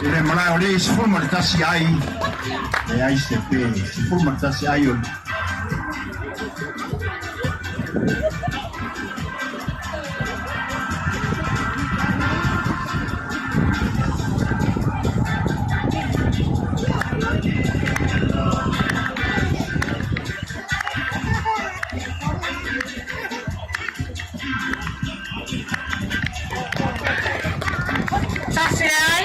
I le malae o le 11 ai, e ai se pe, 11 ai o Tasi le ai,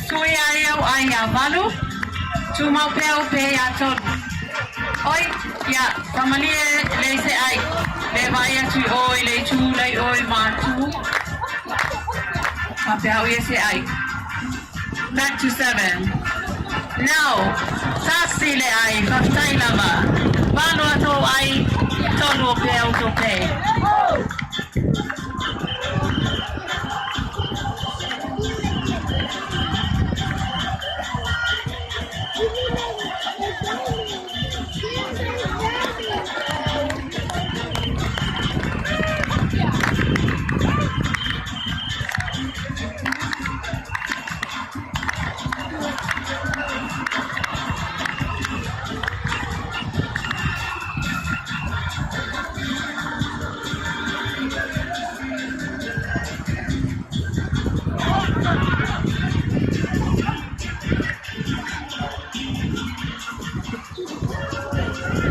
sui ai au ai ia valu, tumau pea upe ia tolu. Oi, ia, whamalie le se ai, le vai atu i oi, le tū lei oi mātū. Whapea au ia se ai. Back to 7. Now, tasi le ai, whawhitai lava. Valo ato ai, tolu o pea o tō pe.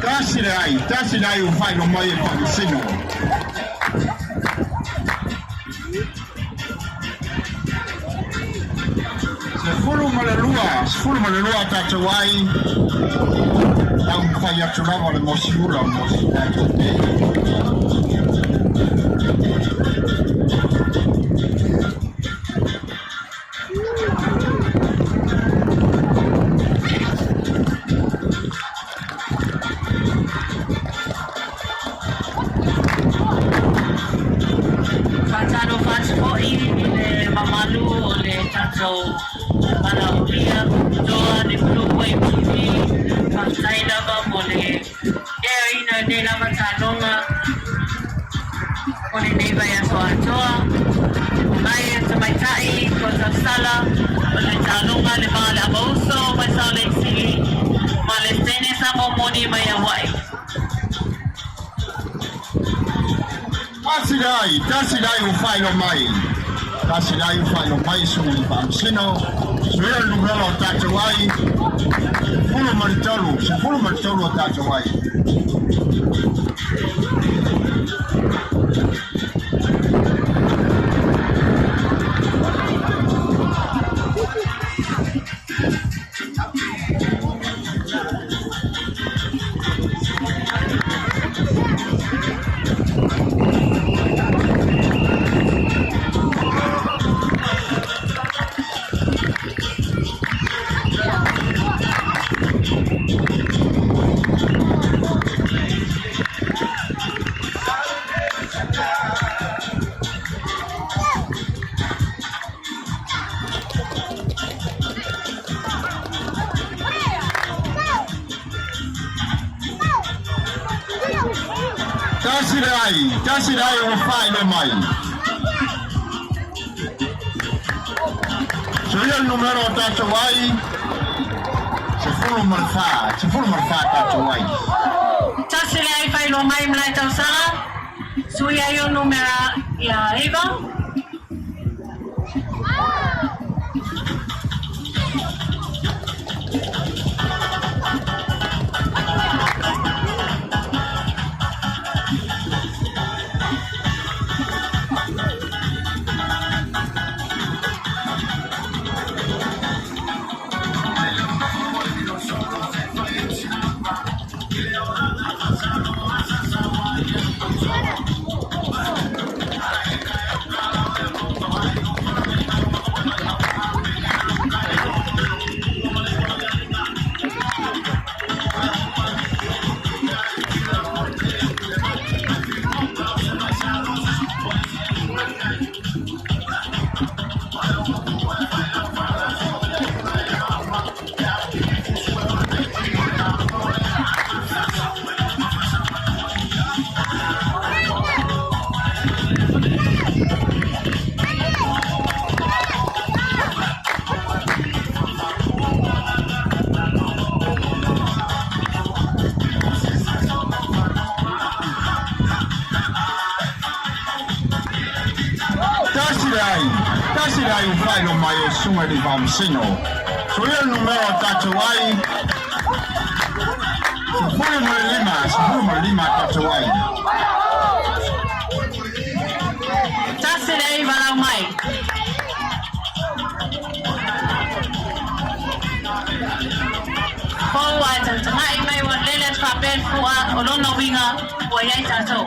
Tasi le ai, tasi le ai o whailo mai e whamisino. 12, 12 tātou ai, tau whai atu lava le mosi ula o mosi tātou te. Whātaro whātuho'i i le mamalu o le tātou Malaolia, Toa, le Blue Wave TV, whātai lava mo le ea ina nei lava tānonga o le nei vai aso atoa. Mai e tamaitai, ko tausala, o le tānonga le maa le amauso, mai sao le sili, ma le sene sa moni mai a wai. Tasi le ai, tasi le ai o whailo mai. Tasi le ai o whailo mai sunga i whamisino. Suia le numera o tātou ai, 13, 13 o tātou ai. Tasi le ai, tasi le ai o whailo mai. Suia le numera o tātou ai, 14, 14 tātou ai. Tasi le ai whailo mai mlai tausala, sui ai o numera ia iva. leai, tasi leai ua faailoa mai e Susuga i le Faamasino. Suia le numera o tatou ai, 15, 15 tatou ai. Tasi leai valaau mai. Pou ae tautagai mai ua lele atu faapea le fua o lona uiga ua i ai tatou.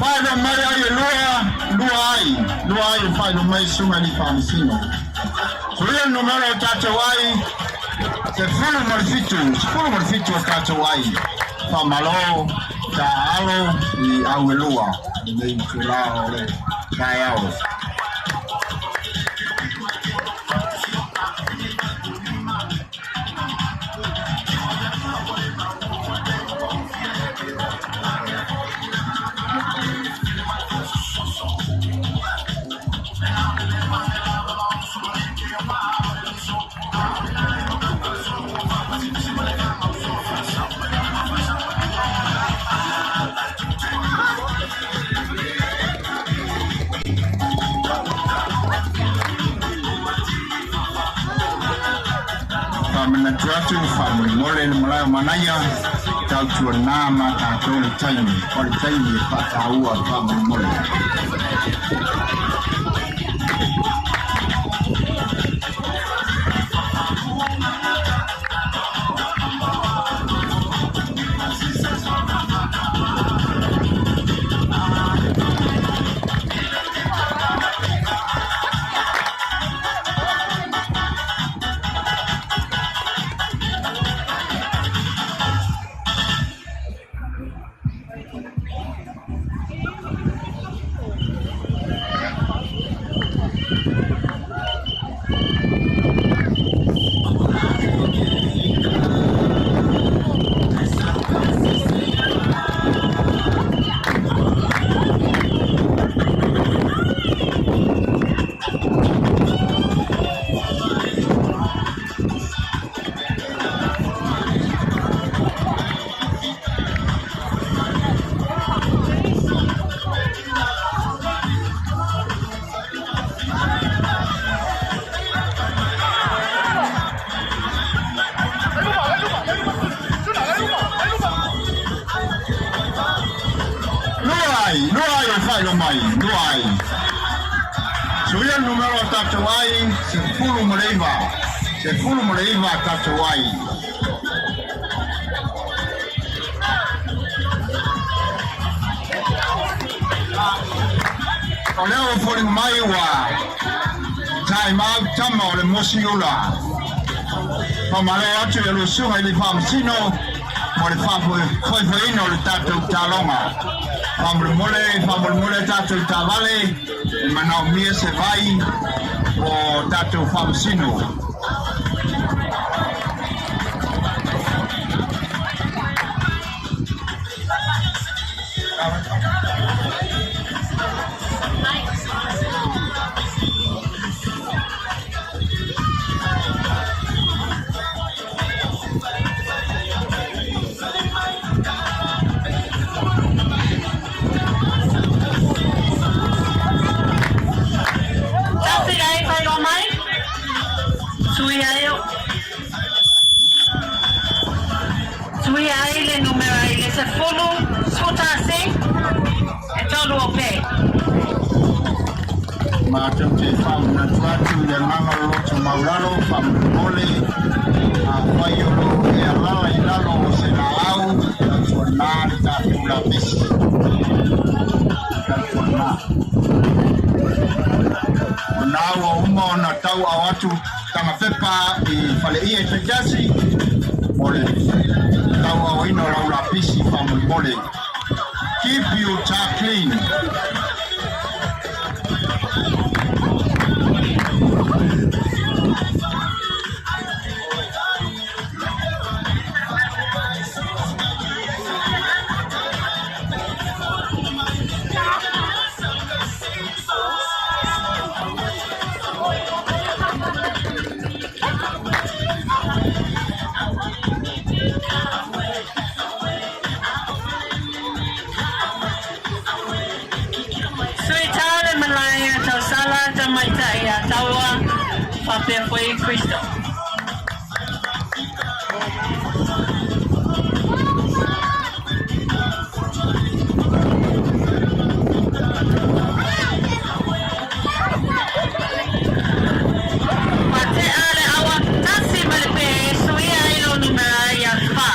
Faailoa mai ai e lua, lua ai, lua ai e faailoa mai Susuga i le Faamasino. Suia le numera o tatou ai, 17, 17 o tatou ai. Faamalo, taaalo i au e lua i lenei itula o le taeao. Faamanatu atu, faamolemole le malae o Manaia, tautuana ma tatou le taimi, o le taimi e faataua faamolemole. Lua ai, lua ai o faailoa mai, lua ai. Suia le numera o tatou ai, 19, 19 tatou ai. O lea ua foliga mai ua time out tama o le Mosi Ula. Faamalo atu i le Susuga i le Faamasino mo le faafoefoeina o le tatou taloga. Faamolemole, faamolemole tatou taavale, e manaomia se vai o tatou faamasino. Tasi ai whailoa mai. Suia ai Suia ai le numera i le sefulu, sefulutasi, e tolu o pe. Matou te faamanatu atu i le agaga o le loto maulalo, faamolemole, afai o lo o e alala i lalo o se laau, tautuana le tatou lapisi. Tautuana. O na ua uma ona tauaao atu tagapepa i faleia i taitasi. mo le tauaoina o lau lapisi faamolemole. Keep your car clean. Sui tā le malae a tausala tamaitai a taua faapea foi Kristo. Faatea le awa tasi ma le pe e suia ai lou numera ia fa.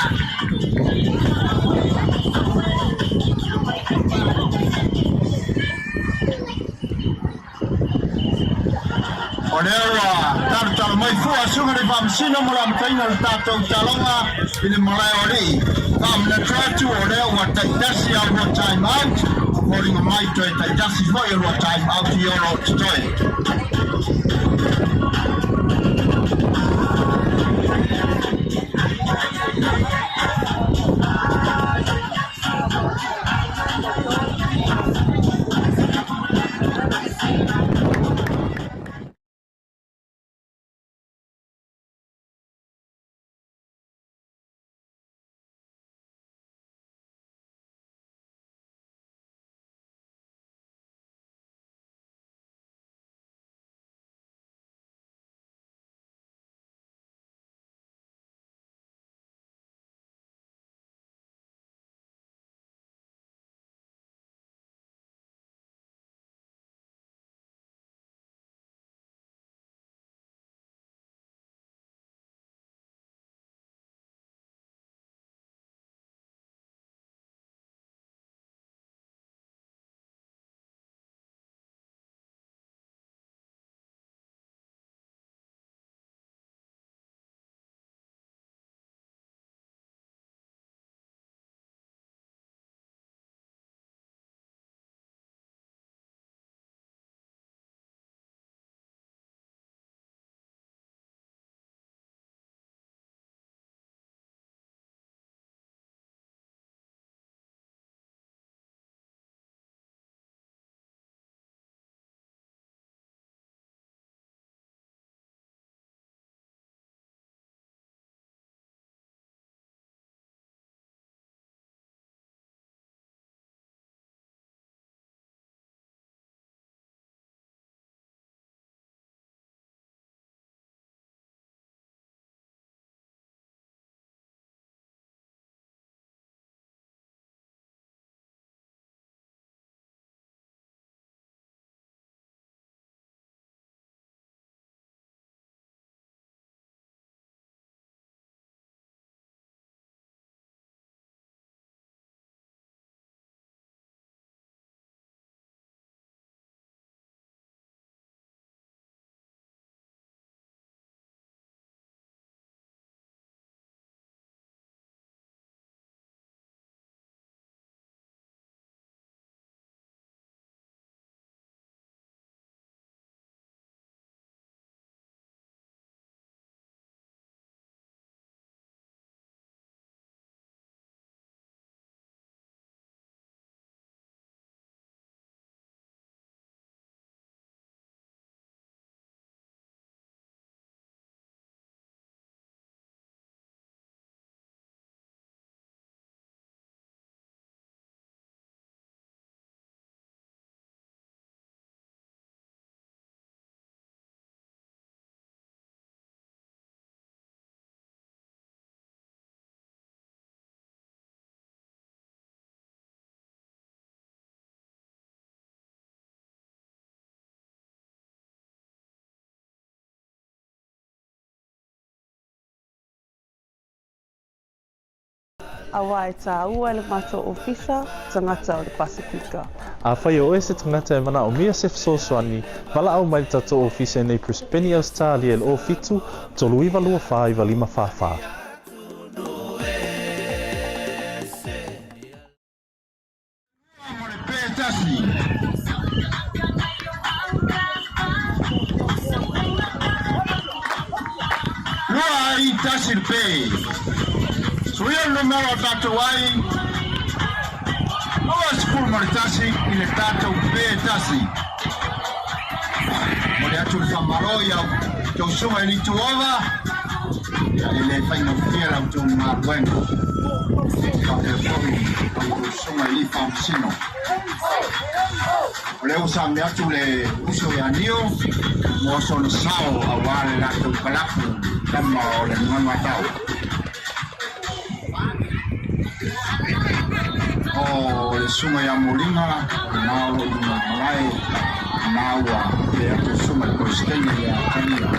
O lea ua talotalo mai fua suga le Faamasino mo le amataina o le tatou taloga i le malae o Alii. Faamanatu atu o lea ua taitasi a lua time out, foliga mai toe taitasi foi a lua time out i o lo o totoe. Aua e tāua e le matou ofisa tagata o le Pasifika. Afai o oe se tagata e manaomia se fesoasoani, valaau mai le tatou ofisa i nei Brisbane, Ausetalia i le 07 39 24 9 44. ai, tasi le pe. Suia le numera o tatou ai, 21 i le tatou pe tasi. Momoli atu le faamalo i a outou susuga i Lituova, ia e le faigofie la outou galuega. Faapea foi a outou susuga i Faamasino. O lea ua sami atu le uso ia Nio mo sona sao aua le latou kalapu tama o le Manuatau. O le susuga ia Moliga, o lena o lo o i luga o le malae, lena ua pele atu le susuga i le Peresetene ia Tania.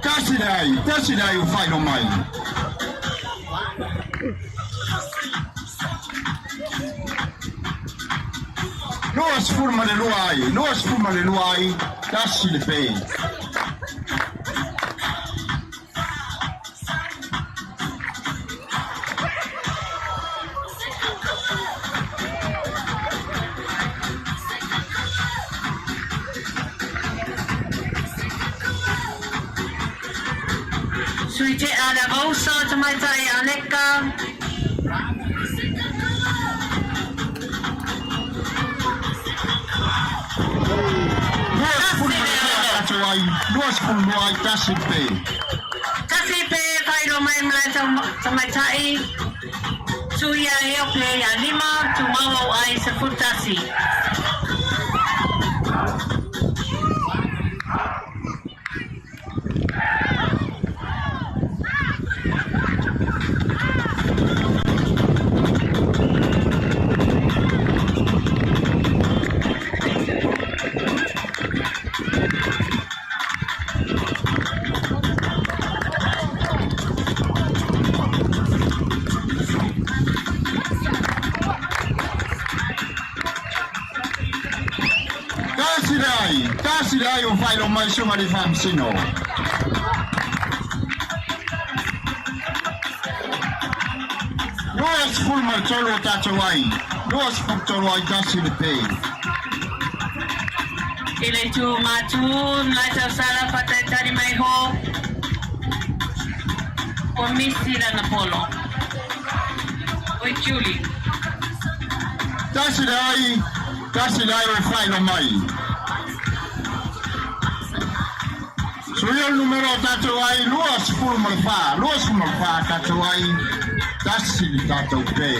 Tasi le ai, tasi le ai o failo mai. 22 ai, 22 ai, tasi le pe. Sui te ala vausa tamaitai Aleka. 22 ai, 22 ai, tasi le pe. Tasi pe whairo mai mlae tamaitai. Tuia e o pe ia lima, tu mau ai se futasi. Tasi le ai, tasi le ai o failo mai suga le faamasino. 23 o tatou ai, 23 ai, tasi le pe. I le tū mātū, mlae tausala whataitari mai ho. O Misi Lana Polo. Oi Julie. Tasi le ai, tasi le ai o failo mai. Suia le numera o tatou ai, 24, 24 tatou ai, tasi le tatou pe.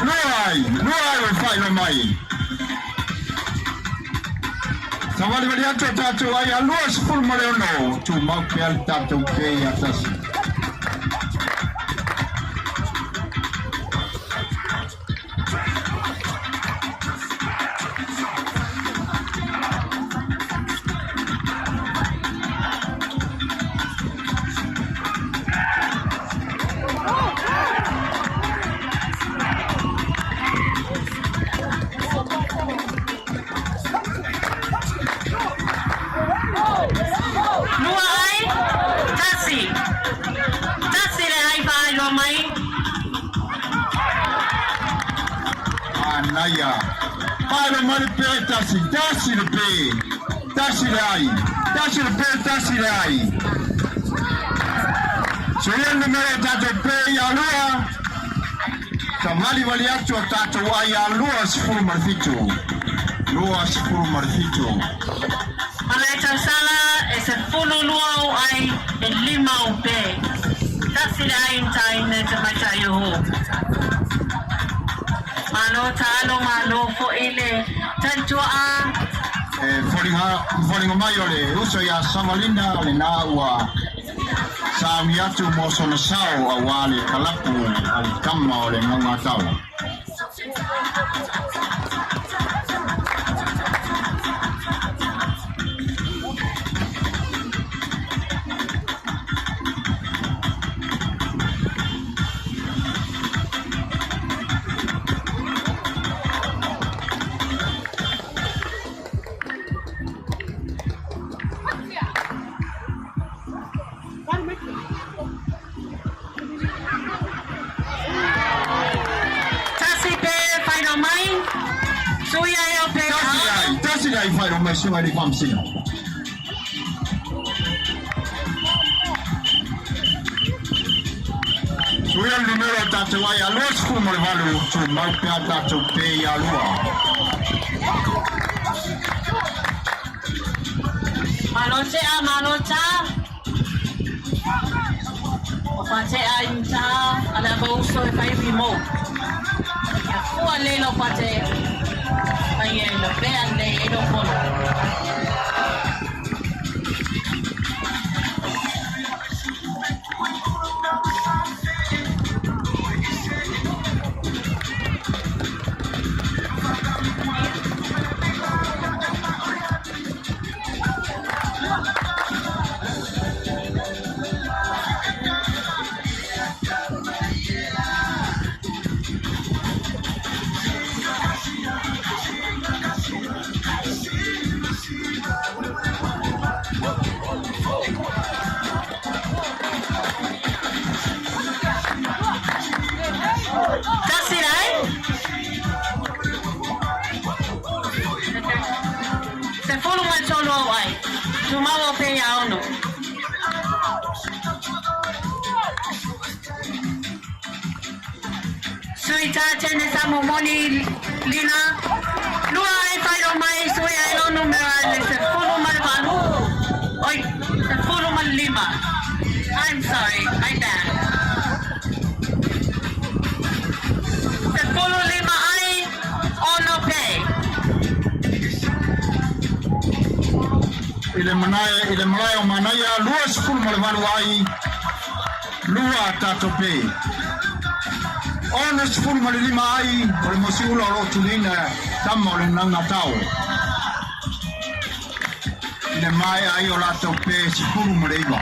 Lua ai, lua ai o failo mai. Savalivali atu o tatou ai a 26, tumau pea le tatou pe ia tasi. Lua ai, tasi. Tasi le ai whairo mai. Anaia. Failo mai le pe tasi, tasi le pe. Tasi le ai, tasi le pe, tasi le ai. Suia le numera o tatou pe ia lua. Tavalivali atu a tatou ai ia 27. 27. Malae tausala e 12 au ai e 5 au pe. Tasi le ai tai ne te maitai o. Malo talo malo fo ile tantua a. E foliga mai o le uso iā Savalina lenā ua sauni atu mo sona sao auā le kalapu a le tama o le Gaugatau. Tasi pe whairo mai. Suia e o pe Tasi ai, tasi ai whairo mai suga i whamsino. Suia le numero tātou ai a 28 tu mau pea tātou pe i a lua. Malo te a malo ta. O pate a inta ala bauso e pai mo. Ia fua le lo pate. Ai e lo pe ande e lo polo. Tasi rai. 13 au ai. Tumau o pe ia ono. Sui tā tene sa momoni lina. Lua e whairo mai sui ai lo numera le 18. Oi, 15. I'm sorry, my bad. 15 ai ono pe. I le manae, i le malae o Manaia, 28 ai, lua tātou pe. 65 ai, o le mosiula o lo tulina, tama o le nangatau. I le mae ai o latou pe 19.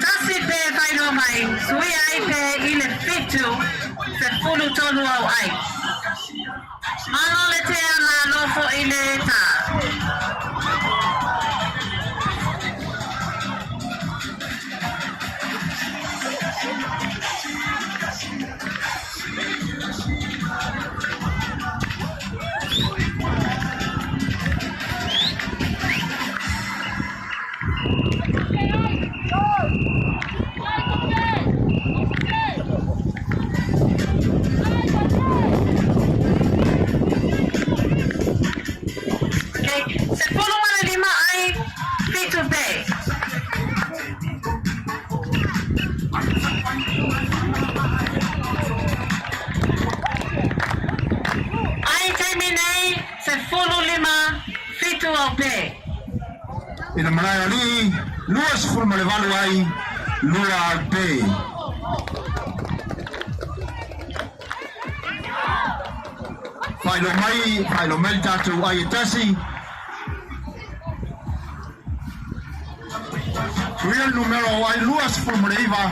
Tasi pe whairo mai, sui ai pe i le 7, 13 au ai. Malo le tea malo fo i le tā. Okay, 15 ai, 7 pe. Ai taimi nei, 15, 7 au pe. I le malae o alii, 28 ai, lua au pe. Whailo mai, whailo mai tātou ai e tasi. Suia le numero ai 29,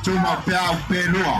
tuma pea au pe lua.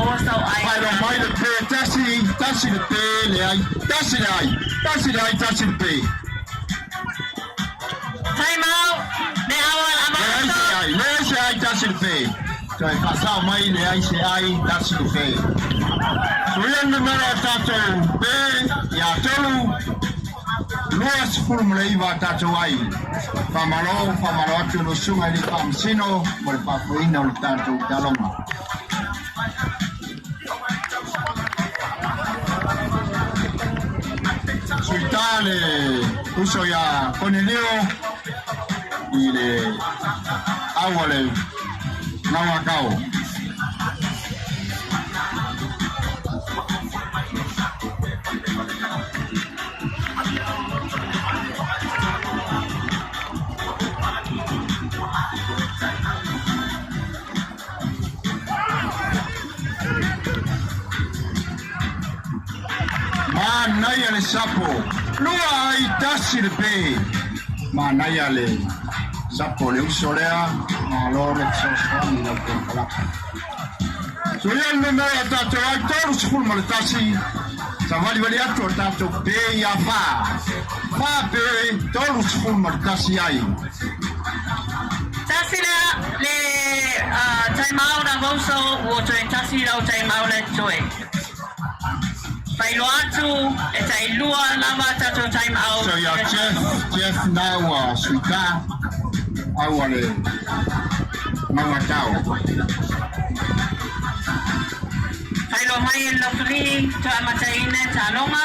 maua sau ai. Faailoa mai le pe, tasi, tasi le pe, leai, tasi le ai, tasi le ai, tasi le pe. Time out. Le awa la Leai se mato. ai, leai se ai, tasi le pe. Toe faasao mai, leai se ai, tasi le pe. Suia le numera o tatou pe, ia tolu, 29 a tatou ai. Faamalo, faamalo atu i lau susuga i le Faamasino mo le faafoeina o le tatou taaloga. Suita le uso ia Konelio i le au a le Gauakau. Manaia le sapo, lua ai tasi le pe. Manaia le sapo le uso lea, malo le fesoasoani i lau konekaraka. Suia le numera o tatou ai 31, savalivali atu o tatou pe ia fa. Fa pe 31 ai. Tasi le le time out a Voso ua toe tasi lau time out le toe. Faailoa atu e tailua lava tatou time out. So ia Jeff, Jeff na ua suita au a le Mauatau. Faailoa mai e le lofilii toe amataina le taaloga.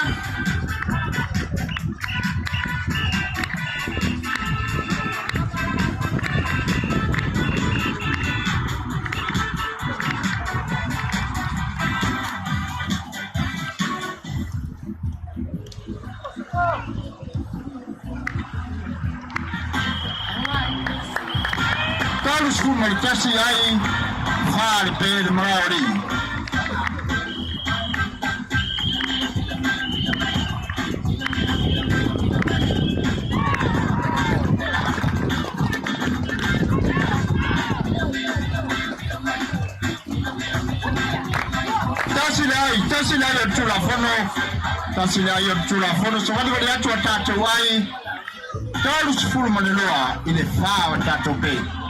31 ai, fa le pe le Maori. Tasi le ai, tasi le ai o le Tulafono, tasi le ai o le Tulafono, savalivali atu a tatou ai, 32 i le fa o tatou pe.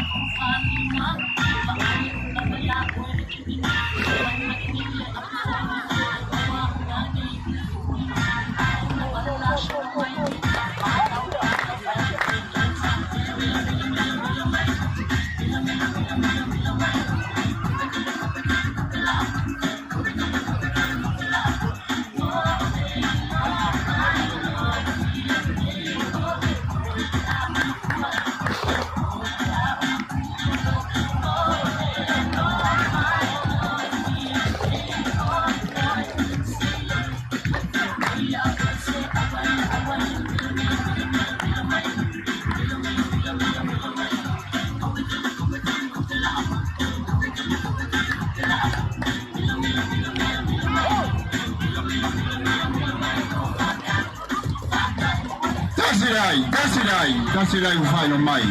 Tasi le ai, tasi le ai, tasi le ai ua faailoa mai.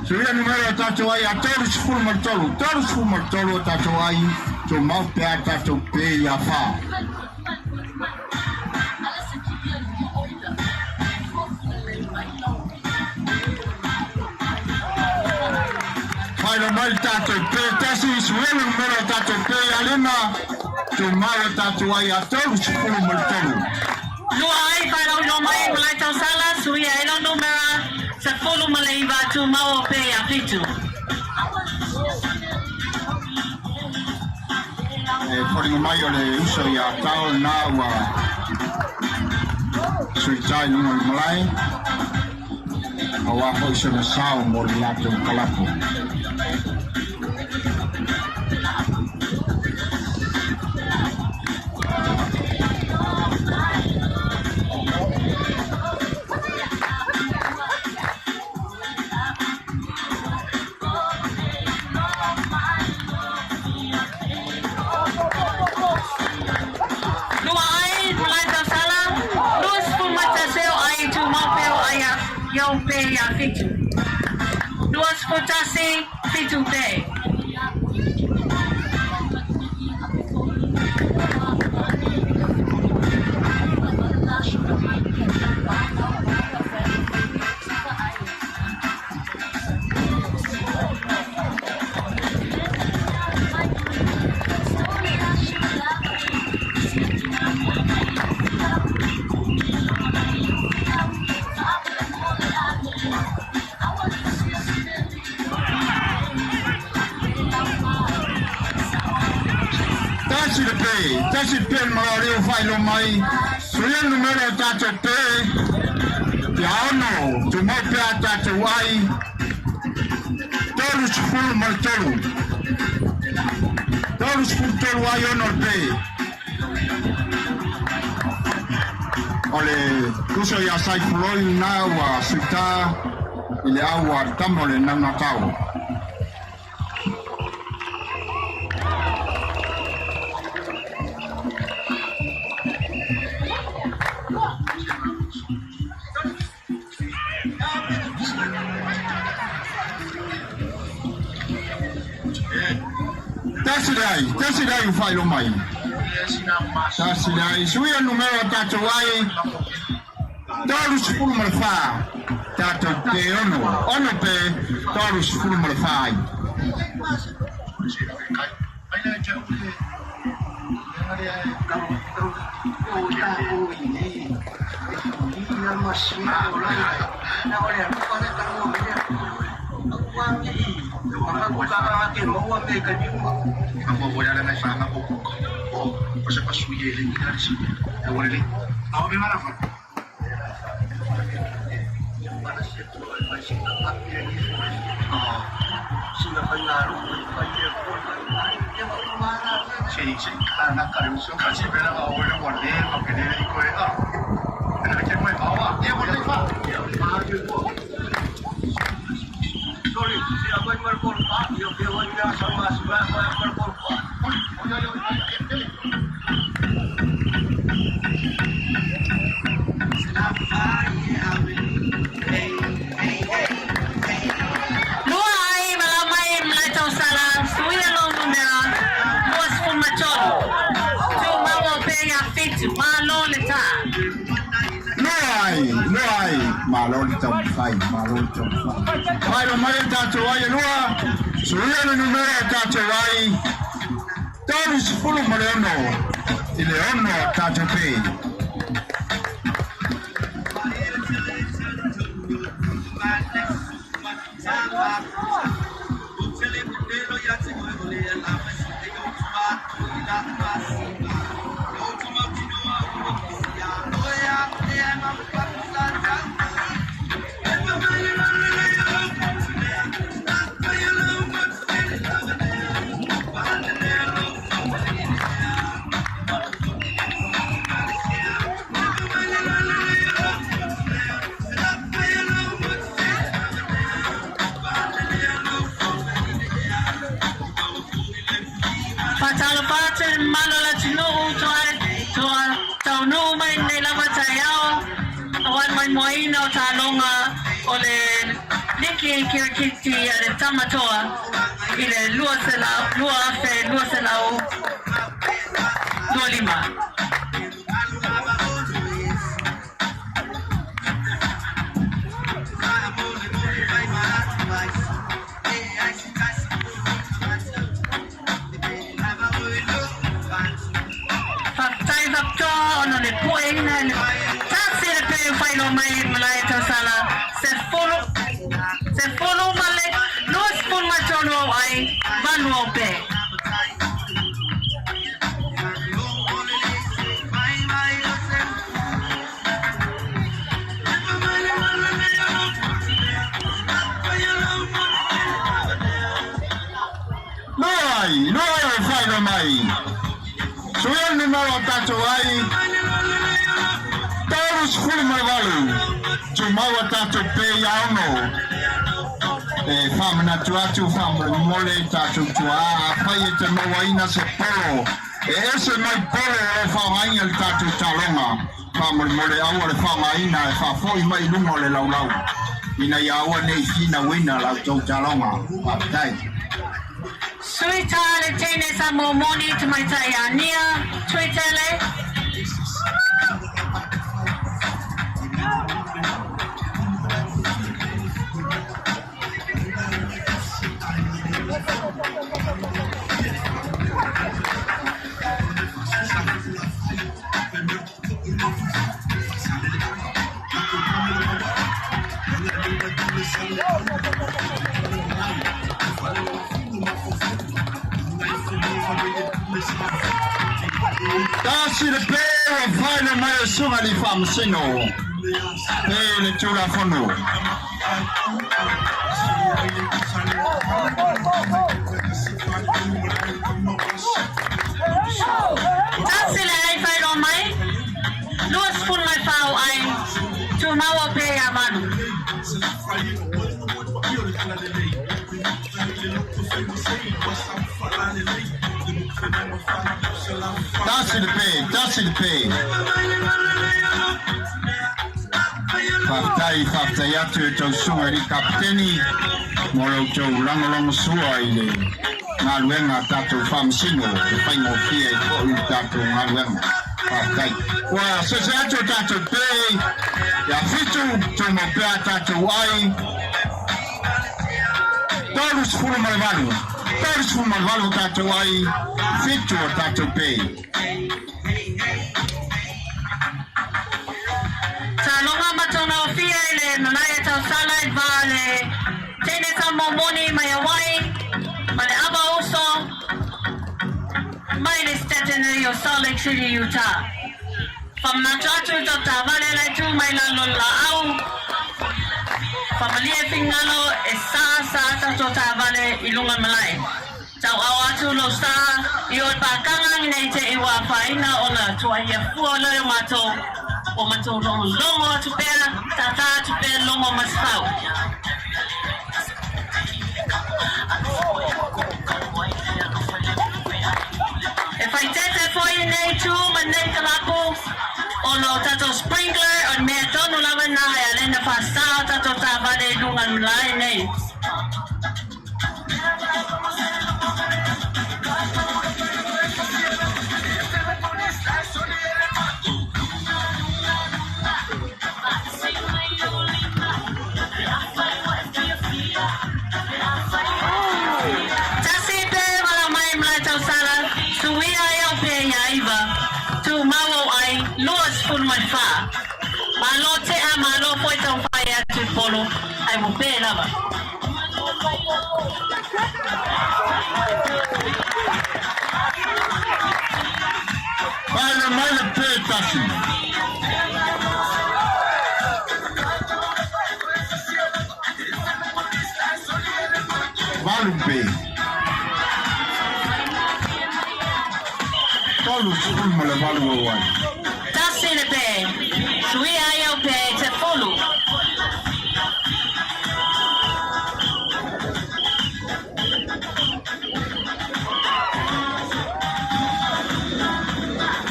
Suia numera o tatou ai a 33, 33 o tatou ai, tumau pea tatou pe ia fa. Faailoa mai le tatou pe, tasi, suia le numera o tatou pe ia lima, tumau o tatou ai a 33. Lua ai faailoa mai e Malae Tausala, suia ai lau numera 19 tumau o pe ia fitu. E foliga mai o le uso ia tao lena ua suitai i luga o le malae auā foi sona sao mo le latou kalapo. Lua ai Malae Tausala, 21 o ai tumau pea o ai iau pe ia fitu. 21, fitu pe. Tasi le pe, tasi le pe le malaole o faailoa mai. Suia le numera o tatou pe, ia ono, tumau pea a tatou ai, 33. 33 ai ono le pe. O le uso ia Saifoloi lena ua suitā i le au a le tama o le naunatao. Tasi le ai, tasi le ai ua faailoa mai. Tasi le ai, suia le numera o tatou ai, 34, tatou pe ono, ono pe, 34 ai. Lua ai ma lau mai malae tausala, suia lou numera, 23. Tumau au pea ia fitu, malo le tā. Lua ai, lua ai, malo le taumafai, malo le taumafai. Faailoa mai le tatou ai e lua, suia le numera o tatou ai, 36 i le ono tatou pe. Faatalofa atu i le mamalu o le atunuu toa toa taunuu mai lenei lava taeao aua le maimoaina o taaloga o le Liki Kirikiti a le Tama Toa i le 2025. Faafetai faapitoa ona o le pueina i le tasi le peu faailoa mai i malae tausala sefulu sefulu ma le 23 au ai, valu au pe. Lua ai, lua ai o faailoa mai. Suia le numera o tatou ai, 38, tumau a tatou pe ia ono. E faamanatu atu faamolemole tatou tuaa, afai e te mauaina se polo, e ese mai polo o lo o faaaogaina i le tatou taaloga, faamolemole aua le faaaogaina e faafoi mai i luga o le laulau, ina ia aua ne i finauina la outou taaloga. Faafetai. Sui tā le teine Samoa moni tamaitai Ania Tuitele. Tasi le pe ua faailoa mai e le Susuga i le Faamasino pe le Tulafono. Tasi le ai faailoa mai, 24 o ai, tumau o pe ia valu. Tasi le pe, tasi le pe. Faafetai, faafetai atu i tou susuga i le Kapeteni mo lo outou lagolagosua i le galuega a tatou Faamasino e faigofie ai foi le tatou galuega. Faafetai. Ua sese atu o tatou pe ia fitu, tumau pea a tatou ai. 38, 38 o tatou ai, fitu o tatou pe. Taloga ma tona ofia i le Nanaia Tausala i va le teine tama moni mai Hawaii ma le ava uso mai le State nui o Salt Lake City, Utah. Whamanatu atu to taavale lai tu mai lalo le laau. Whamalie fingalo e sa sa tato taavale i lunga malae. Tauao atu lou sa i o pakanga nei te i wā whaina ona tuahia fua leo matou o matou longo longo atu pea, tata atu pea longo masifau. E whai tete foi nei tū ma nei kalapu o lo tatou sprinkler o mea tonu lava nā e alena whāsā o tatou tāvale i lunga mlae nei. Tasi pe wala mai mlae tausala, suia e au pe ia iwa, tū mau au ai, 24. Malo te a malo foi tau whai atu polo, ai mo pe lava. Paele mai le pe tasi. Valu pe. 30 ma le valu o ai. Tasi le pe, suia ai au pe te folu.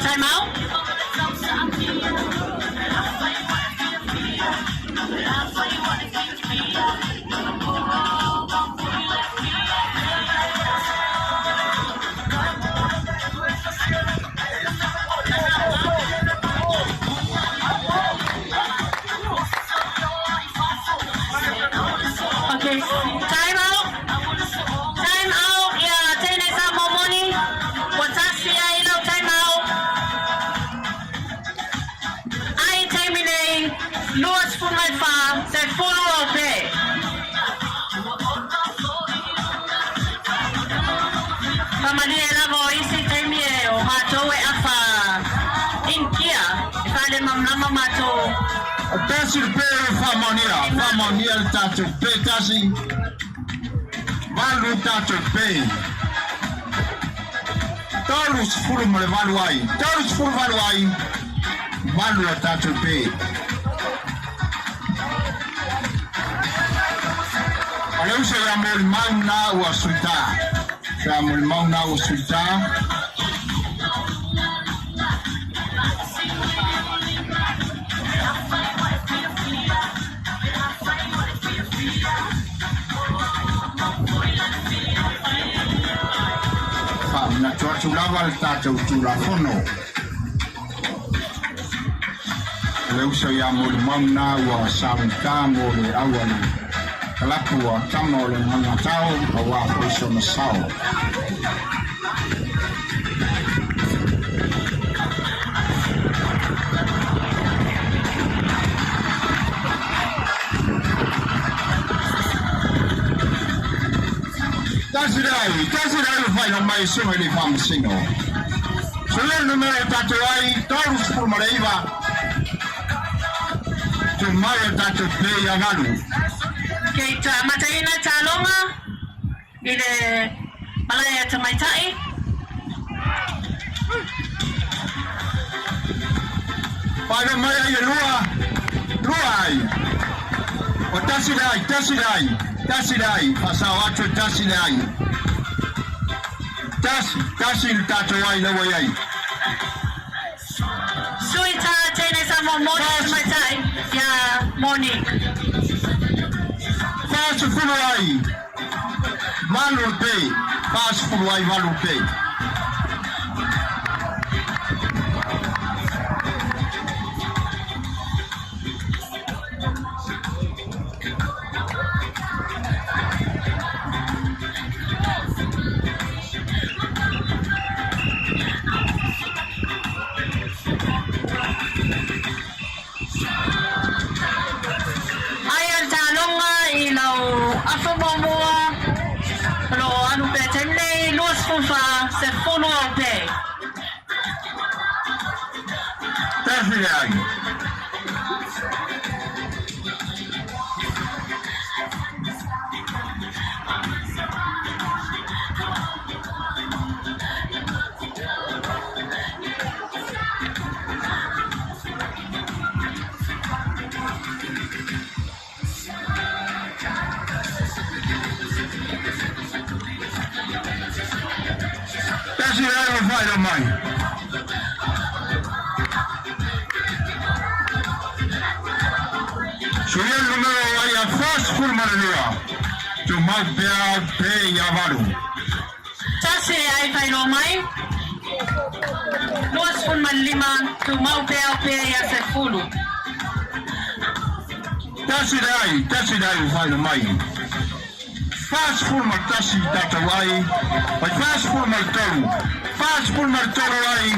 Time out. Okay, time out. Time out. Ia tēnei tā momoni. Ua tasi ai lau time out. Ai taimi nei, 24, te fulu au pe. Whamalie lava o isi taimi e o mātou e awha inkia. E whale mamlama mātou. Tasi le pe o whamonia, whamonia le tatou pe tasi. Valu tatou pe. 30 ma le valu ai. 30 valu ai. Valu o tatou pe. O le uso ia mo le mauna ua suita. Ia mo le mauna ua suita. Faamanatu atu lava le tatou Tulafono. O le uso ia Molimau ua saugata mo le auala kalapu a tama o le Gagatao auā foi sona sao. Tasi le ai, tasi le ai ua faailoa mai e susuga i le Faamasino. Suia le numera o tatou ai, 39, tumau o tatou pe ia valu. Kei ta mataina taloga i le malae a tamaitai. Paga mai ai e lua, lua ai. O tasi le ai, tasi le ai, tasi le ai, faasao atu e tasi le ai. Tasi, tasi le tatou ai lau ai ai. Sui tā tēnei sa mō Moni tamaitai ia Monique. 40 ai, valu le pe, 40 ai, valu le pe. Ai a le taloga i lau afa muamua o lo o alu pea taimi nei, 24 se 10 au pe. Tasi le ai. Tasi le ai o whaira mai. Suia le numero ai a 42. Tumau pea pe ia valu. Tasi e ai whairo mai. 25 tumau pea o pea ia se fulu. Tasi le ai, tasi le ai o whaira mai. 41 tatou ai, pai 43, 43 ai,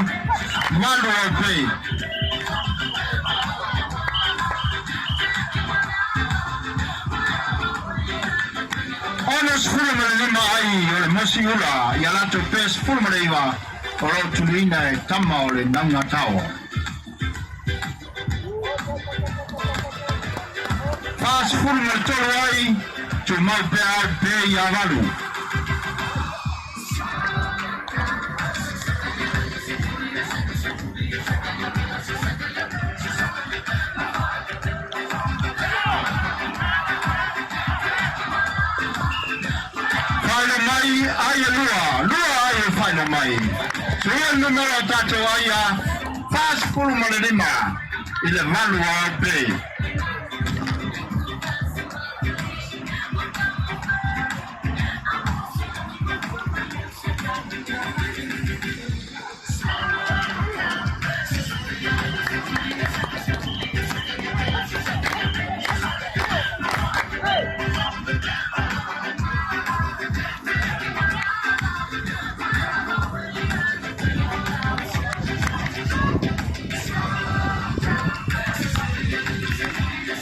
valu au pe. 65 ai o le mosi ula, ia latou pe 19 o lo tuluina e tama o le nauna tao. 43 ai, tumau pea au pe ia valu. Whaina mai ai e lua, lua ai e whaina mai. Suia le numero o tatou ai a 45 i le valu au pe.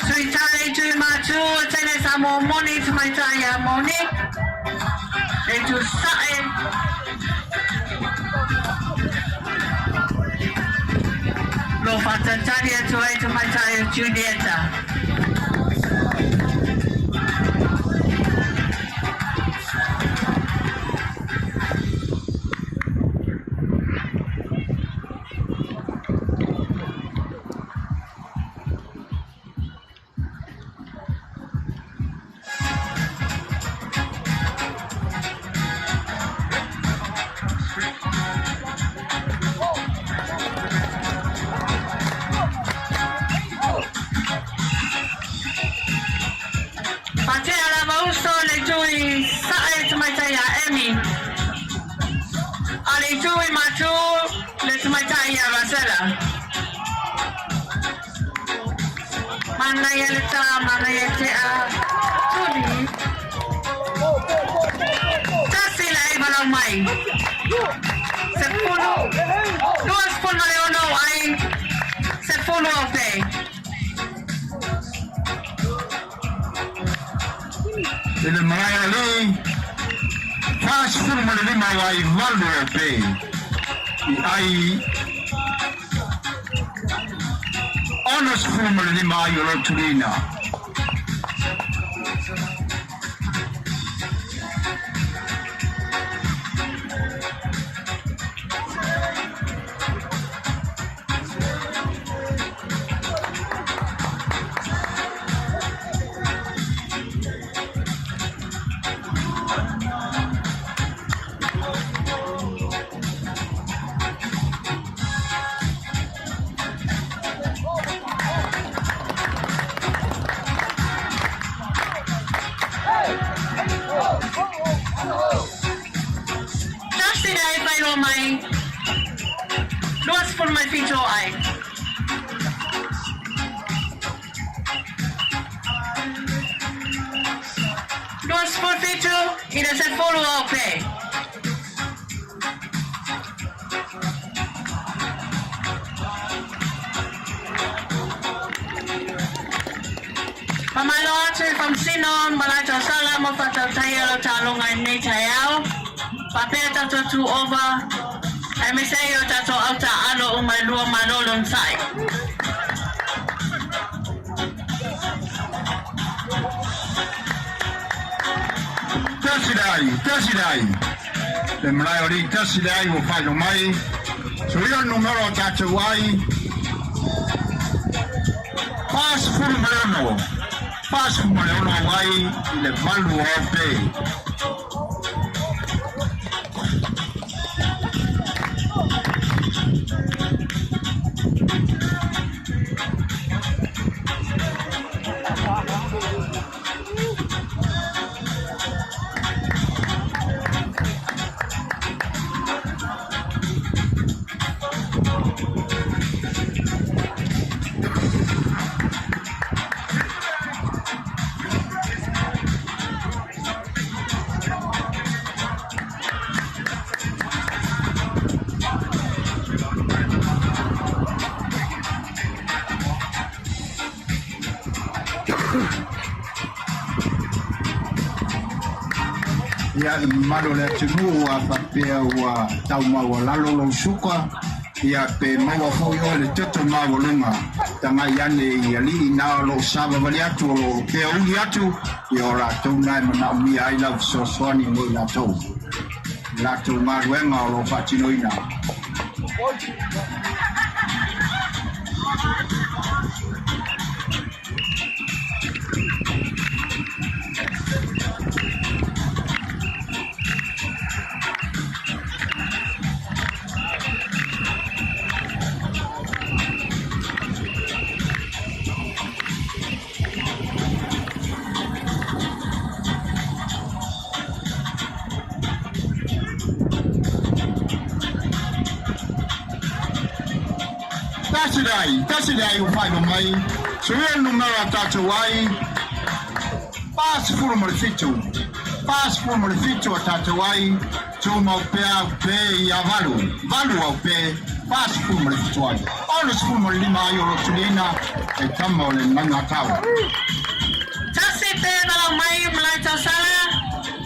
Sui tā le itu mātu o tēnei sa mō Moni tamaitai ia Monique. Le itu sae. Lo whatatari atu ai tamaitai o Julieta. Patea lava uso le itu i sae tamaitai ia Emi. A le itu i matu le tamaitai ia Rasela. Mana ia le tā, mana ia te a. Tuli. Tasi le ai walau mai. Se pulu. 26 ai. Se pulu o pe. I le malae ali, 45 ai valu o pe. I ai 65 ai o lo tulina. Tasi le ai whairoa mai, 27 ai. 27 i le 10 au pe. Famalo atu i Faamasino ma latou sala mo faatautaia lo taaloga i lenei taeao. Faapea tatou tu ova, aemaise ai o tatou au taaalo uma e lua malo lonosai. Tasi le ai, tasi le ai. Le malae o alii tasi le ai ua faailoa mai. Suia le numera o tatou ai. 46, 46 au ai i le 8 o pe. Ia, le mamalu o le atunuu, a faapea ua tau maualalo lou suka, ia pe maua foi oe le toto maualuga, tagai ane i alii na o lo o savavali atu, o lo o keauli atu, ia o latou na e manaomia ai lau fesoasoani mo i latou, i latou galuega o lo o faatinoina. Tasi le ai, tasi le ai ua faailoa mai, suia le numera a tatou ai, 47, 47 a tatou ai, tumau pea au pe ia valu, valu au pe, 47 ai, 65 ai o lo tuliina e tama o le maigatau. Tasi pe valaau mai malae tausala,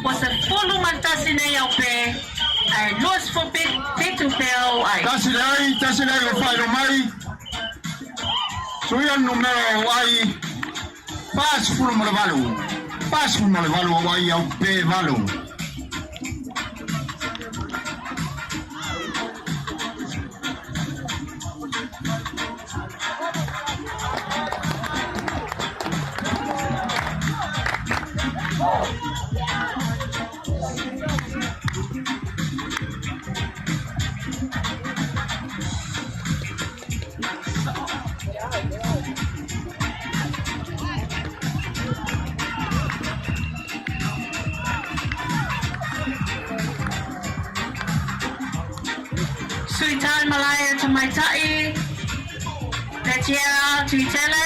ua 11 nei au pe, ae 27 pe au ai. Tasi le ai, tasi le ai ua faailoa mai, suia le numera o ai, 48, 48 au ai au pe valu. Sui Tai Malaea Tamaitai, Letiera Tuitele.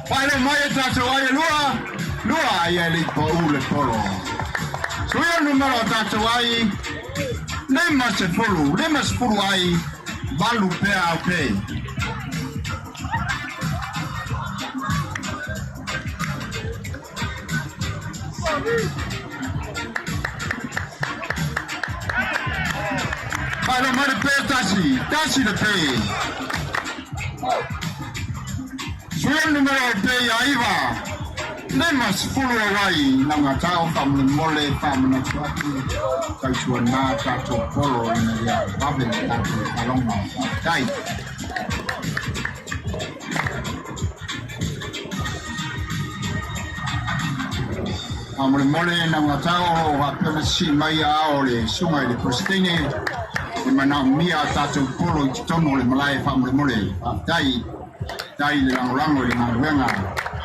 Faailoa mai e tatou ai e lua, lua ai e le i pau le polo. Suia le numera o tatou ai, 50, 50 ai, valu pea au pe. Faailoa mai le pe tasi, tasi le pe. Suia le numera o pe ia iva, 50 auai, naugatao faamolemole faamanatu atu tautuanā tatou polo ina ia vave le tatou taloga. Faafetai. Faamolemole naugatao o lo o faapea ona sisii mai a o le susuga i le Peresetene e manaomia a tatou polo i totonu o le malae faamolemole. Faafetai. Faafetai le lagolago i le galuega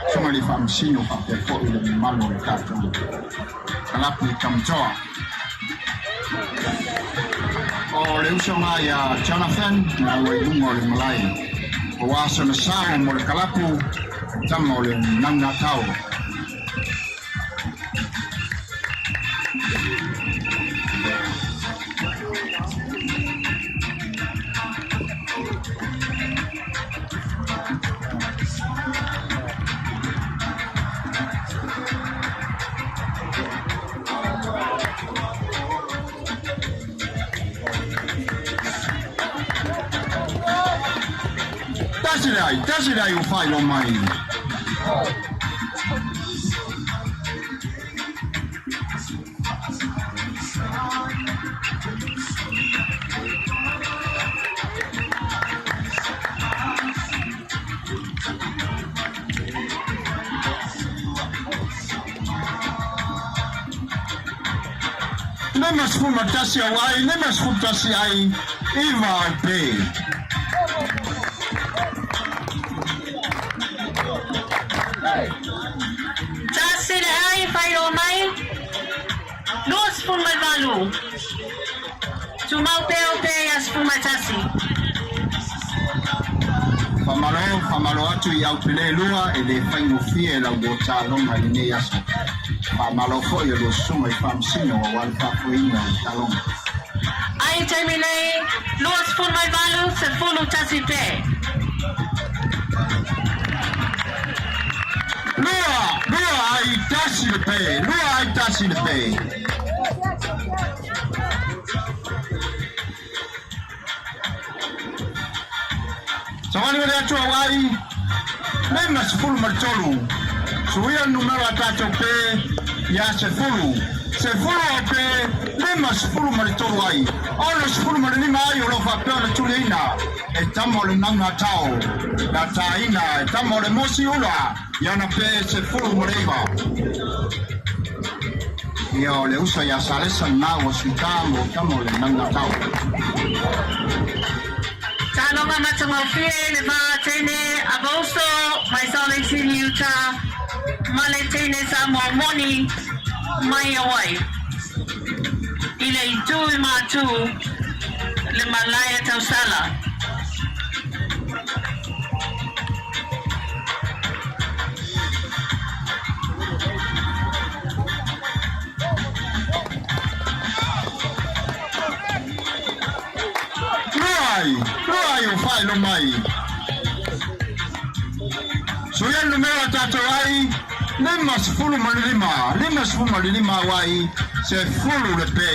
susuga i le Faamasino faapea foi le mamalu o le tatou kalapu i Tamatoa. O le usoga ia Jonathan na ua i luga o le malae aua sona sao mo le kalapu tama o le Naugatao. Tasi le ai, tasi le ai ua faailoa mai. 51 au ai, 51 ai, iva au pe. Tasi le ai faailoa mai, 28. Tumau pea o pe ia 11. Faamalo, faamalo atu i au pele e lua e le faigofie lau ua taloga i lenei aso. Faamalo foi i lua susuga i Faamasino aua le faafoeina o le taloga. Ai taimi nei, 28, 11 pe. Lua, lua ai tasi le pe, lua ai tasi le pe. Savali vale atu au ai, 53. Suia le numera a tatou pe ia sefulu. Sefulu au pe, 53 ai. 65 ai o lo o faapea ona tuliaina e tama o le Naugatao, na taina e tama o le Mosi Ula i ana pe 19. Ia o le uso ia Salesa lena ua suita mo tama o le Naugatao. Taaloga matagofie le va teine Avauso mai Salt Lake City, Utah ma le teine Samoa moni mai Hawaii i le itu i Matu le Malaia Tausala. Lua ai, lua ai o faailoa mai. Suia le numera o tatou ai, 55, 55 auai, sefulu le pe.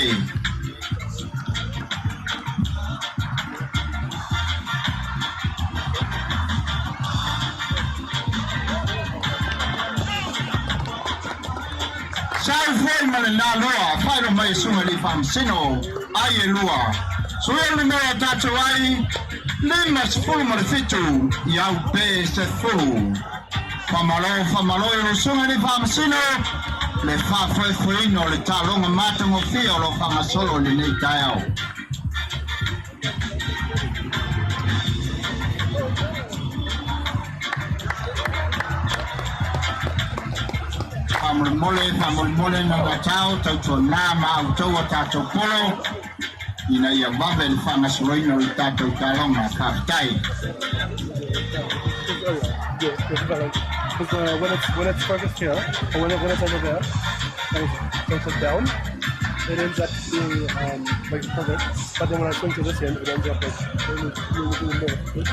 Sau foi ma le naloa, faailoa mai e Susuga i le Faamasino, ai e lua. Suia le numera o tatou ai, 57 i au pe sefulu. Faamalo, faamalo i lau Susuga i le Faamasino, le faafoefoeina o le taaloga matagofie o lo o faagasolo i lenei taeao. Faamolemole, faamolemole naugatao, tautuana ma outou a tatou polo, ina ia vave le faagasoloina o le tatou taaloga. Faafetai. Yeah, because when it's furthest here, or when it's over there. face it down, it ends up being like perfect. But then when I swing to this end, it ends up like only being more thick.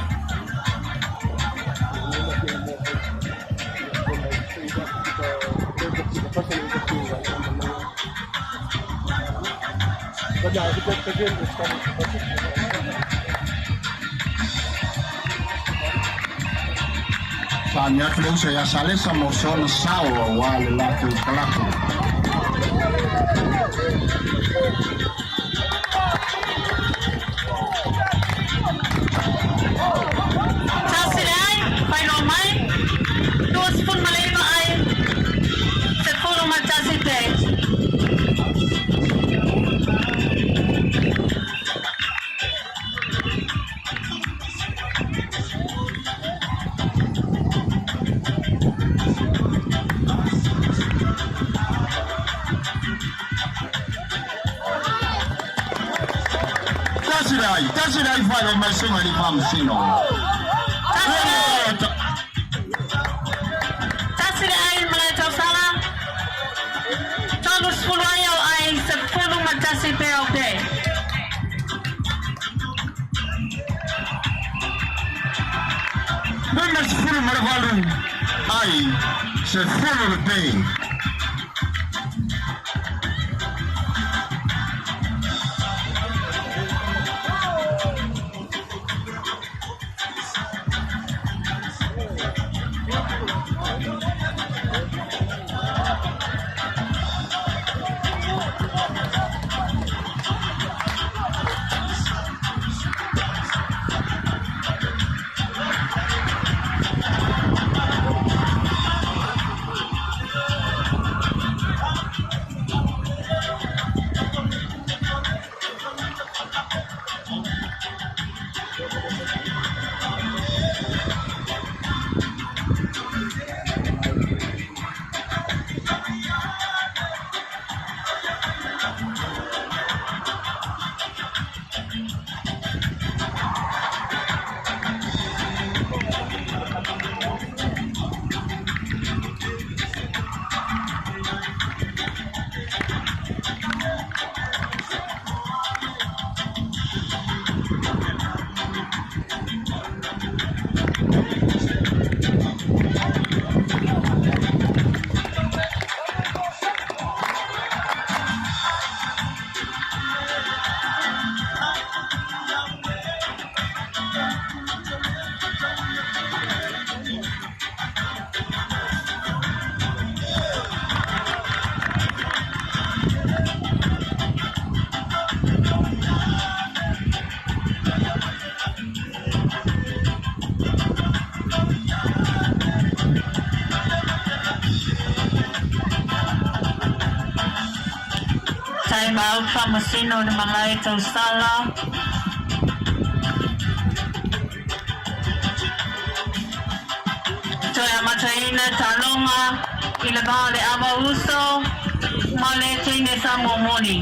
It'll end up being more thick. Then, like, so you got the first one ends up being like on the lower. But yeah, again, it's kind of perfect. Sa ni atu le uso ia Salesa mo sona sao auā le latou kalafo. Tasi le ai, faailoa mai, 29 ai, 11 pe. Tasi le ai, tasi le ai faailoa mai susuga i le faamasino. Tasi le ai. Tasi le ai Malae Tausala. 30 ai au ai, 11 pe au pe. 58 ai, 10 le pe. Time out Faamasino le Malae Tausala. Toe amataina taaloga i le va o le Ava Uso ma le teine Samoa moni.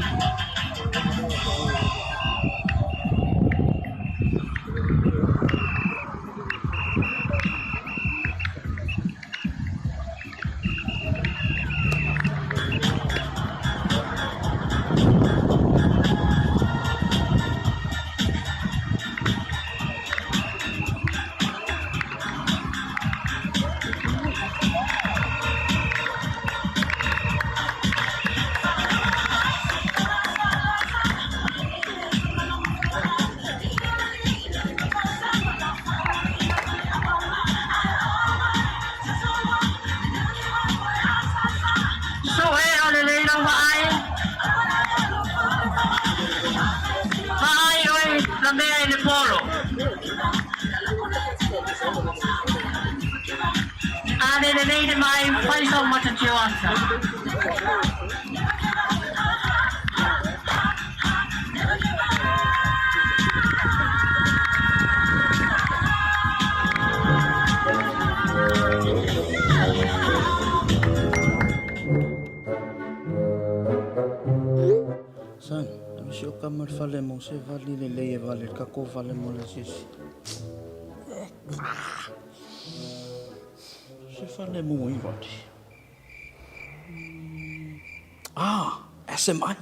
Sue o lelei lau vaai. Vaai oe la mea i le polo. A le lelei le vaai, fai sau mata tioata. Son, ave si o kama le fale mo se vali lelei e vale le kako vale mo le asiasi. Se fale mo i vali. Ah, SMI.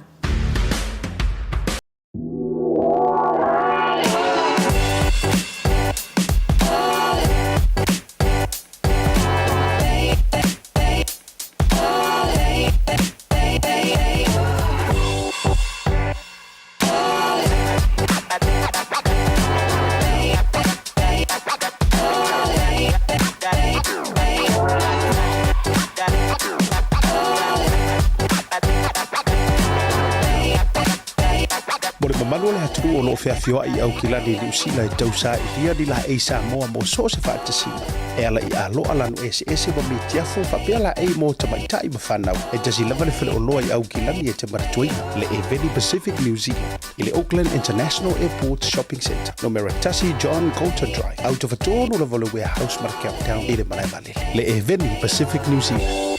Mo le mamalu o le atunuu o lo o feafioai i Aukilani i Niu Sila e tausailia ni laei Samoa mo so o se faatasiga e ala i aloa lanu eseese ma mitiafu faapea laei mo tamaitai ma fanau e tasi lava le faleoloa i Aukilani e te manatuaina le Eveni Pacific New Zealand i le Auckland International Airport Shopping Centre, numera 1 John Colton Drive, autofatonu lava o le Warehouse ma le Countdown i le malae vaalele. Le Eveni Pacific New Zealand.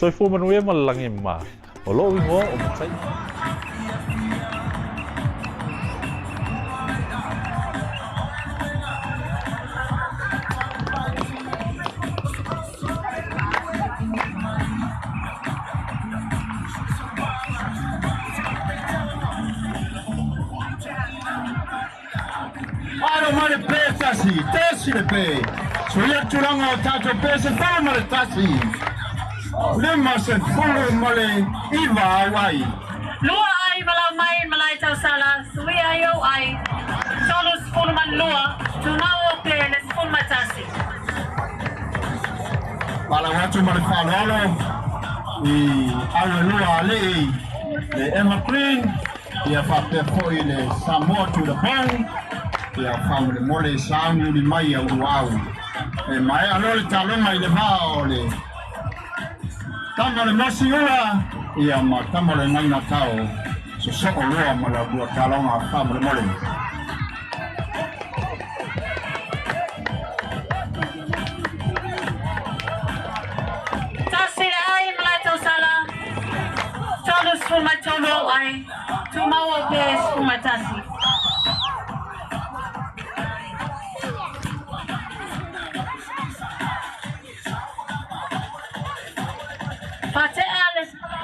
Soifua manuia ma le lagi ma. O lou ingoa o Matai. Alo mai le pe tasi, tasi le pe. Suia tulaga o tatou pe se fulu ma le tasi. 5 se fulu ma le iva au ai. Lua ai walau mai malae tausala, suia ai ou ai, 32, tumau o pe le 11. Walau atu ma le faaaloalo i au e lua alii le Emma Green ia faapea foi le Samoa to the bone ia faamolemole sauniuni mai au luau. E maea loa le taaloga i le va o le tama o le Masiula ia ma tama o le Naina Tao sosoo loa ma la lua taaloga faamolemole. Tasi le ai malae tausala, 33 ou ai, tumau o pe 11. Fatea le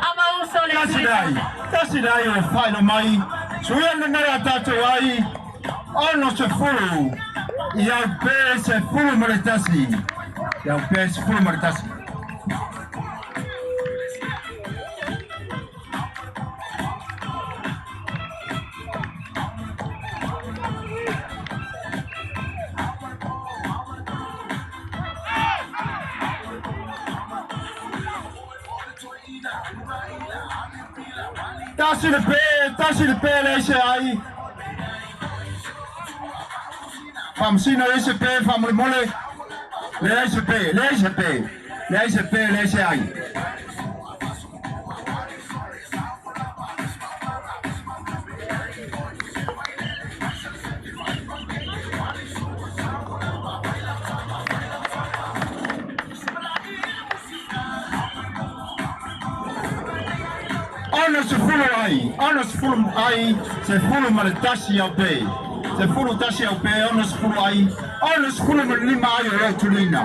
ama uso le Tasi le ai, tasi le ai o failo mai, suia lenei a tatou ai, ono se fulu, i au pe se fulu ma le tasi, i au pe se fulu ma le tasi. Tasi le pe, tasi le pe le ese ai. Faamasino ese pe, faamolemole. Le ese pe, le ese pe, le ese pe, le ese ai. Ono se fulu ai, ono se fulu ai, se fulu ma le tasi au pe. Se fulu tasi au pe, ono se fulu ai, ono se fulu ma le lima ai o lou tulina.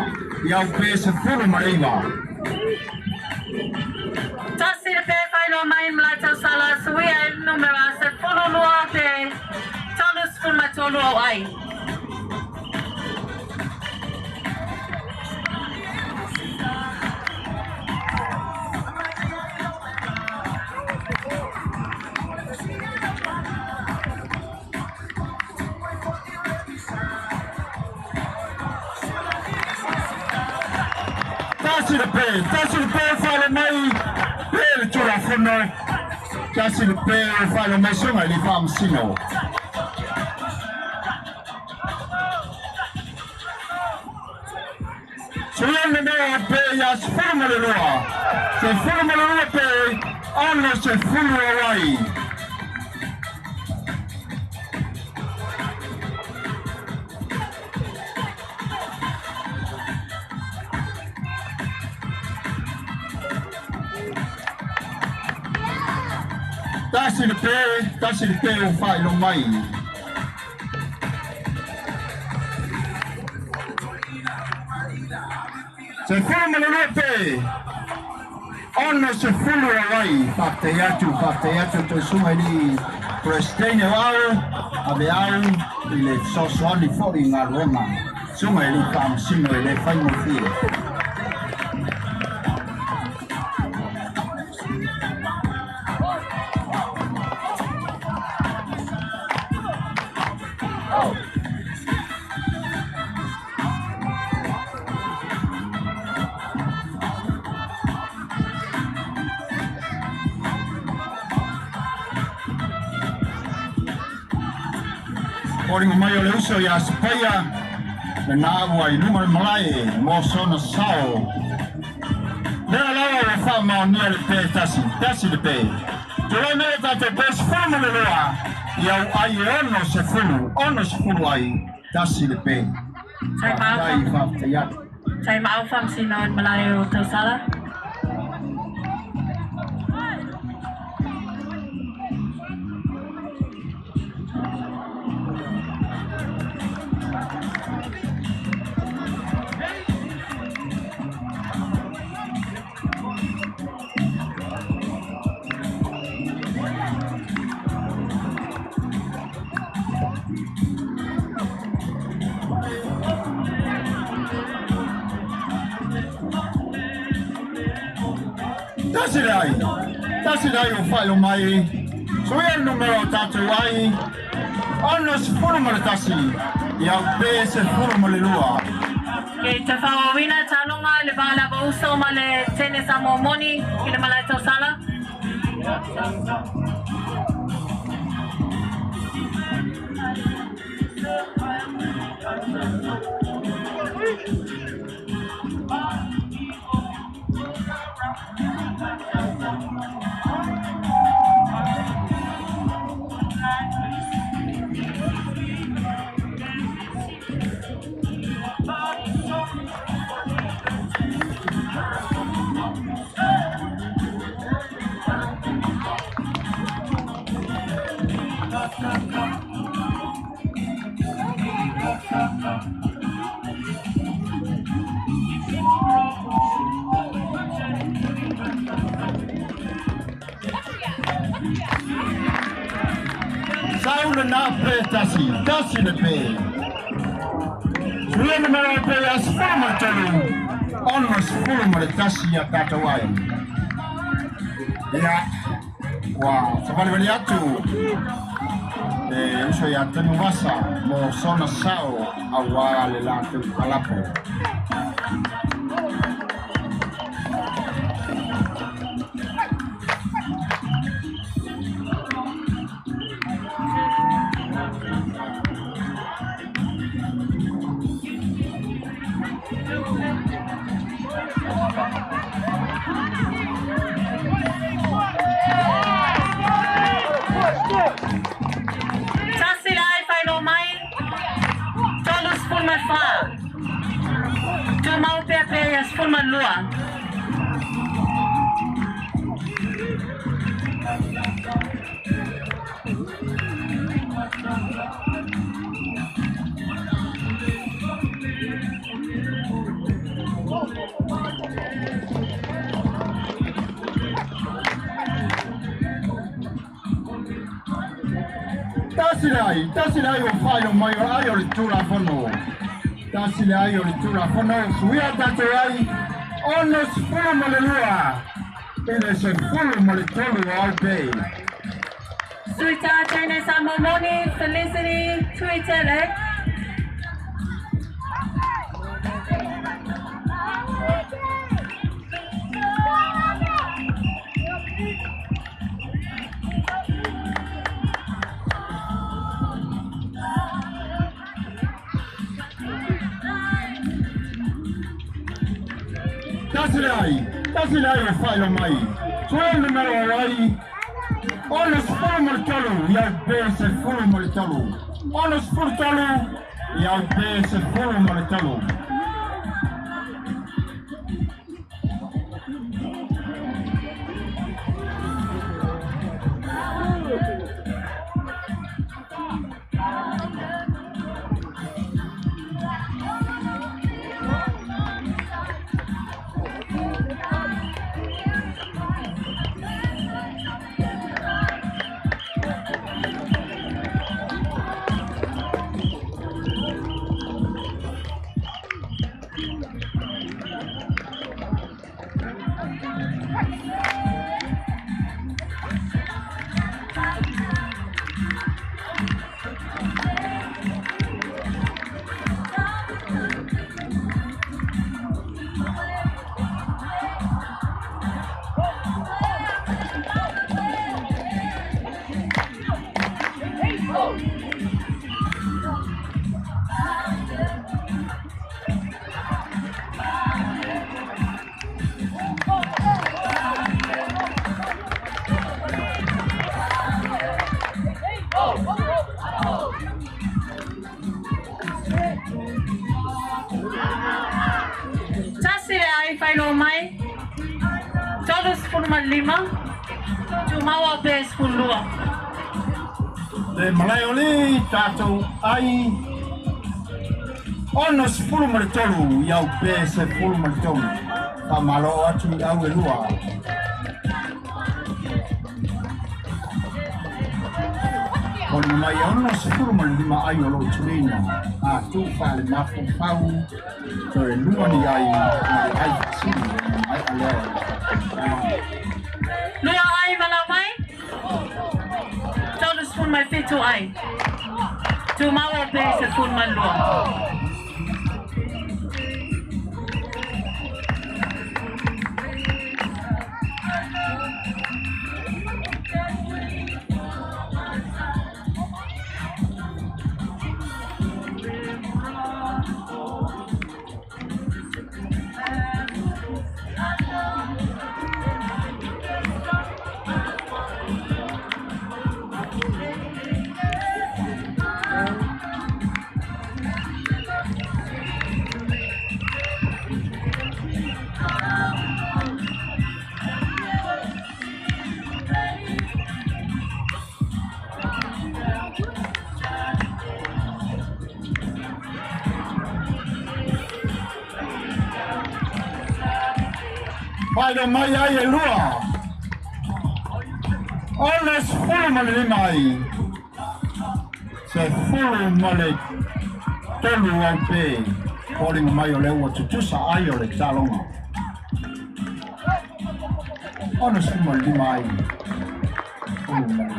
I au pe se fulu ma le iva. Tasi le pe whailoa mai malae tausala, suia e numera 12 pe 33 ou ai. Tasi le pe, tasi le pe failo mai pe le Tulafono, tasi le pe failo mai suga i le Faamasino. Suia le mea pe ia 12, 12 pe ono sefulu o ai. Tasi le pe, tasi le pe o failo mai. 12 pe. 60 o ai. Faafetai atu, faafetai atu i toe susuga i le Peresetene o Au, ave au i le fesoasoani foi i galuega. Susuga i le Faamasino e le faigofie. Foliga mai o le uso ia Sipaia, lena ua i luga o le malae mo sona sao. Lea lava ua faamaonia le pe tasi, tasi le pe. Tulai mai le tatou pe 12 i au ai e 60, 60 ai, tasi le pe. Faafetai, faafetai atu. Time out Faamasino i le malae o Tausala. Tasi le ai, tasi le ai o failo mai. Suia le numera o tatou ai, 61, i au pe 12. Ke te whaoina tānonga le vā lava uso ma le tene Samoa moni i le malae tausala. Sau lena pe tasi, tasi le pe. Suia numera pe ia 13, 61 ia tatou ai. Ia, ua savalivali atu le uso ia Tanuvasa mo sona sao auā le latou kalapo. Tasi le ai faailoa mai, 34. Tumau pea pe ia 12. Tasi le ai, tasi le ai o faailoa mai o ai o le Tulafono. Tasi le ai o le Tulafono, suia tatou ai, 62 i le 13 o au pe. Suita Tene Samoa moni, Felicity Tuitele. Tasi le ai, tasi le ai o faailoa mai. Suia le numera o ai, 63 i au pe 13. 63 i au pe 13. 15, tumau au pe 12. Le malae o le tatou ai 63 i au pe 13. Faamalo atu i au e lua. Ona mai 65 ai o lou tuliina a tuu faale mafaufau toe lua ni ai ma le ai faasili ona maea lea o le tatou taloga. Lua ai valaau mai, 37 ai. Tumau au pe 12. Faailoa mai ai e lua. 65 ai. 13 au pe. Foliga mai o lea ua tutusa ai o le taloga. 65 ai. Sefulu ma le.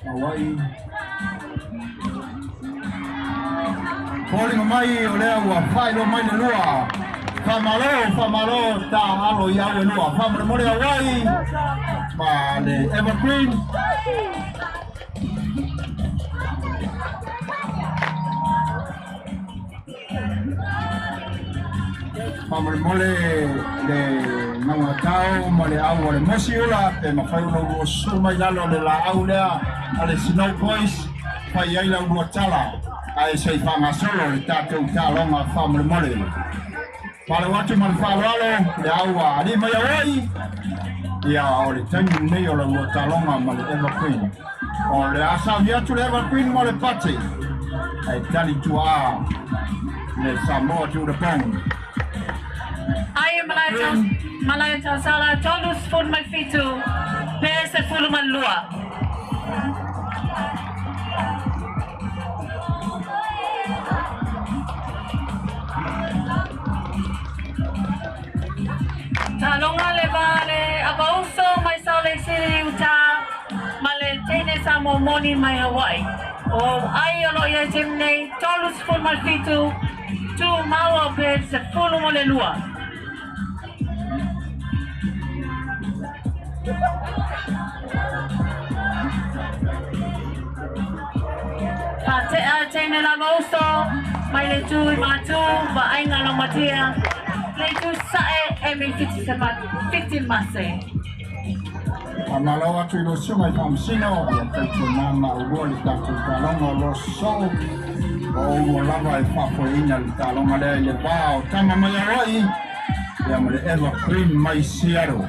Hawaii. Foliga mai o lea ua faailoa mai le lua. Faamalo, faamalo ta alo i au e lua. Faamolemole Hawaii ma le Evergreen. Faamolemole le gaugatao ma le au o le mosi ula pe mafai ona ua susu mai lalo o le laau lea a le Snow Boys fai ai lau lua tala ae se i faagasolo le tatou taloga faamolemole. Faale'u atu ma le faaaloalo le au a alii mai auai ia o le taimi lenei o lau lua taloga ma le Evergreen. O le a sauni atu le Evergreen mo le pate ae tali tuaa le Samoa to the bone. Ai Malae Tausala 37 pe 12. Taloga le va le Avauso mai Salt Lake City, Utah, ma le teine Samoa moni mai Hawaii. O ai o loo i ai taimi nei 37, tumau au pe 12. Faatea teine lava uso mai le itu i Matu vaaiga laumatia le itu sae Amy Fiti Mase. Faamalo atu i lau susuga i Faamasino ia tautuana ma aulua le tatou taloga o lo sosoo o oulua lava e faafoeina le taloga lea i le va o Tama mai Hawaii ia ma le Evergreen mai Seattle.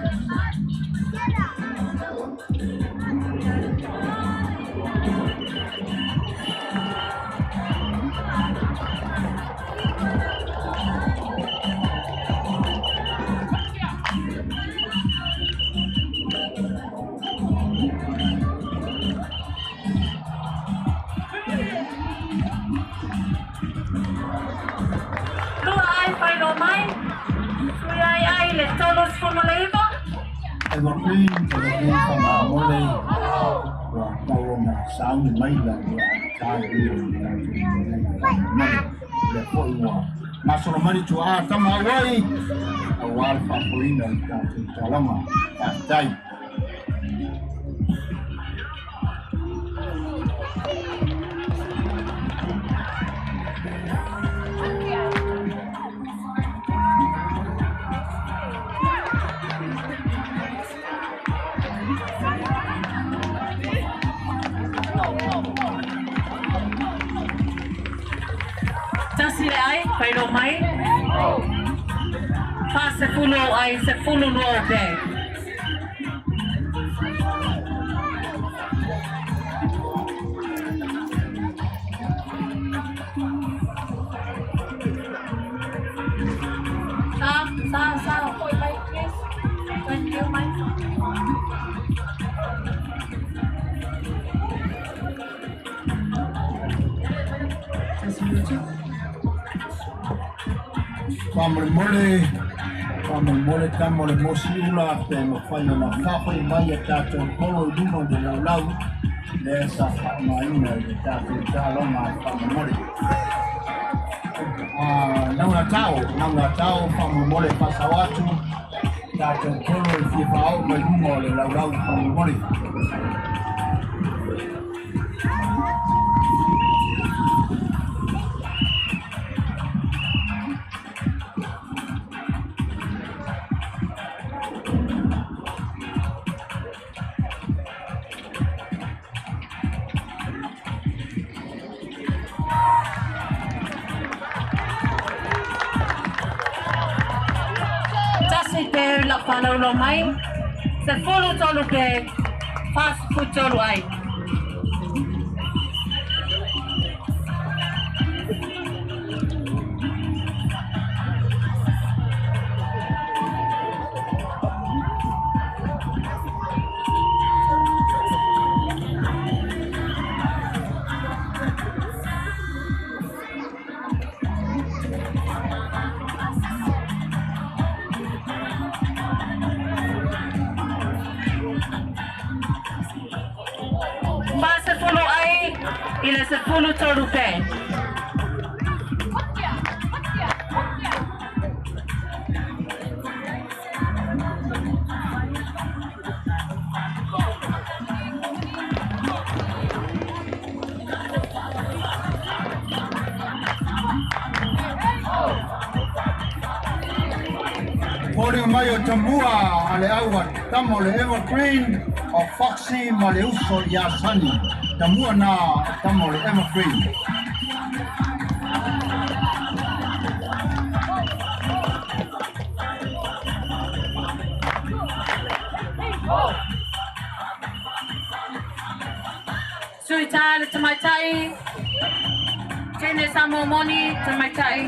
Lua ai faailoa mai, sui ai ai le 39. Evergreen, Evergreen faamolemole ua tau ona sauni mai la ua tai i le tatou faamolemole. Lea foi ua gasolo mai le tuaa tama auai auā le faafoeina o le tatou taloga. Faafetai. Tasi le ai, faailoa mai. 40 ou ai, 12 ou pe. Sa, sa, sa, foi mai, please. Thank you, mai. Faamolemole, faamolemole tama o le mosi ula pe mafai ona faafoi mai a tatou polo i luma o le laulau lea sa faaaogaina i le tatou taloga faamolemole. Naulatao, naulatao faamolemole faasao atu tatou polo i fia faaoo mai luma o le laulau faamolemole. Tasi pe la whanaulo mai, 13 pe, 43 ai. 40 ai, i le 13 pe. Foliga mai o tamua a le au a tama o le Evergreen o Foxy ma le uso ia Sani. Tamua na tama o le Evergreen. Sui tā le tamaitai, tēnei Samoa moni, tamaitai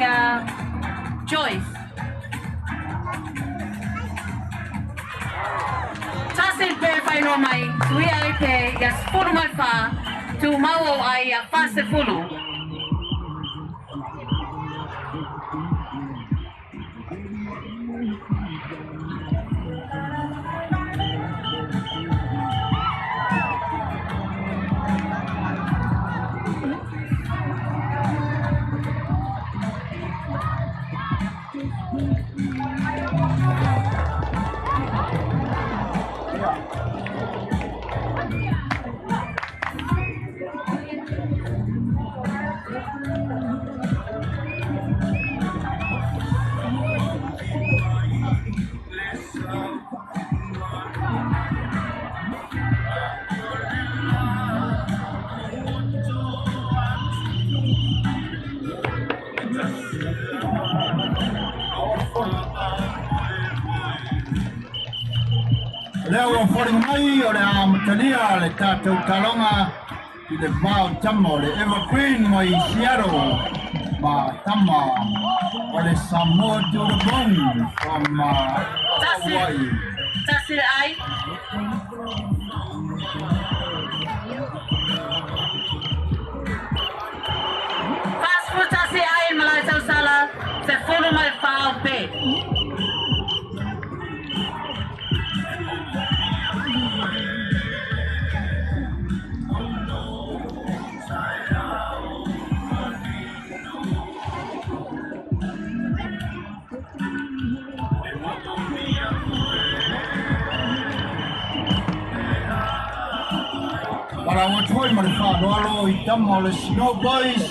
Joyce. Tasi pe whainoa mai, tui ai pe ia 14 mai whā, tū mau o ai ia 40. Lea ua foliga mai o le amatalia le tatou taloga i le va o tama o le Evergreen mai Seattle ma tama o le Samoa to the Bone from Tasi, Hawaii. tasi le ai. 41 ai malai tausala, 14 mai whā o pe. Para o toi ma le whaanoalo i tama o le Snow Boys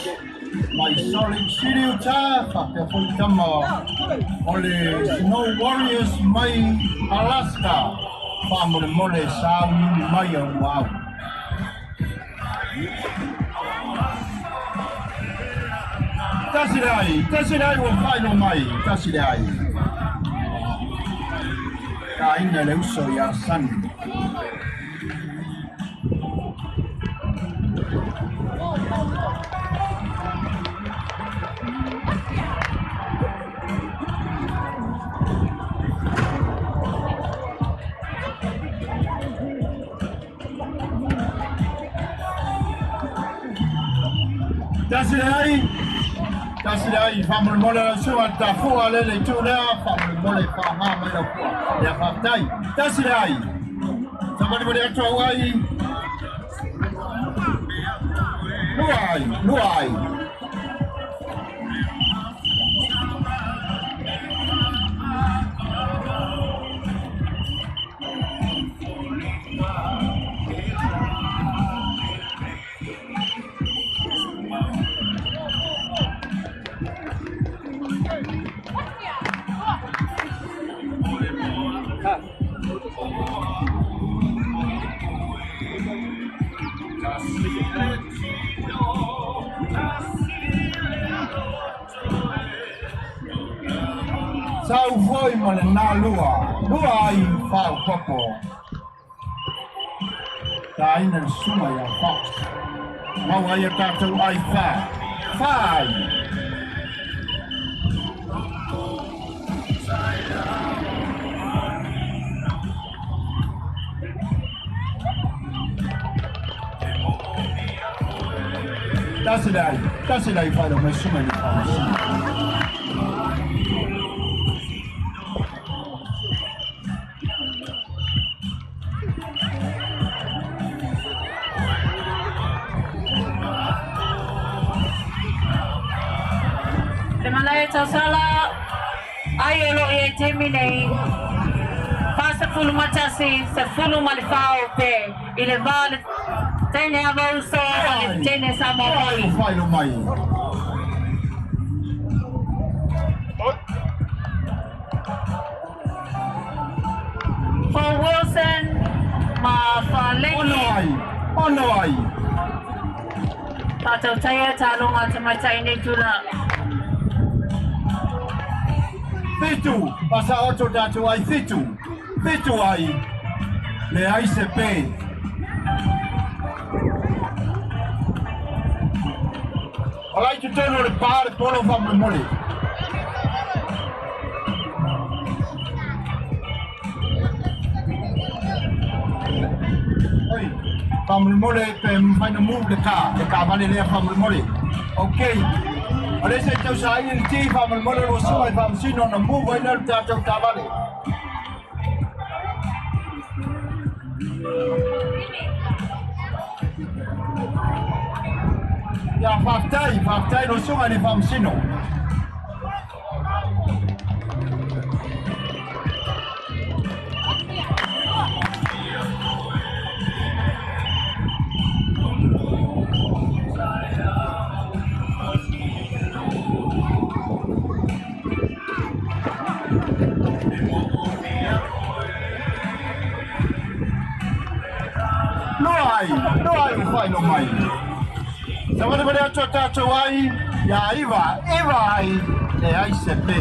mai Salt Lake City Utah, whapea foi tama o le Snow Warriors mai Alaska. Whaamole sa uni mai au au. Tasi le ai, tasi le ai ua whaino mai, tasi le ai. Taina le uso ia Sani. Tasi le ai, tasi le ai, faamolemole lau susuga le tafua le le itu lea, faamolemole faaaoga mai lau fua. Ia faafetai. Tasi le ai. Savalivali atu au ai. Lua ai, lua ai. Sau foi ma le nā lua, lua ai faaopopo. Taina le susuga ia Fox. Maua ai a tatou ai fa. Fa ai. Tasi le ai, tasi le ai failo mai susuga i le faamasino. Le malae tausala, ai o loo i ai taimi nei, 41, 14 pe, i le va o le teine Avauso ma le teine Samoa foi. Failo mai. For Wilson ma Ono Falegi. ai, ono ai. Faatautaia taaloga a tamaitai nei tula. Fitu, faasaoto tatou ai fitu. Fitu ai. Le ai se pe. O lai totonu o le pa le polo faamolemole. Oi, faamolemole pe mafai ona move le car, le taavale lea faamolemole. Okay. O le se i tausaili le ti faamolemole lau susuga i le faamasino ona move ai lea o le tatou taavale. Ia, faafetai, faafetai lau susuga i le faamasino. Lua ai, lua ai ua faailoa mai. Savalivali atu a tatou ai, ia iva, iva ai, leai se pe.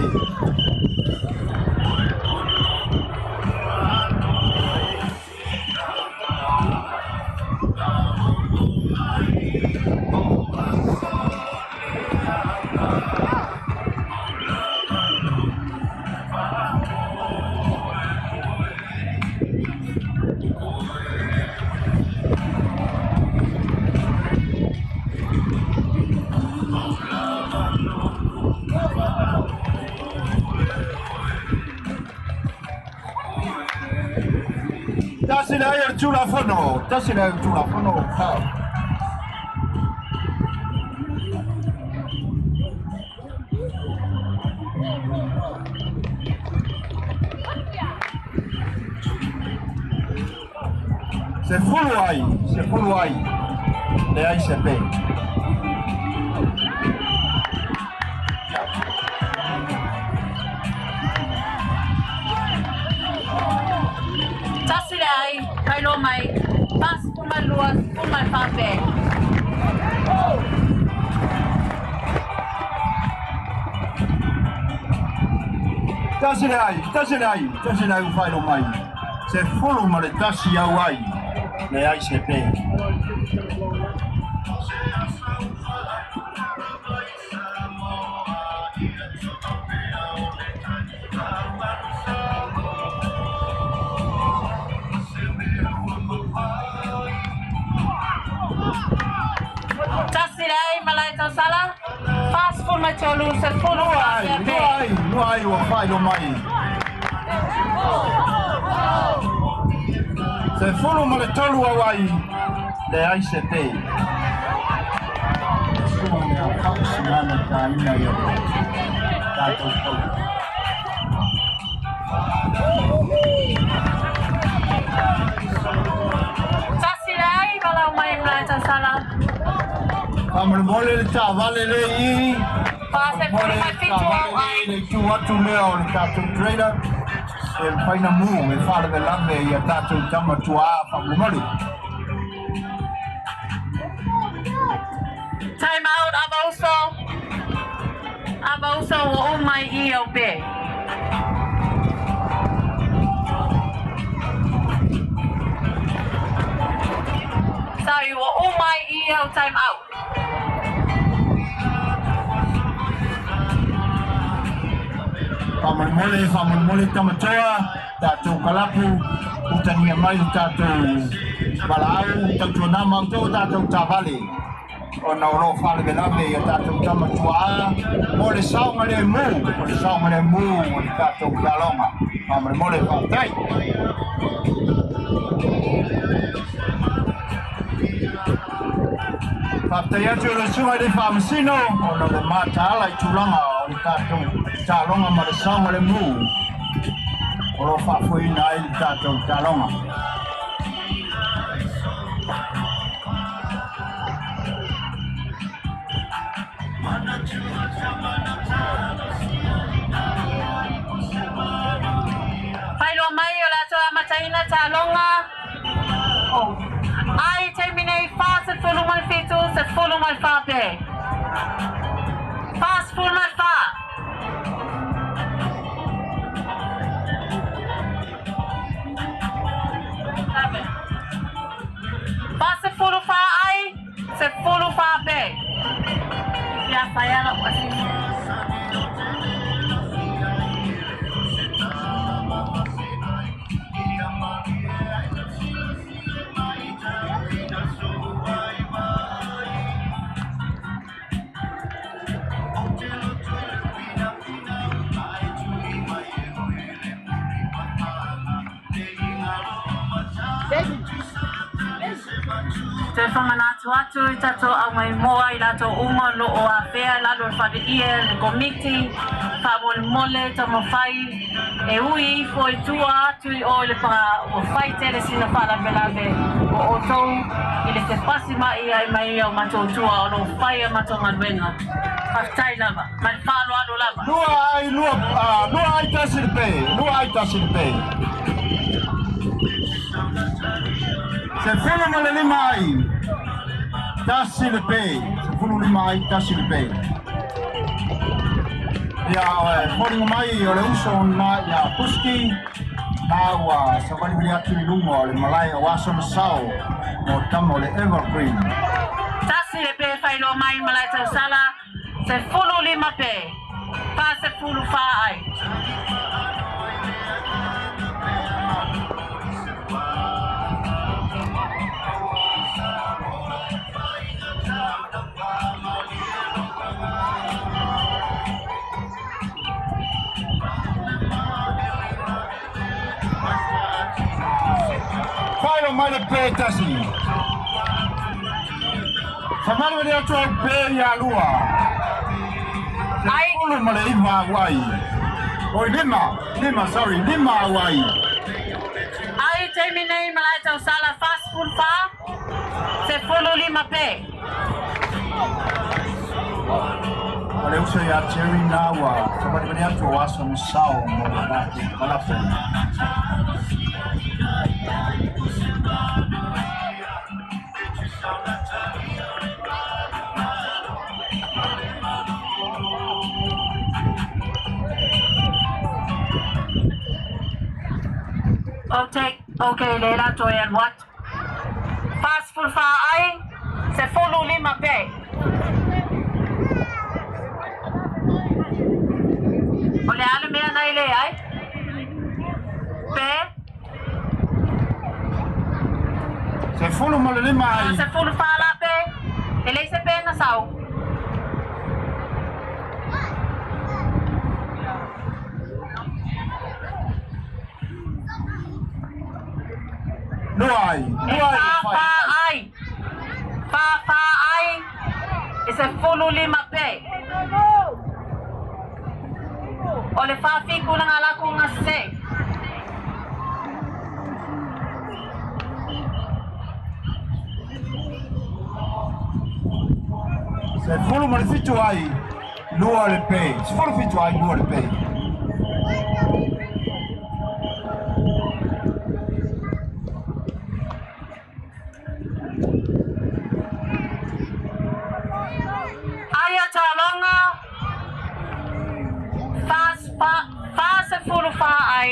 Tasi le ai o le Tulafono, tasi le ai o le Tulafono. Sefulu ai, sefulu ai, leai se pe. Tasi le ai, faailoa mai, 42, 14 pe. Tasi le ai, tasi le ai, tasi le ai ua faailoa mai. 11 auai le ai se pe. Tasi le ai malae tausala, 43, 10 Lua ai, lua ai, lua ai ua faailoa mai. 13 auai le ai se pe. Sua mea faasinana taina ia tatou pau. Tasi le ai valaau mai malae tausala. Faamolemole le taavale le i. 47 au ai. Le itu atu lea o le tatou trailer. E faina mu e faalavelave ia tatou tama tuaa faamolemole. Time out Avauso. Avauso ua uma i i au pe. Sorry, ua uma i i au time out. Faamolemole, faamolemole tamatoa, tatou kalapu, utagia mai le tatou valaau, tautuana matou tatou taavale. Ona o loo faalavelave ia tatou tama tuaa mo le saoga lemu, o le saoga lemu o le tatou taloga. Faamolemole, faafetai. Faafetai atu i le susuga i le faamasino ona o le mataala i tulaga o le tatou taloga ma le saoga lemu o loo faafoeina ai le tatou taloga. Faailoa mai o le aso e amataina taaloga. Oh. Ai taimi nei 47, 14 pe. 44. 44 ai, 14 pe. Ia whai ala o asi. Toe faamanatu atu i tatou aumaimoa i latou uma o lo o afea i lalo o le faleie le komiti faamolemole taumafai e ui ifo i tua atu i o i le pa ua fai tele sina faalavelave o outou i le fepasi mai ai ma ia o matou tua o lo o fai a matou galuega. Faafetai lava ma le faaaloalo lava. Lua ai lua, lua ai tasi le pe, lua ai tasi le pe. 15 ai, tasi le pe, 15 ai, tasi le pe. Ia, e foliga mai o le uso na ia Puski, na ua savalivali atu i luga o le malae o aso na sao mo tama o le Evergreen. Tasi le pe faailoa mai malae tausala, 15 pe, 44 ai. Faailoa mai le pe tasi. Savalivali atu au pe ia lua. Ai. 19 auai. Oi, lima, lima, sorry, lima auai. Ai taimi nei malae tausala 44, 15 pe. O le uso ia Jerry na ua savalivali atu o aso na sao mo le tatou kalapu. Ok, ok le la toe alu atu. 44 ai, 15 pe. O le a le mea na e le ai? Pe? 15 ai. 14 la pe. E leai se pe na sau. Lua ai. E Lua ai. fa fa ai. Fa fa ai. E 15 pe. O le 47 na nga la ku nga se. 17 ai, lua le pe. 17 ai, lua le pe. Aia taaloga fa fa 44 ai,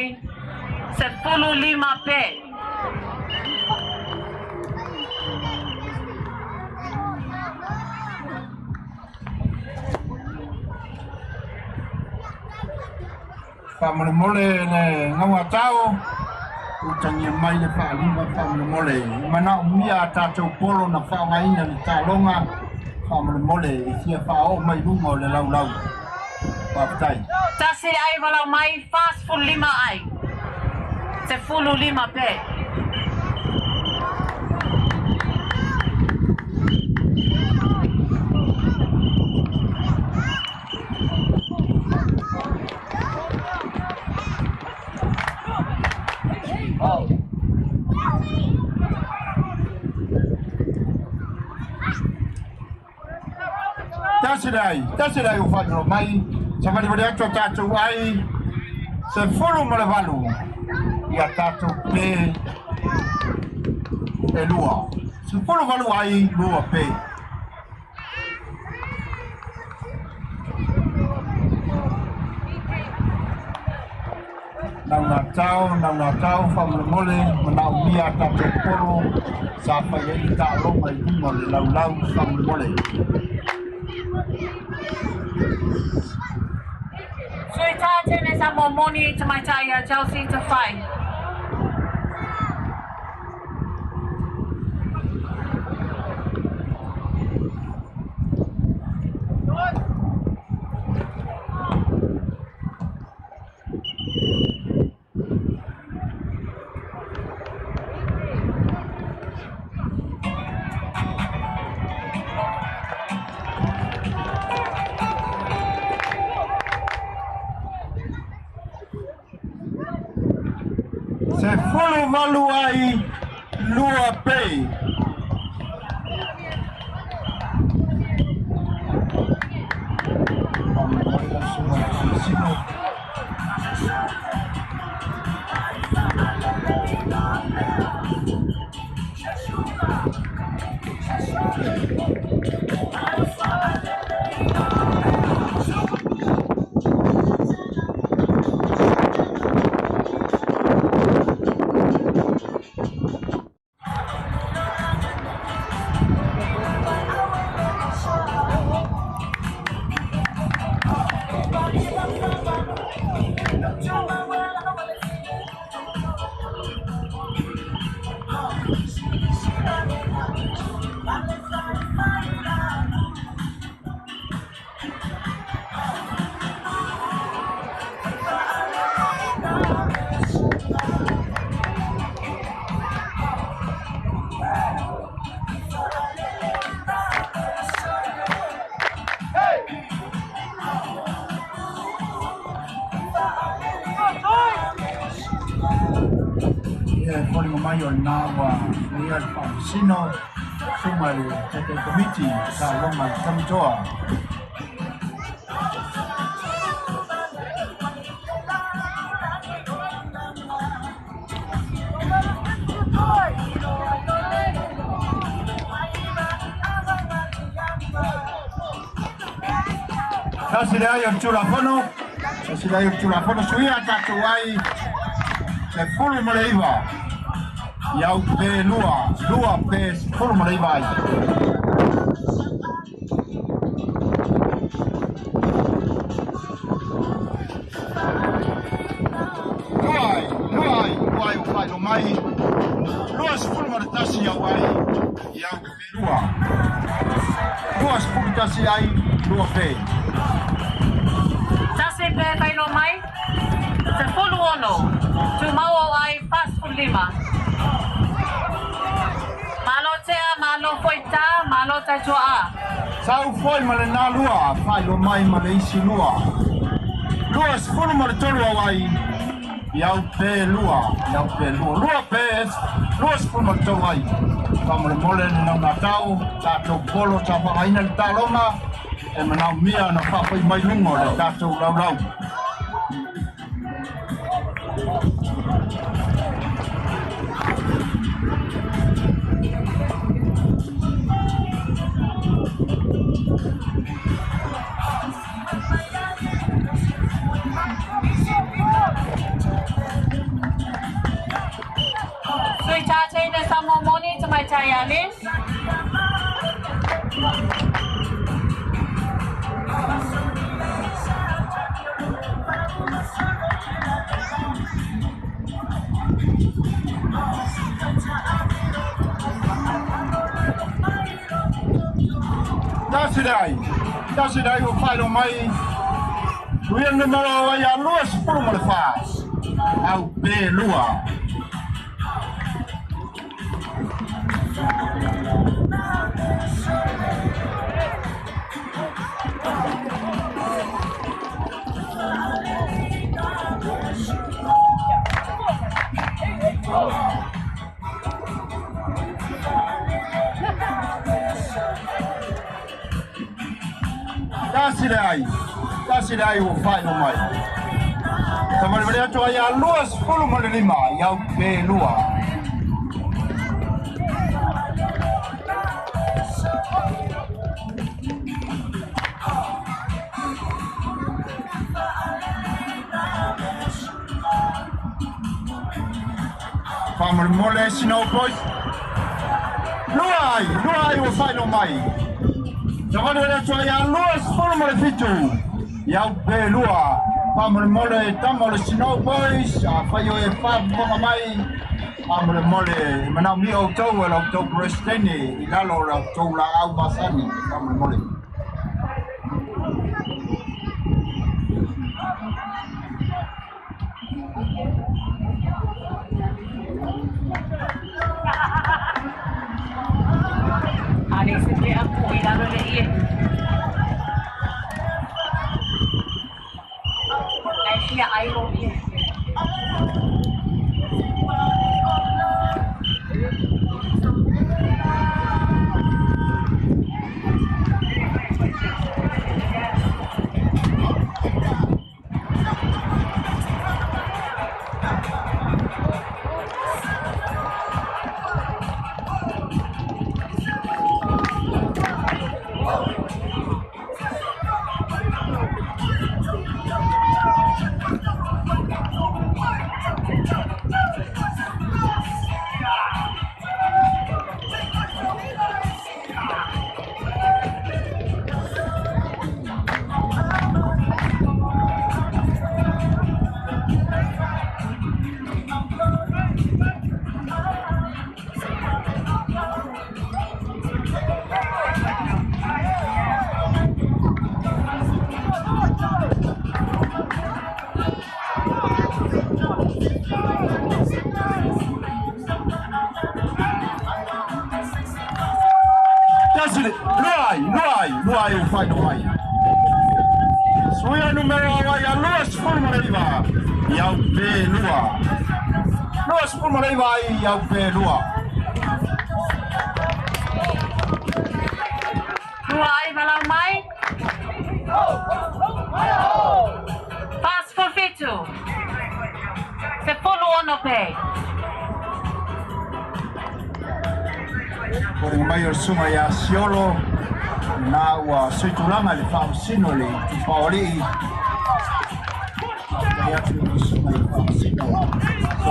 15 pe. Faamolemole le gauatao utagia mai le faalima faamolemole i manaomia a tatou polo na faaaogaina i le taaloga faamolemole e fia faaoo mai luga o le laulau. Faafetai. Tasi le ai walau mai 45 ai. 15 pe. Tasi le ai, tasi le ai ua faailoa mai, savalivali atu a tatou ai, 18 ia tatou pe e lua. 18 ai, lua pe. Naugatao, naugatao, faamolemole, manaomia a tatou polo sa fai ai le taaloga i luma o le laulau faamolemole. Sui tā tene sa mōmoni i te maitai a Chelsea te whai. 18 ai, lua pe. Faamolemole lau susuga i le Faamasino. Ia e foliga mai o lena ua suia le Faamasino susuga i le Taitai Komiti taaloga i le Tamitoa. Tasi le ai o le Tulafono, tasi le ai o le Tulafono, suia tatou ai. 19 iau pe lua, lua pe 19 ai. Lua ai, lua ai, lua ai o whailo mai. 21 iau ai, iau pe lua. 21 ai, lua pe. Tasi pe whailo mai. 16. Tumau o ai 45. Malo tea, malo foita, malo taitua'a. Sau foi ma le nā lua, whailo mai ma le isi lua. 23 au ai, iau pe lua, iau pe lua. Lua pe, 23 ai. Whamole mole ni nau ngā tau, tātou polo tā whangaina le tālonga, e manau mia na whawhai mai lungo le tātou lau lau. Sui tātei na samo moni te mai tai ale. Tasi dai, tasi dai o whailo mai. Uia numero ai a 24, au pe lua. Tasi dai, tasi dai o whailo mai. Tamarivare atu ai a 25, iau pe lua. Whamole mole snow boys. Lua ai, lua ai o whailo mai. Tamarivare atu ai a 27, iau pe lua. Whamole mole tama o le snow boys, a whai o e whamonga mai. Whamole mole, manau mi au tau e lau tau presidente, i lalo lau tau la au masani. Whamole mole. Ale se te apu i lalo le ie. Ai fia ai ro ie. Tasi le, lua ai, lua ai, lua ai o whailo mai. Suia numero ai a 29, iau pe lua. 29 ai iau pe lua. Lua ai walau mai. 47. 16 pe. Kore mai o sunga ia Siolo, nā ua suitulanga le whaamsino le tupaolii. Whakatari atu i sunga i whaamsino.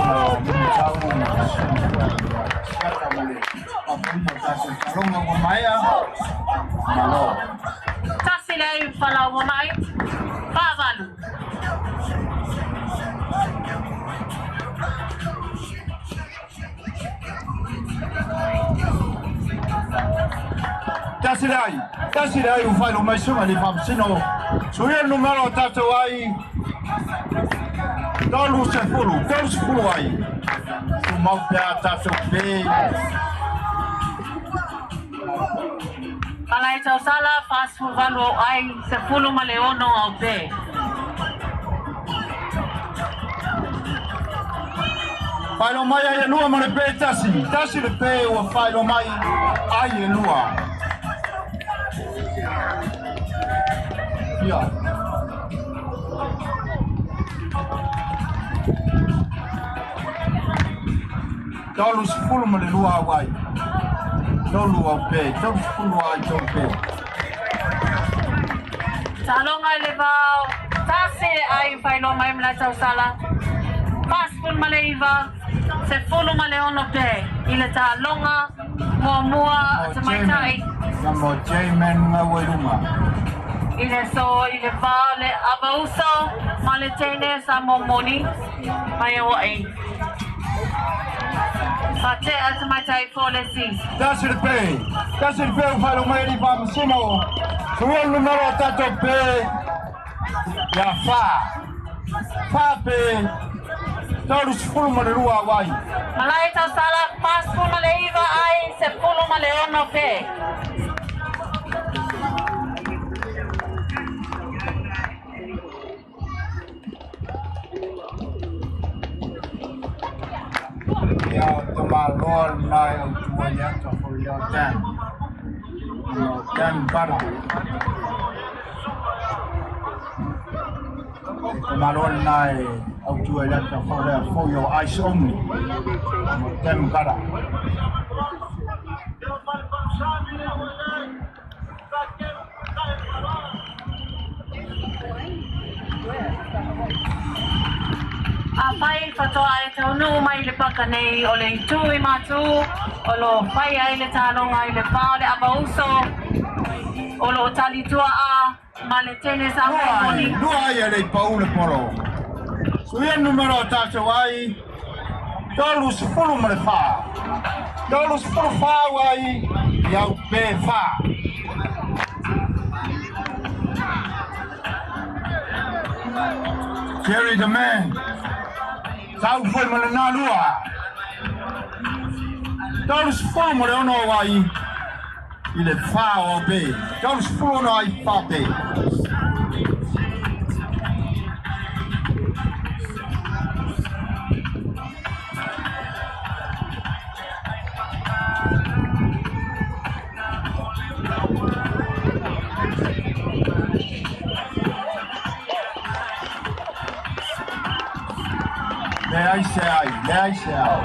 Tau ma le susuga Siata ma le faafofoga o tatou taaloga ua maea. Malo. Tasi le ai falaoa mai. Faavalu. Tasi le ai, tasi le ai ua faailoa mai susuga i le Faamasino. Suia le numera o tatou ai, 30, 30 ai. Tumau pea tatou pe. Palai tausala 48 au ai, 16 au pe. Faailoa mai ai e lua ma le pe tasi. Tasi le pe ua faailoa mai ai e lua. Ia. 32 au ai. Tolu au pe. 30 ai tolu pe. Taaloga i le vao, tasi le ai faailoa mai ma le tausala. 49, 16 pe i le taaloga muamua a tamaitai. Ia mo J-Man ngau i luma. I le so i le va o le Avauso ma le teine sa momoni mai Hawaii. Faatea tamaitai fo le si. Tasi le pe. Tasi le pe ua faailoa mai alii faamasino. Suia le numera o tatou pe. Ia fa. Fa pe. 32 au ai. Malae tausala 49 ai 16 pe. Ia o tamāloa lena e autu ai ata for ia Dan. No, Dan Bara. E tamāloa lena e autu ai ata for lea for your eyes only. No, Dan Bara. Afai faatoa e taunuu mai i le paka nei o le itu i matu o lo o fai ai le taaloga i le va o le Avauso o lo o tali tuaa ma le tene sa Lua ai, momoni. lua ai e le i pau le polo. Suia le numera o tatou ai, 34. 34 ai, i au pe fa. Jerry the man. Sau foi ma le nā lua. 36 ai i le fa o pe. 36 ai fa pe. Leai se ai, leai se ai.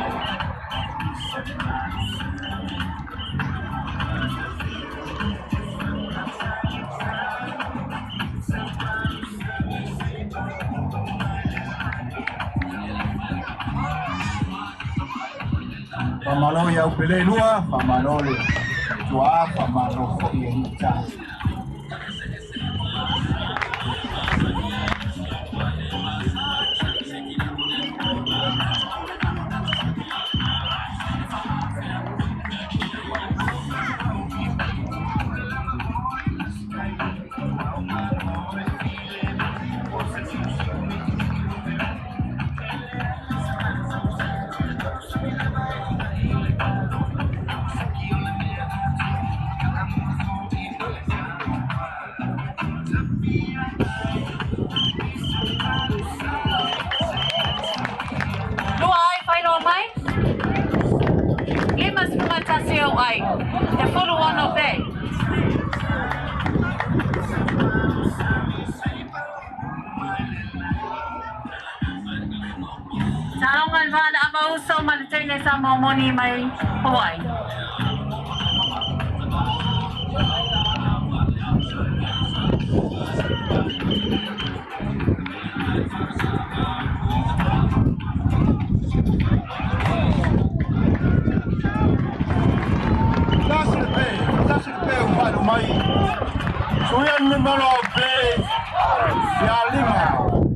Faamalo i au pele lua, faamalo le tuā, faamalo foi e ita. Lua ai faailoa mai. 51 au ai. 16 pe. Taaloga i le va o le Avauso ma le teine sa momoni mai Hawaii. Ua mai. Suia numero pe ia lima.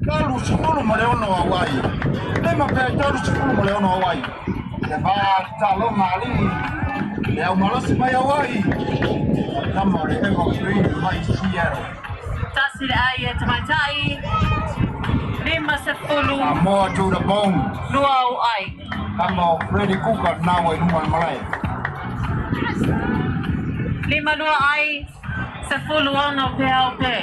36 auai. 5 pe 36 auai. Le va taloga alii. Le au malosi mai auai. Tama o le Evergreen mai Seattle. Tasi le ai e tamaitai. 50. Samoa to the bone. Lua au ai. Tama o Freddy Kuka nau e luma le malae. 52 ai. 16 pe au pe.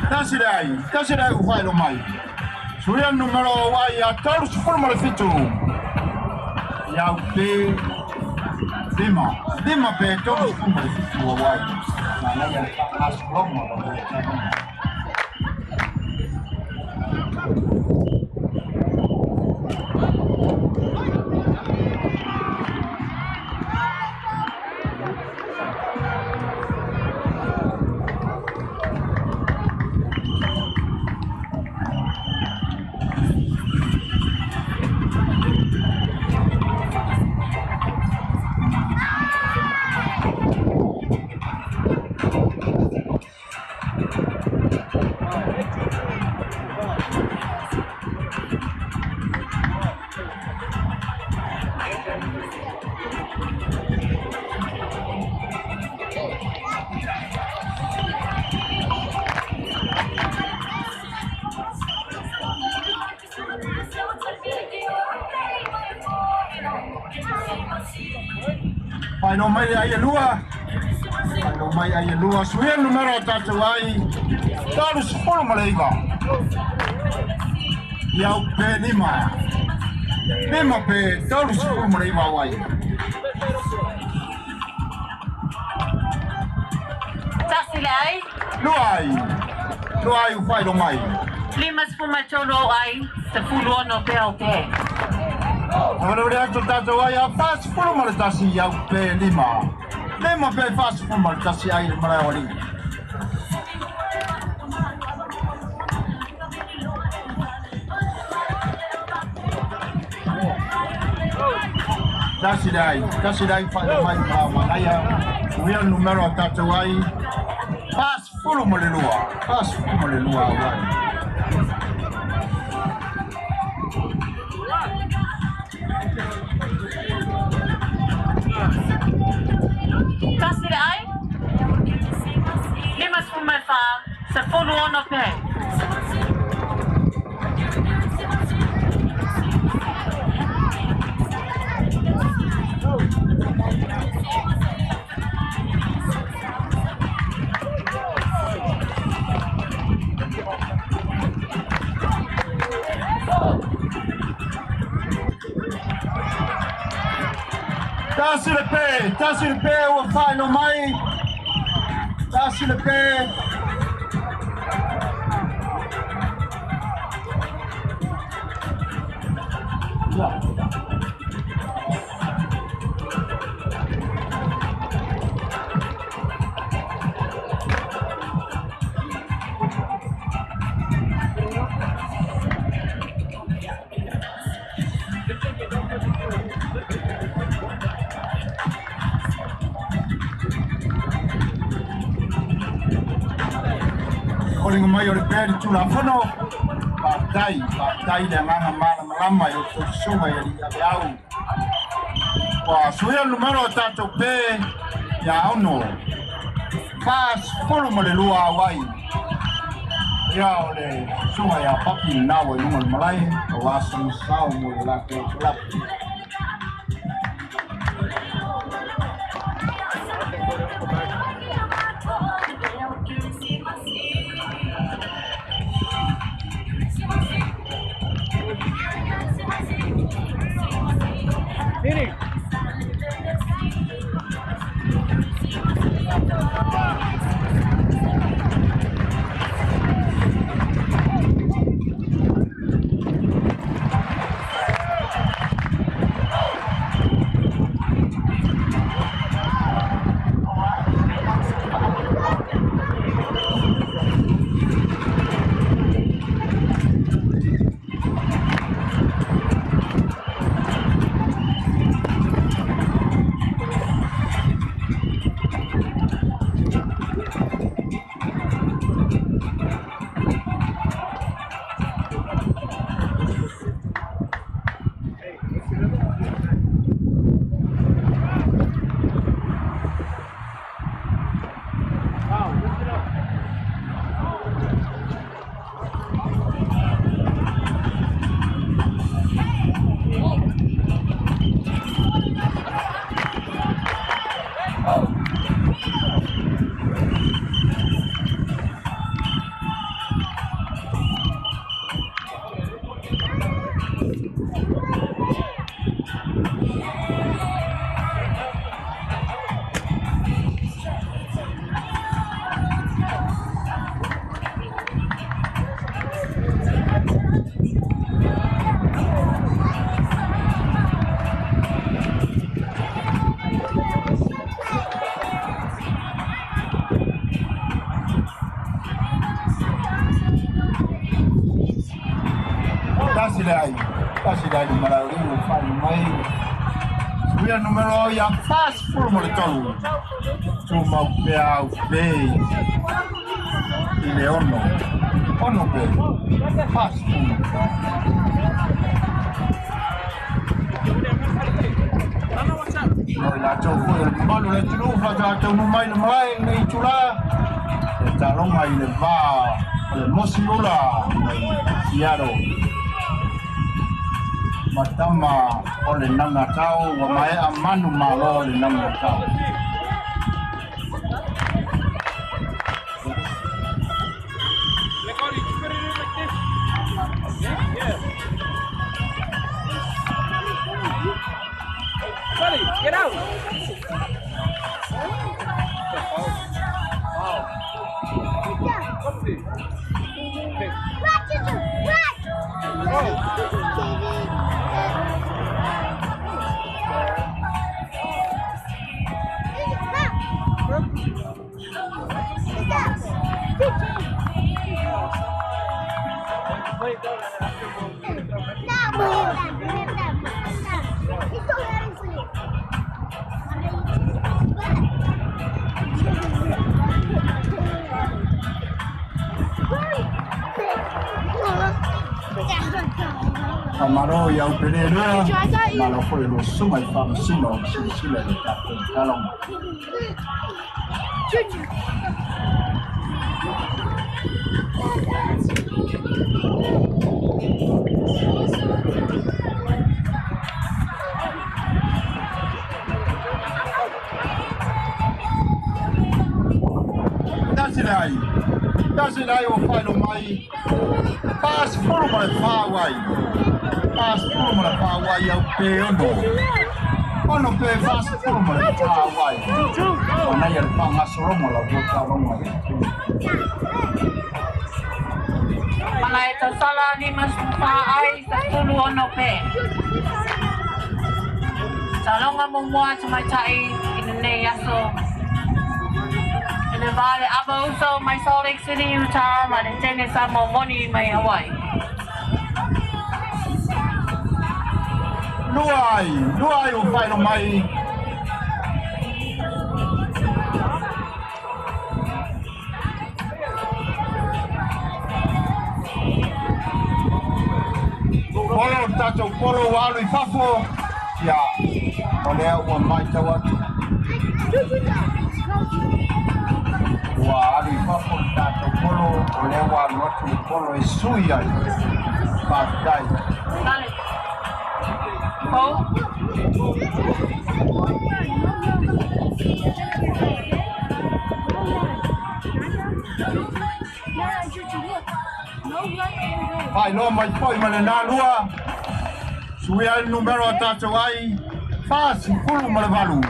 Tasi le ai, tasi le ai ua failo mai. Suia numero ai a 37. Iau pe lima, lima pe 37 auai. Manaia le faagasologa o le taloga. Failo mai le ai e lua. Failo mai ai e lua. Suia numero o tatou ai. 39. Iau pe lima. Lima pe 39 auai. Tasi le ai. Lua ai. Lua ai ua failo mai. 53 au ai. 16 pe au pe. Whareore atu tātou ai a 41 iau pe lima. Lima pe 41 ai le marae o alii. Tasi le ai, tasi le ai whae mai mā manaia. Uia numero a tātou ai. 42, 42 au ai. Tasi le ai. 54, 16 pe. Tasi le pe, tasi le pe ua whaino mai. Tasi le pe. Olinga mai o le pea le tulafono. Faafetai, faafetai le agaga malamalama i o outou susuga i alii aveau. Ua suia le numero o tatou pe ia 6. 42 auai. Ia o le susuga ia Papi lena ua i luga o le malae, aua sona sao mo le latou kalapu. Tasi le ai, tasi le ai le malauri o whai mai. Suia numero ia 40 ma le 3. Tumau pea au pe i le 6. 6 pe. 40. Mo i latou foi o le mamalu o le atunuu faatoa taunuu mai le malae i lenei itulā e taloga i le va o le Mosi Ula mai Seattle ma tama o le Nagatao ua maea manu malo le Nagatao. Get out! Faamalo i au pele lea, malo foi i lo susuga i faamasino o le silasila i le tatou taloga. Tasi le ai, tasi le ai ua faailoa mai, 40 ma le 4 ai. 40 ma le 4 ai au pe 6. 6 pe 40 ma le 4 ai. O nei le faagasologa o la outou taaloga i le taimi. Malae tausala 54 ai, 16 pe. Taloga muamua tamaitai i lenei aso. I le va o le Ava Uso mai Salt Lake City, Utah ma le teine Samoa moni mai Hawaii. Lua ai, lua ai ua faailoa mai. Polo le tatou polo ua alu i fafo, ia, o lea ua matau atu. Ua alu i fafo le tatou polo, o lea ua alu atu le polo e sui ai. Faafetai. Dale. Fou. Faailoa mai foi ma lena lua, suia ai le numero a tatou ai, 48.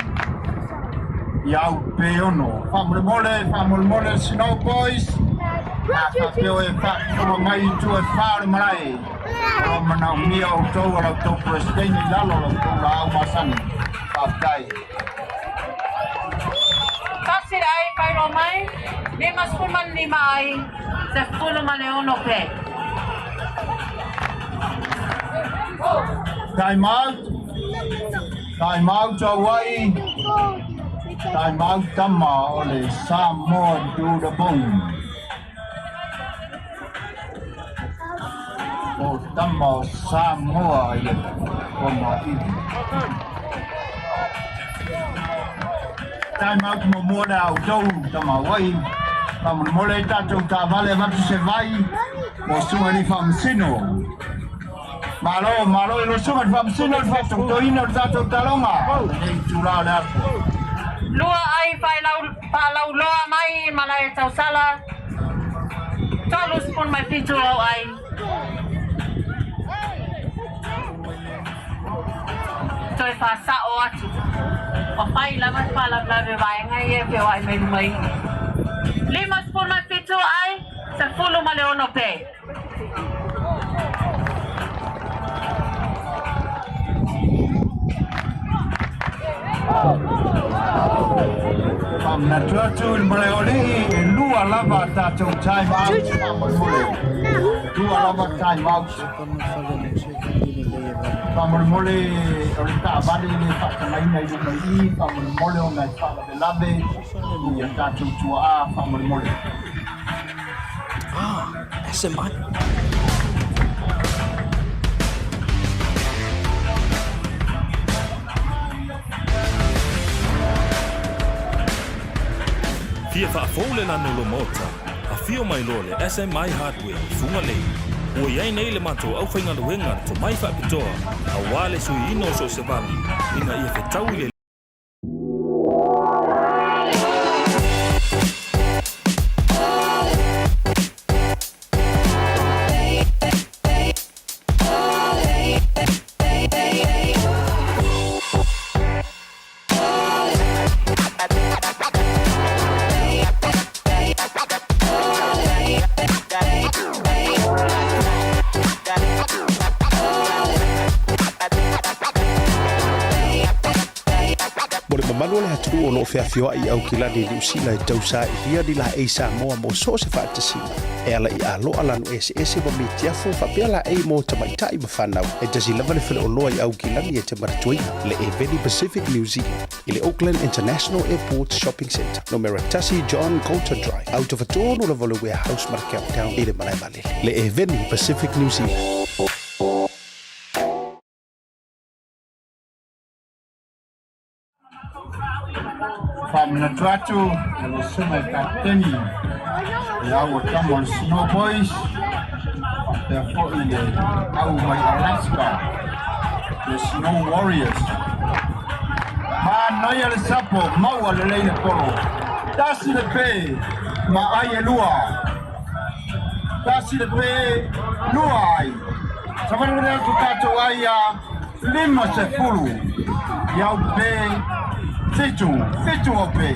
Ia au pe 6. Faamolemole, faamolemole Snow Boys, a faapea e faafofoga mai i tua e fa o le malae. O lo o manaomia outou a la outou Peresetene i lalo o la outou laau masani. Faafetai. Tasi le ai faailoa mai, 55 ai, 16 pe. Time out. Time out Hawaii. Time out tama o le Samoa to the bone. O tama o Samoa i le kona ivi. Time out muamua le a outou tama Hawaii. Faamolemole tatou taavale avatu se vai mo susuga i le faamasino. Malo, malo i lo susuga i le faamasino le faatautoina o le tatou taloga lenei itulā o le aso. Lua ai faalauloa mai malae tausala, 37 au ai. Toe faasao atu. Ua fai lava le faalavelave vaega ia e feoai mai luma iho. 57 ai, 16 pe. Faamanatu atu i le malaeoalii e lua lava a tatou time out faamolemole. Lua lava time out. Faamolemole o le taavale e le faatagaina i luma i i faamolemole ona e faalavelave i a tatou tuaa faamolemole. Ah, SMI. Fia faafou le lanu o lou maota? Afio mai loa le SMI Hardware i Fugalei. Ua i ai nei le matou aufaigaluega le tomai faapitoa aua le suiina o so o se vali ina ia fetau i le Mo le mamalu o le atunuu o lo o feafioai i Aukilani i Niu Sila e tausailia ni laei Samoa mo so o se faatasiga e ala i aloa lanu eseese ma mitiafu faapea laei mo tamaitai ma fanau e tasi lava le faleoloa i Aukilani e te manatuaina le Eveni Pacific New Zealand i le Auckland International Airport Shopping Centre, numera 1 John Coulter Drive, autofatonu lava o le Warehouse ma le Countdown i le malae vaalele. Le Eveni Pacific New Zealand. Faamanatu atu i le susuga i le Kapeteni le au o tama o le Snow Boys faapea foi le au mai Alaska le Snow Warriors. Manaia le sapo, maua lelei le polo. Tasi le pe, ma ai e lua. Tasi le pe, lua ai. Savalivali atu tatou ai ia 50 i au pe fitu, fitu au pe.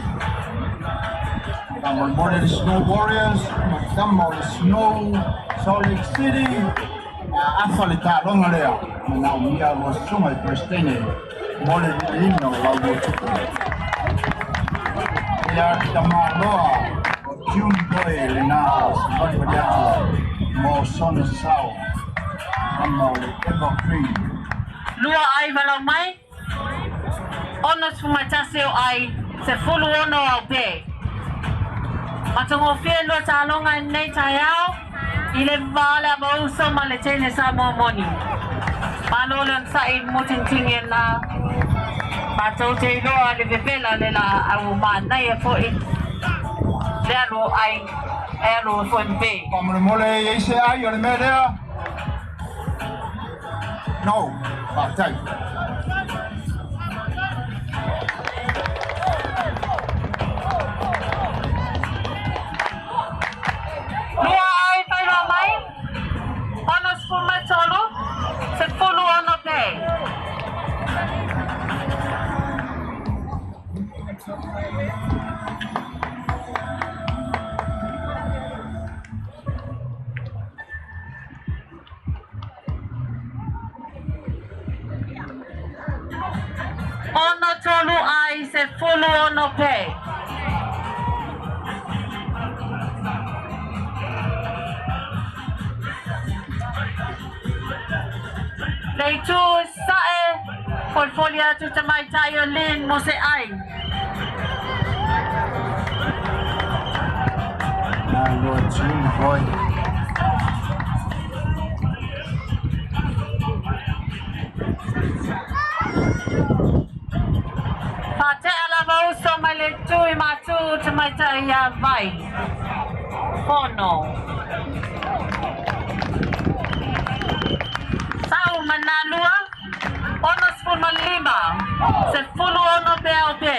Faamolemole le Snow Warriors ma tama o le Snow Salt Lake City a afa le taaloga lea manaomia ua susuga i Peresetene mo le viliina o lau tupe. Ia tamaloa o June Boy lena savalivali atu mo sona sao tama o le Evergreen. Lua ai walau mai, 61 o ai, 16 au pe. Matagofie lua taaloga i lenei taeao, i le va o le Avauso ma le teine Samoa moni. Malo le onosai i le mutingtingi e la matou te iloa le vevela le laau o manaia foi le alu o ai e alu o foi mpe. Faamolemole e i ai se ai o le mea lea? No, faafetai. Lua ai whairoa mai, 63, 16 pe. 63 ai, 16 pe. Le itu sae, folifoli atu tamaitai o Lynn mo se ai. Malo June Boy. Faatea lava uso mai le itu i Matū tamaitai ia Vai. Fono. Sau ma Nalua, 65, 16 pe au pe.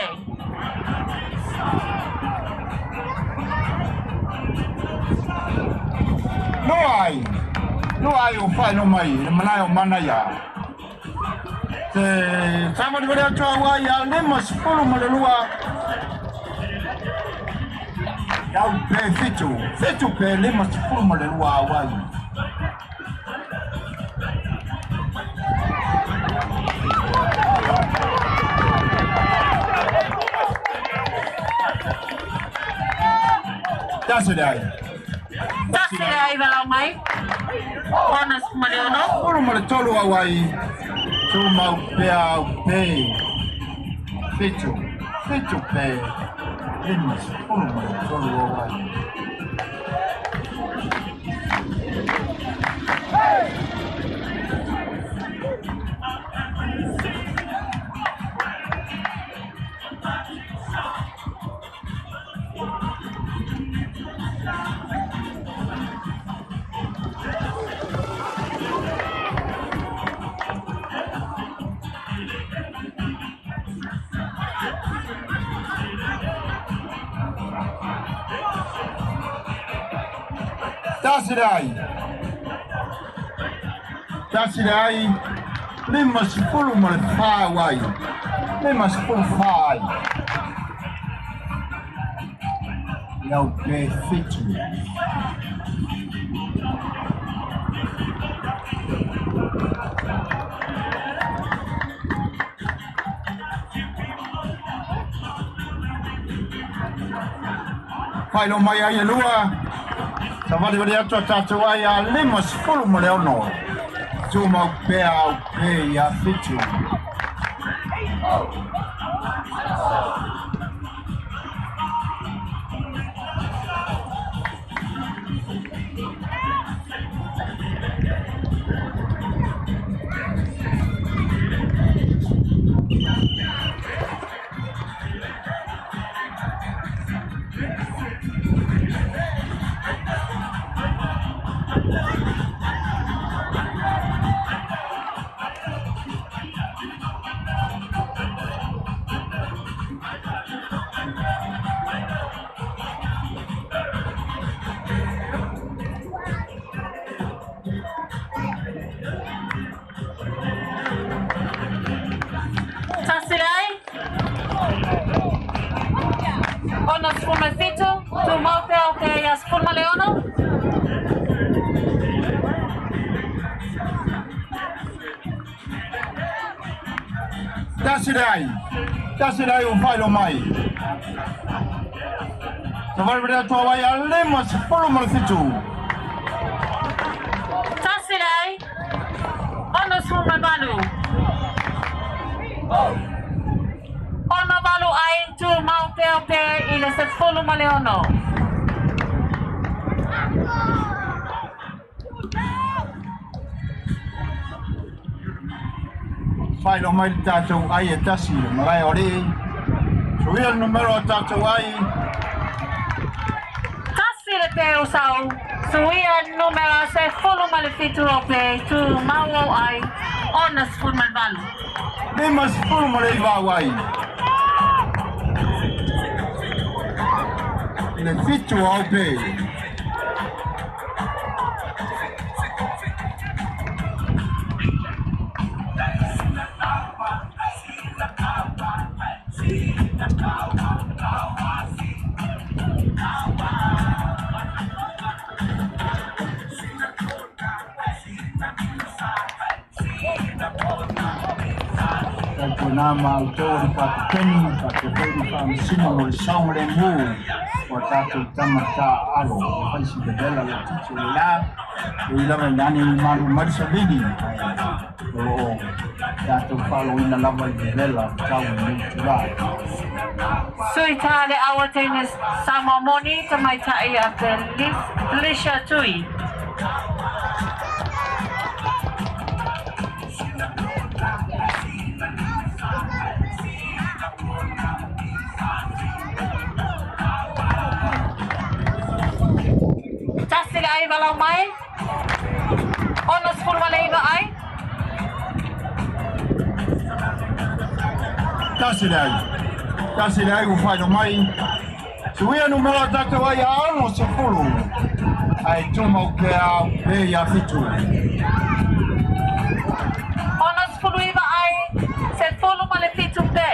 No ai, no ai o whaino mai, le malae o Manaia. Te savalivali atu au ai ia 52 iau pe fitu, fitu pe 52 au ai. Tasi le ai. Tasi le ai walau mai. 66. Ulu ma le tolu au ai. Tumau pea au pe. Fitu. Fitu pe. 53 au ai. Tasi le ai. Tasi le ai. 54 ai. 54 ai. Iau pe fitu. Whailo mai ai e lua. Sa wali wali atu a tātou ai a 56. Tūmau pea au pe ia fitu. Tasi le ai. 67. Tumau pea au pe ia 16. Tasi le ai. Tasi le ai o whailo mai. Sa wali wali atu ai a 57. Tasi le ai. 68. 68 ai tumau pea pe i le 16. Whailo mai le tātou ai e tasi le marae o le. Suia le numero o tātou ai. Tasi le pe o sau. Suia numero 17 o pe tumau au ai 68. 59 au ai. Le fitu au pe. Ko nā mau tō le pāpeteni, pāpeteni whaamisino mo le saunga le mū o tātou tamata alo. O whai si vela le titi o le la, o i lava i nani i malu marisa vini. O o tātou whalo ina lava i vela tau i nei tula. Sui tā le awa teine Samoa moni te mai tai a Felicia Tui. Tasi le ai walau mai. 69 ai. Tasi le ai. Tasi le ai ua whailo mai. Suia numero tātou ai a 60. Ai tūmau ke au pe ia fitu. 69 ai. 17 pe.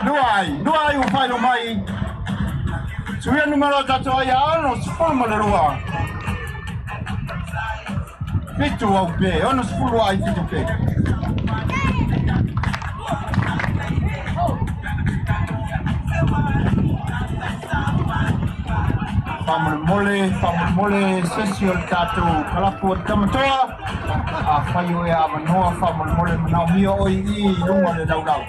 Lua ai, lua ai ua faailoa mai. Suia numera o tatou ai a 62. 7 au pe, 62 ai 7 pe. Faamolemole, faamolemole sesi o le tatou kalapu o le Tamatoa. Afai o e avanoa, faamolemole manaomia oi i i luga o le laulau.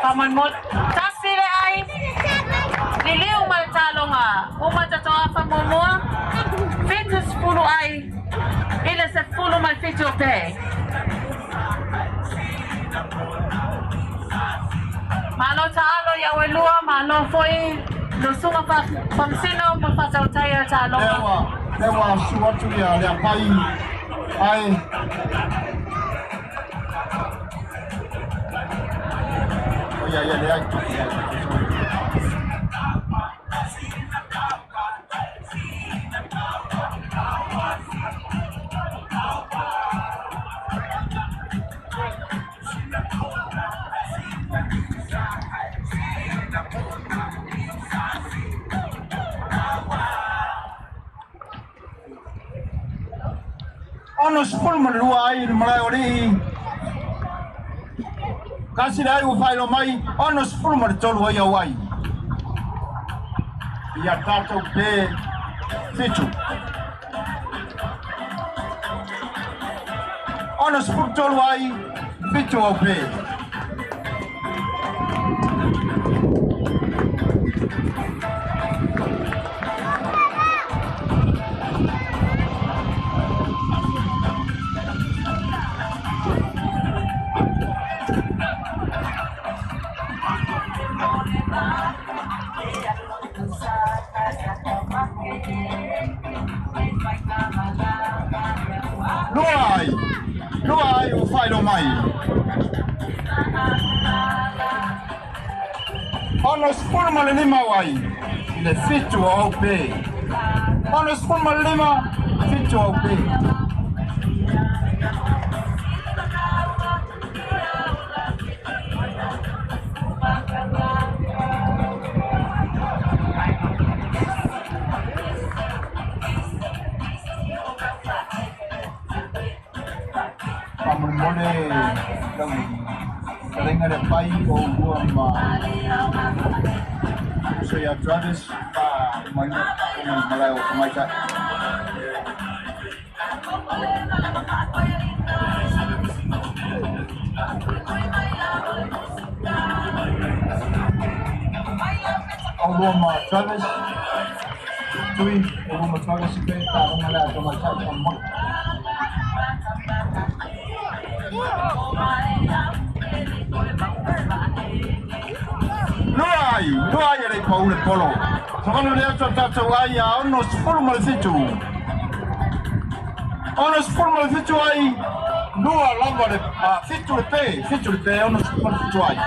Faamolemole. Tasi le ai, liliu ma le taloga, uma tatou afa muamua, 70 ai i le 17 o pe. Malo taalo i au e lua, malo foi lo suga faamasino ma faatautai a taaloga. Lea ua, lea ua su atu ia le apai ai. O ia ia leai. 62 ai i le malae o alii. Kasi le ai ua faailoa mai, 63 ai au ai. Ia tatou pe 7. 63 ai, 7 au pe. Lua ai, lua ai ua faailoa mai. 65 au ai i le 7 o au pe. 65, 7 au pe. Faamolemole lau fetalaiga le pai o ua ma uso ia Travis faaumaina taaloga i malae o tamaitai. Aulua ma Travis, Tui, aulua ma Travis pe taaloga lea a tamaitai faamolemole. Lua ai, lua ai e le i pau le polo. Sokana le atu a tatou ai a 67. 67 ai, lua lava le, a, 7 le pe, 7 le pe, 67 ai.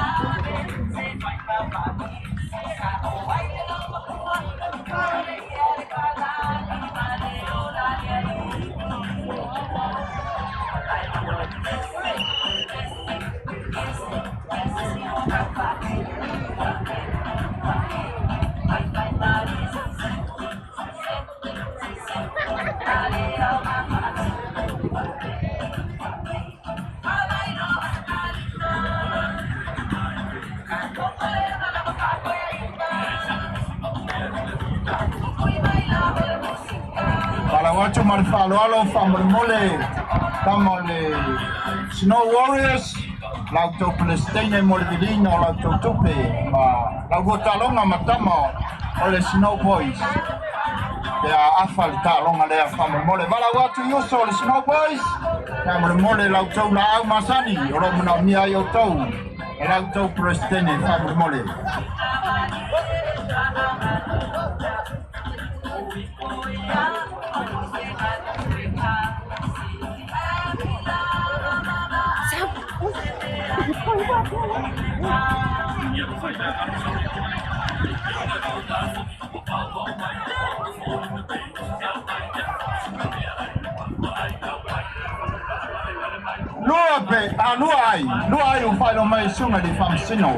Falau atu ma le faaaloalo faamolemole tama o le Snow Warriors, la outou Palestine mo le viliina o la outou tupe ma la ulua taaloga ma tama o le Snow Boys. Pe a afa le taaloga lea faamolemole. Valaau atu i uso o le Snow Boys, faamolemole la outou laau masani o lo o manaomia ai outou e la outou Peresetene faamolemole. Lua pe, a lua ai, lua ai o failo mai suga i le faamasino.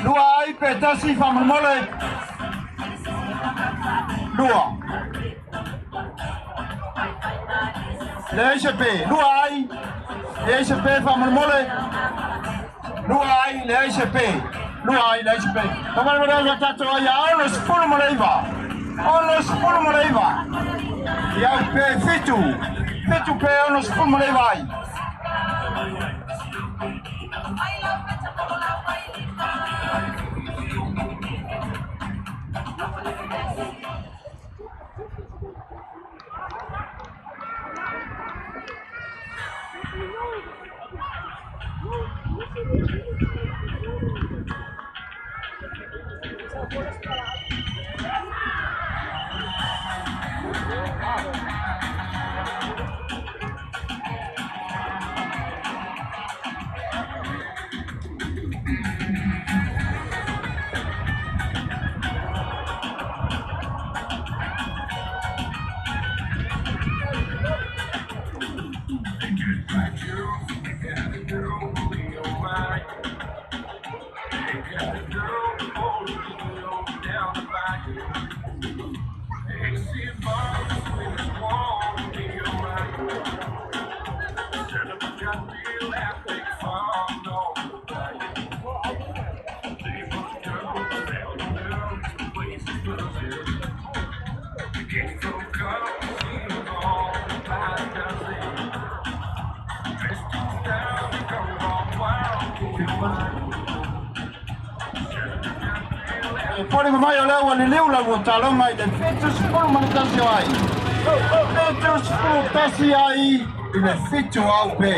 Lua ai pe tasi faamolemole. Lua. Leai se pe, lua ai, leai se pe faamolemole. Lua ai, leai se pe. Lua ai, leai se pe. Faamolemole ia tatou ai ia 69. 69. Ia au pe fitu. Fitu pe 69 ai. E foliga mai o lea ua liliu la ua taloga i le 71 o ai. 71 ai i le 7 au pe.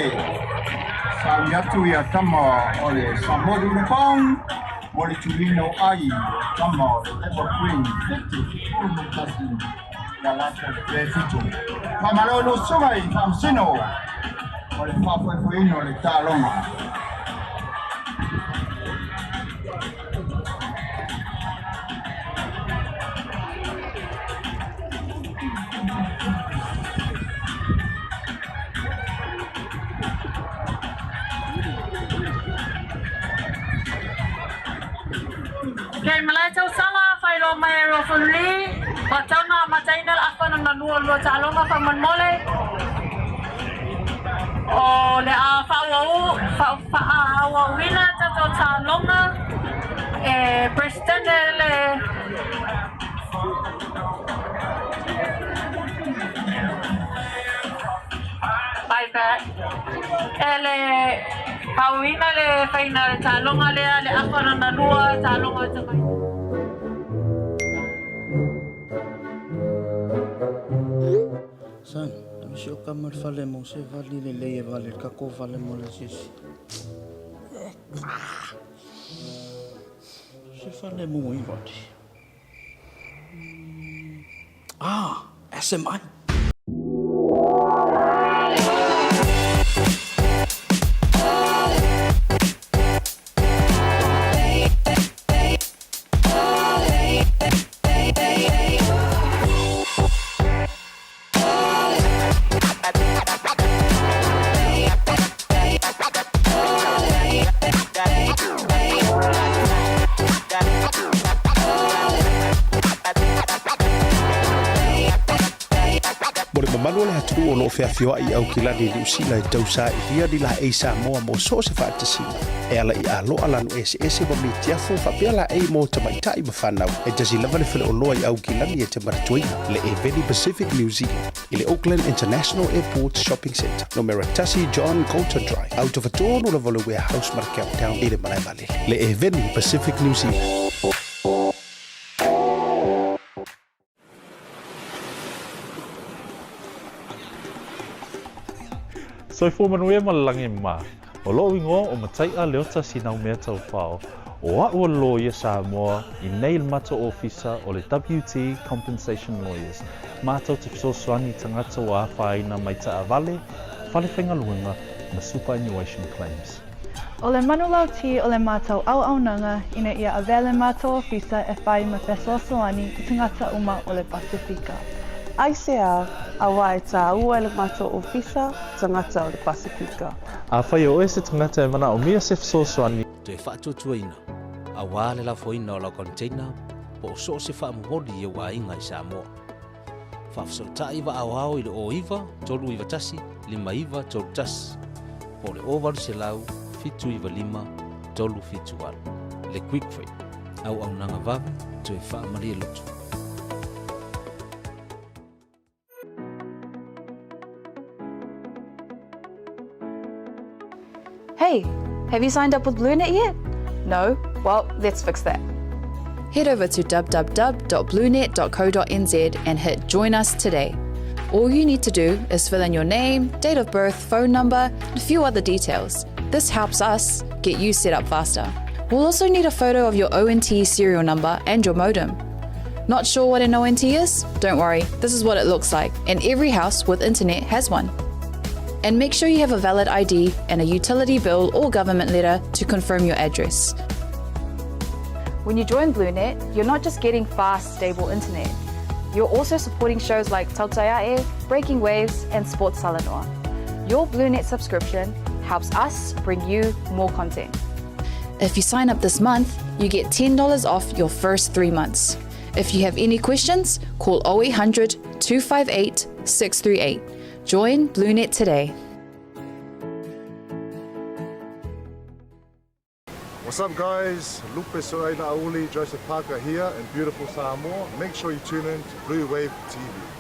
Saui atu ia tama o le Samoa Uniform mo le tuuina o ai tama o le Evergreen 71 ia latou pe fitu. Faamalo i lou susuga i Faamasino mo le faafoefoeina o le taaloga. Kei malae tausala whailoa mai e Roffen Lee, wa tauna a mataina le afa nona lua lua taaloga faamolemole o le a faaauau faaauauina tatou taaloga e President le My bad. E le pauina le faina le taaloga lea le afa lona lua taaloga o tamai. Son, ave si o kama le fale mo se vali lelei e vale le kako vale mo le asiasi. Se fale mo i vali. Ah, SMI. Mo le mamalu o le atunuu o lo o feafioai i Aukilani i Niu Sila e tausaailia ni laei Samoa mo so o se faatasiga e ala i aloa lanu eseese ma mitiafu faapea laei mo tamaitai ma fanau e tasi lava le faleoloa i Aukilani e te manatuaina le Eveni Pacific New Zealand i le Auckland International Airport Shopping Centre, numera tasi John Colton Drive, autofatonu lava o le Warehouse ma le Countdown i le malae vaalele, le Eveni Pacific New Zealand. Soifua manuia ma le lagi ma. O lo'u igoa o Matai'a Leota Sinaumea Taufao, o a'u o le loia Samoa i nei le matou ofisa o le WT Compensation Lawyers, matou te fesoasoani i tagata ua afaina mai taavale, falefaigaluega ma superannuation claims. O le manulauti o le matou auaunaga ina ia avea le matou ofisa e fai ma fesoasoani i tagata uma o le Pasefika. Aisea, auā e tāua e le matou ofisa tagata o le Pasefika. Afai o oe se tagata e manaomia se fesoasoani. Toe faatuatuaina, auā le lafoina o lau container po o so o se faamomoli i ou aiga i Samoa. Faafesootai Vaa Aoao i le 09 391 5931 po o le 0800 795 378. Le Quick Freight, auaunaga vave toe faamalie loto. Hey, have you signed up with BlueNet yet? No? Well, let's fix that. Head over to www.bluenet.co.nz and hit Join Us Today. All you need to do is fill in your name, date of birth, phone number, and a few other details. This helps us get you set up faster. We'll also need a photo of your ONT serial number and your modem. Not sure what an ONT is? Don't worry, this is what it looks like, and every house with internet has one. And make sure you have a valid ID and a utility bill or government letter to confirm your address. When you join BlueNet, you're not just getting fast, stable internet. You're also supporting shows like Tautaiae, Breaking Waves, and Sports Salanoa. Your BlueNet subscription helps us bring you more content. If you sign up this month, you get $10 off your first three months. If you have any questions, call 0800 258 638. Join BlueNet today. What's up guys? Lupe Soaina Auli, Joseph Parker here in beautiful Samoa. Make sure you tune in to Blue Wave TV.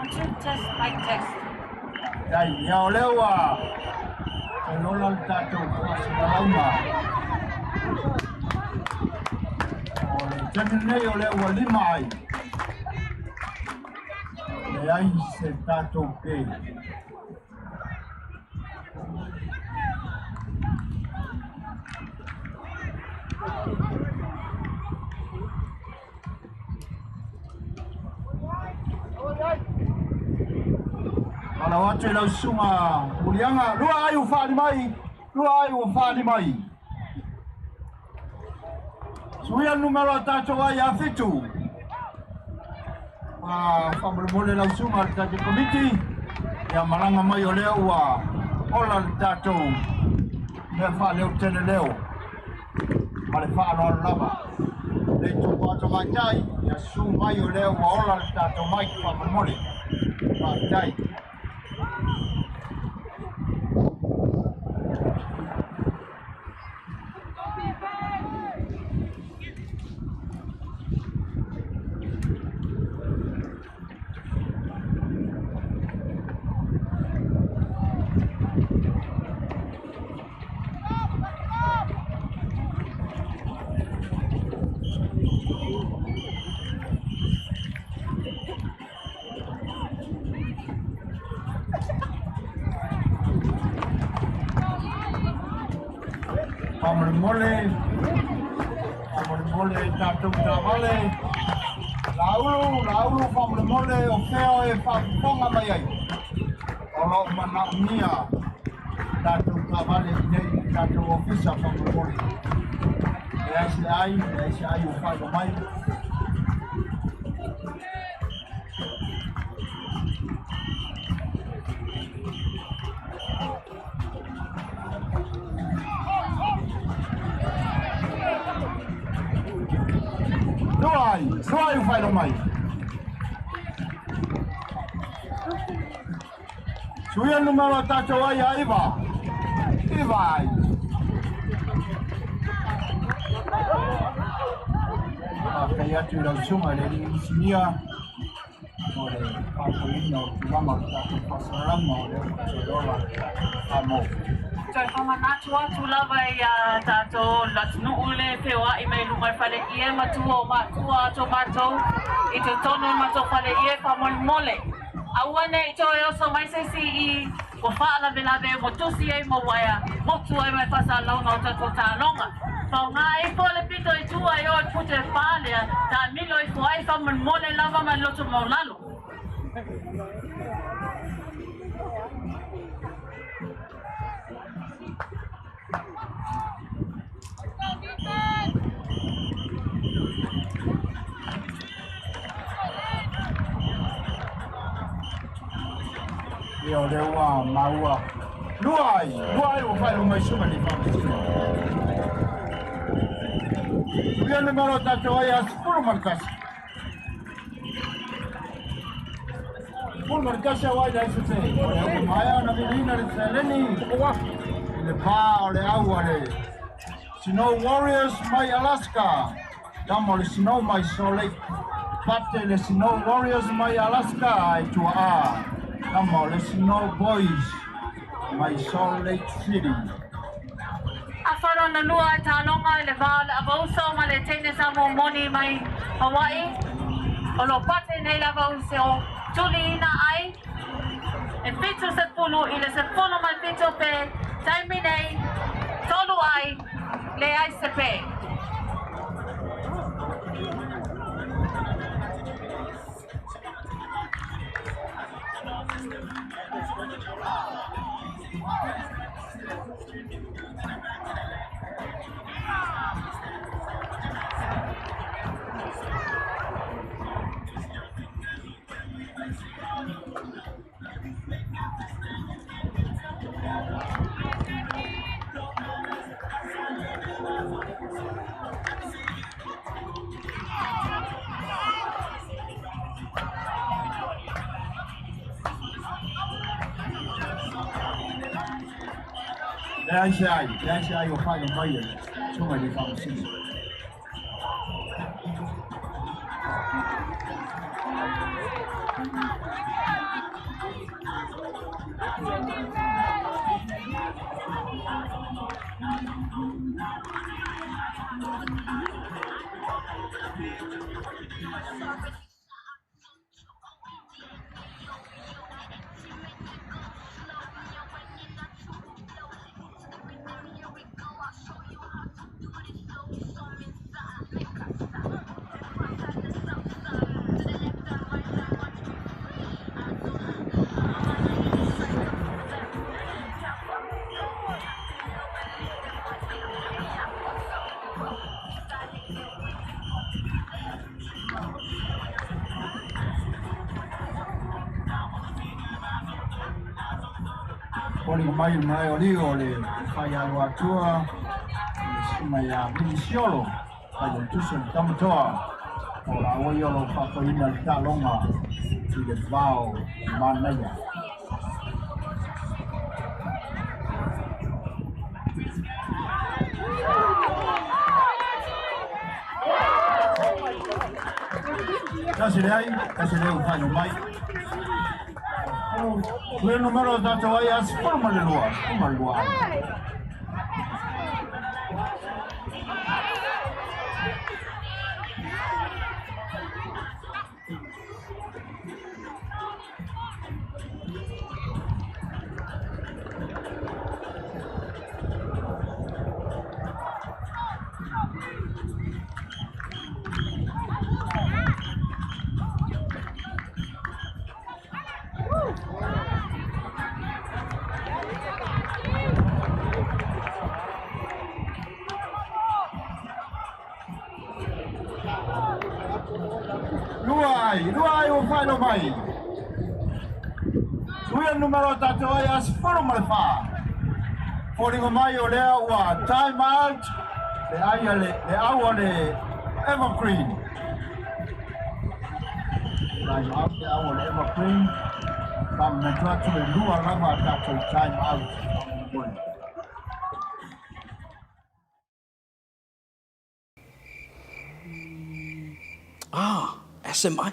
1, 2, test, mic test. Dai, ia o lea ua toe ola le tatou faasalalauga. O le taimi lenei o lea ua 5 ai. Leai se tatou pe. Falau atu i lau susuga Muliaga, 2 ai ua faali mai, 2 ai ua faali mai. Suia le numera o tatou ai ia 7. Faamolemole lau susuga le tatou komiti, ia malaga mai o lea ua ola le tatou mea faaleo tele leo ma le faaaloalo lava. Le itupa tamaitai, ia susu mai o lea ua ola le tatou mic faamolemole. Faafetai. Faamolemole, faamolemole i tatou taavale. Laulu, Laulu faamolemole o fea e faafofoga mai ai. O lo o manaomia tatou taavale i nei i tatou ofisa faamolemole. Leai se ai, leai se ai o faailoa mai. 2 ai, 2 ai o faailoa mai. Suia le numera o tatou ai ia 9. 9 ai. Faafetai atu i lau susuga i le alii inisinia mo le faafoeina o tulaga o le tatou faasalalauga o lea ua toe ola Samoa. Toe faamanatu atu lava ia tatou le atunuu le feoai mai luga i fale ie matua o matua atu o matou i totonu o le matou fale ie faamolemole. Aua ne i toe oso mai se isi i ua faalavelave ua tusi ai ma uaea motu ai mai faasalalauga o tatou taaloga. Faoga ifo le pito i tua i o i pute pa lea, taamilo ifo ai faamolemole lava ma le loto maualalo. Ia o lea ua maua 2 ai, 2 ai ua faailoa mai susuga i le faamasino. Ia numera o tatou ai a 11. 11 au ai le se. O lea ua maea ona viliina le seleni i le pā o le au a le Snow Warriors mai Alaska. Tama o le Snow mai Salt Lake. Pate le Snow Warriors mai Alaska ai tuaa. Tama o le Snow Boys mai Salt Lake City. Afa lona lua e taaloga i le va o le avauso ma le teine Samoa moni mai Hawaii. O lo pate nei le avauso tuliina ai e 70 i le 17 pe taimi nei 3 ai leai se pe. Leai se ai, leai se ai o faailoa mai e le susuga i le faamasino. Oli mai mai oli o le whaialuatua le suma ia Viniciolo pai le tusa le tamatoa o la oi o lo whakoina le talonga i le vao manaia. Tasi le ai, tasi le u whaino mai. Le numero tātou ai a 12, 12. Lua ai, lua ai o whaino mai. Suia numero tātou ai a 14. Fōringo mai o lea ua time out, le ai a le, le au a le Evergreen. Time out le au a le Evergreen. Whamanatu atu e lua lava a tātou time out. Ah, SMI.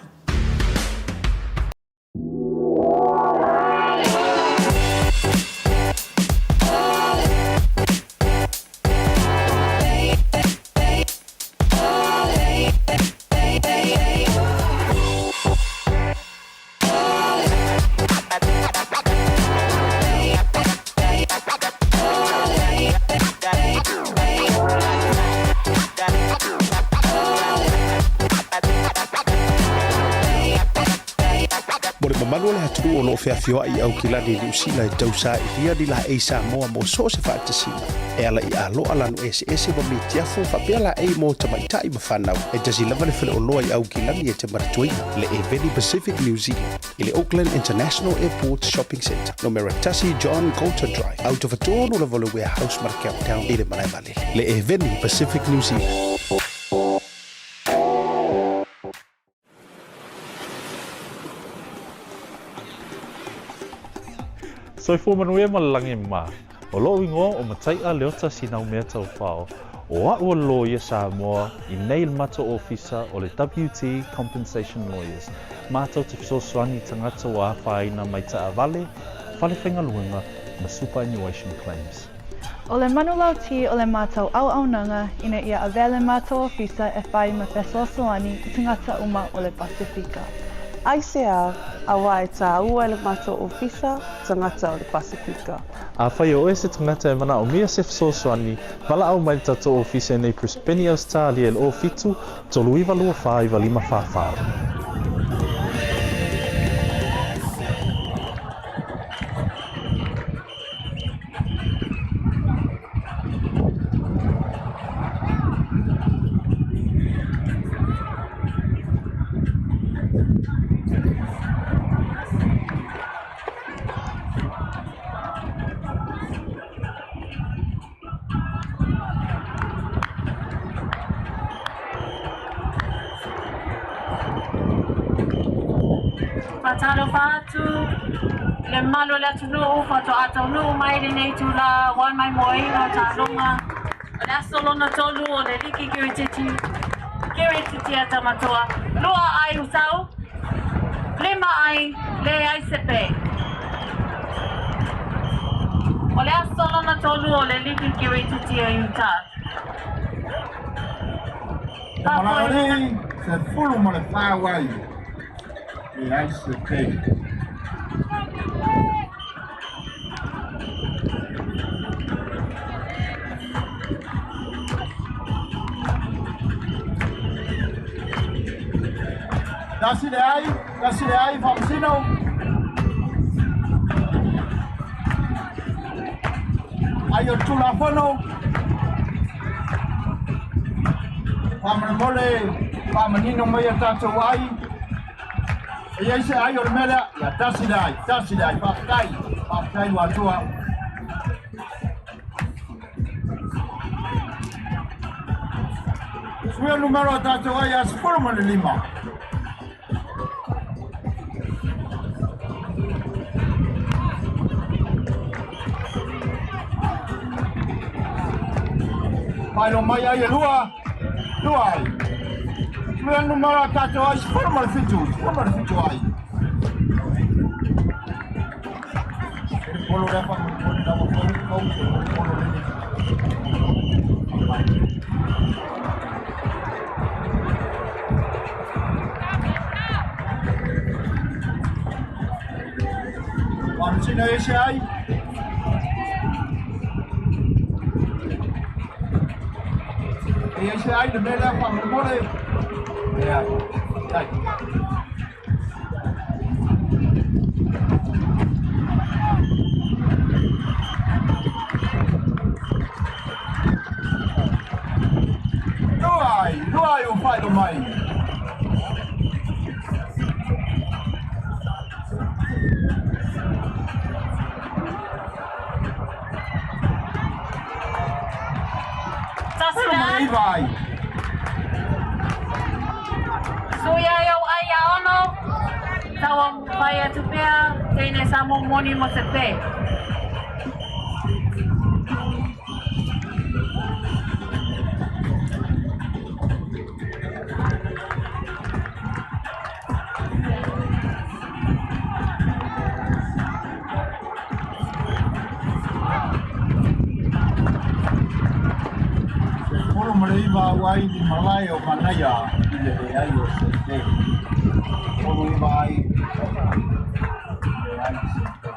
Mo le mamalu o le atunuu o lo o feafioai i Aukilani i Niu Sila e tausaailia ni laei Samoa mo so o se faatasiga e ala i aloa lanu eseese ma mitiafu faapea laei mo tamaitai ma fanau e tasi lava le faleoloa i Aukilani e te manatuaina le Eveni Pacific New Zealand i le Auckland International Airport Shopping Centre nomera 1 John Coulter Drive autofatonu lava o le Warehouse ma le Countdown i le malae vaalele le Eveni Pacific New Zealand. Soifua manuia ma le lagi ma. O lo'u igoa o Matai'a Leota Sinaumea Taufao, o a'u o le loia Samoa i nei le matou ofisa o le WT Compensation Lawyers, matou te fesoasoani i tagata ua afaina mai taavale, fale faigaluega ma superannuation claims. O le manulauti o le matou auaunaga ina ia avea le matou ofisa e fai ma fesoasoani i tagata uma o le Pasefika. Aisea, auā e tāua e le matou ofisa tagata o le Pasefika. Afai o oe se tagata e manaomia se fesoasoani, valaau mai le tatou ofisa i nei Brisbane, Ausetalia i le 07 39 24 95 44. Faatalofa atu i le mamalu o le atunuu faatoa taunuu mai lenei itulā ua maimoaina o taaloga o le aso lona tolu o le Liki Kirititi Kirititi a Tamatoa lua ai utau lima ai leai se pe. O le aso lona tolu o le Liki Kirititi a Utah. Malae 14 ai. E ai se te. Tasi le ai, tasi le ai, faamasino. Ai o Tulafono. Faamolemole, faamanino mai a tatou ai. E iai se ai o le mea lea, ia tasi le ai, tasi le ai, faafetai, faafetai Luatua. Suia numero a tatou ai a 15. Failo mai ai e lua, lua ai. Suia numero a tatou ai 17, 17 ai. Polo lea faamolemole lava kau se polo lele. Faamasino e se ai. E se ai le mea lea faamolemole. E ai. Dai. Lua ai, lua ai o failo mai. Tasi le ai. Iva ai. Suia ai au ai a ono. Taua pai atu pea, teine sa mo moni mo se pe. 19 au ai i malae o Manaia i le leai o se te. 19 ai. Leai se te.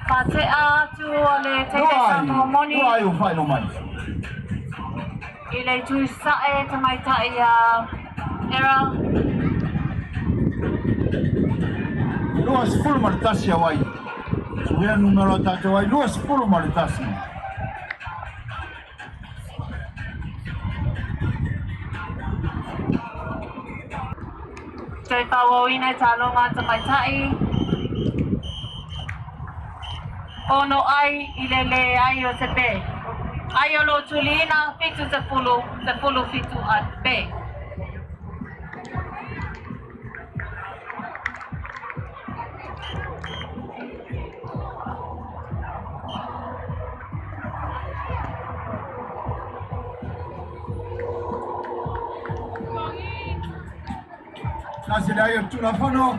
Whatea atu o le teine sa mo moni. Lua ai o failo mai. I le tū sae te maitai a Era. 21 au ai. Suia numero tatou ai, 21. Toe whauauina tālonga te maitai. Ono ai i le le ai o te pe. Ai o lo tuliina, 70, 17 a pe. Tasi le ai o Tulafono.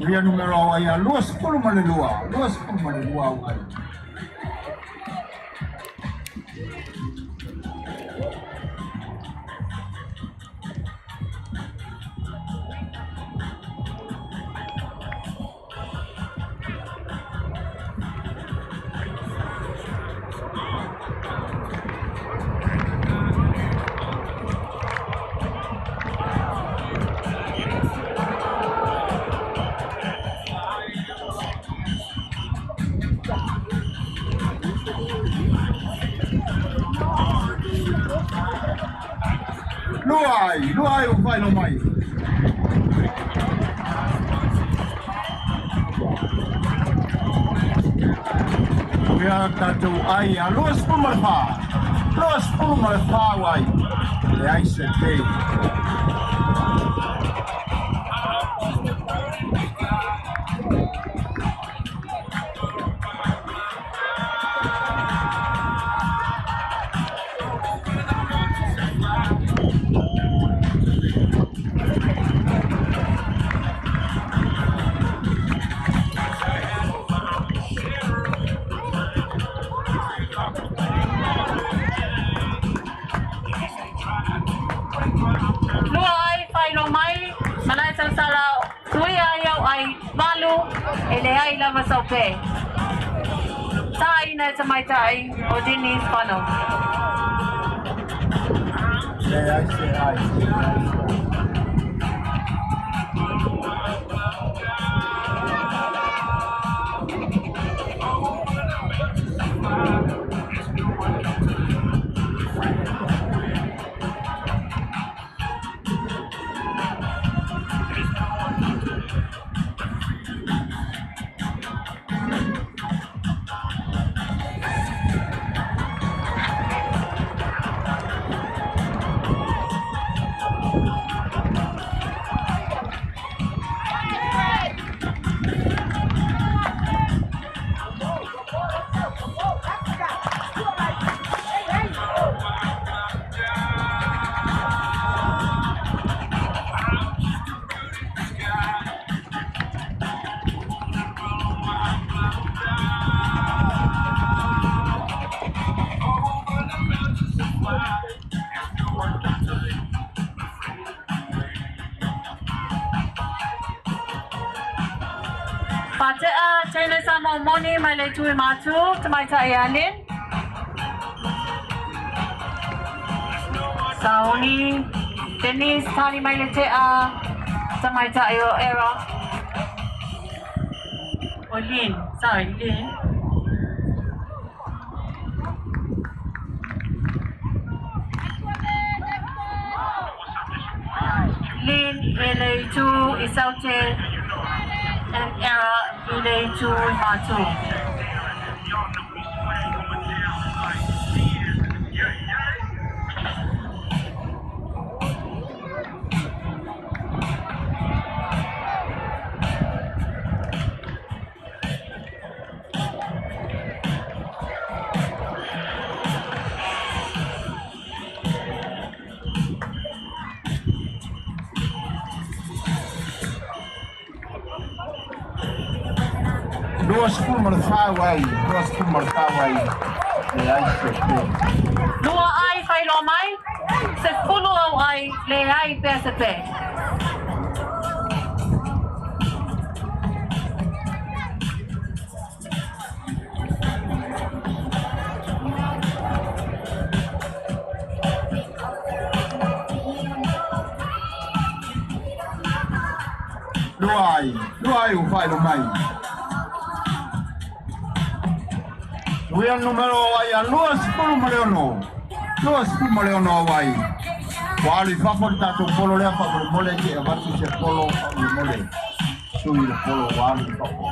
Suia numero au ai a 22, 22 au ai. Lua ai, lua ai o failo mai. Suia tatou ai a 24. 24 ai. Le ai se te. ai valu, e leai lava sau pē. Tāina e tamaitai o Denise Fano. Leai se ai. Faatea Taylor Samoa Moni mai le itu i Matu, tamaitai Allen. Saoni Denise Tali mai le Tea, tamaitai o Era. O Lynn, sorry, Lynn. Lynn i le itu i Saute and Era i le itu i Matu. 20 ma le 4 ai, 24 ai. Leai se pē. Lua ai whailoa mai, 10 au ai, leai pea se pē. Lua ai, lua ai o whailo mai. Suia numero ai a 26. 26 au ai. Ua alu i fafo le tatou polo lea faamolemole te avatu se polo faamolemole. Sui le polo ua alu i fafo.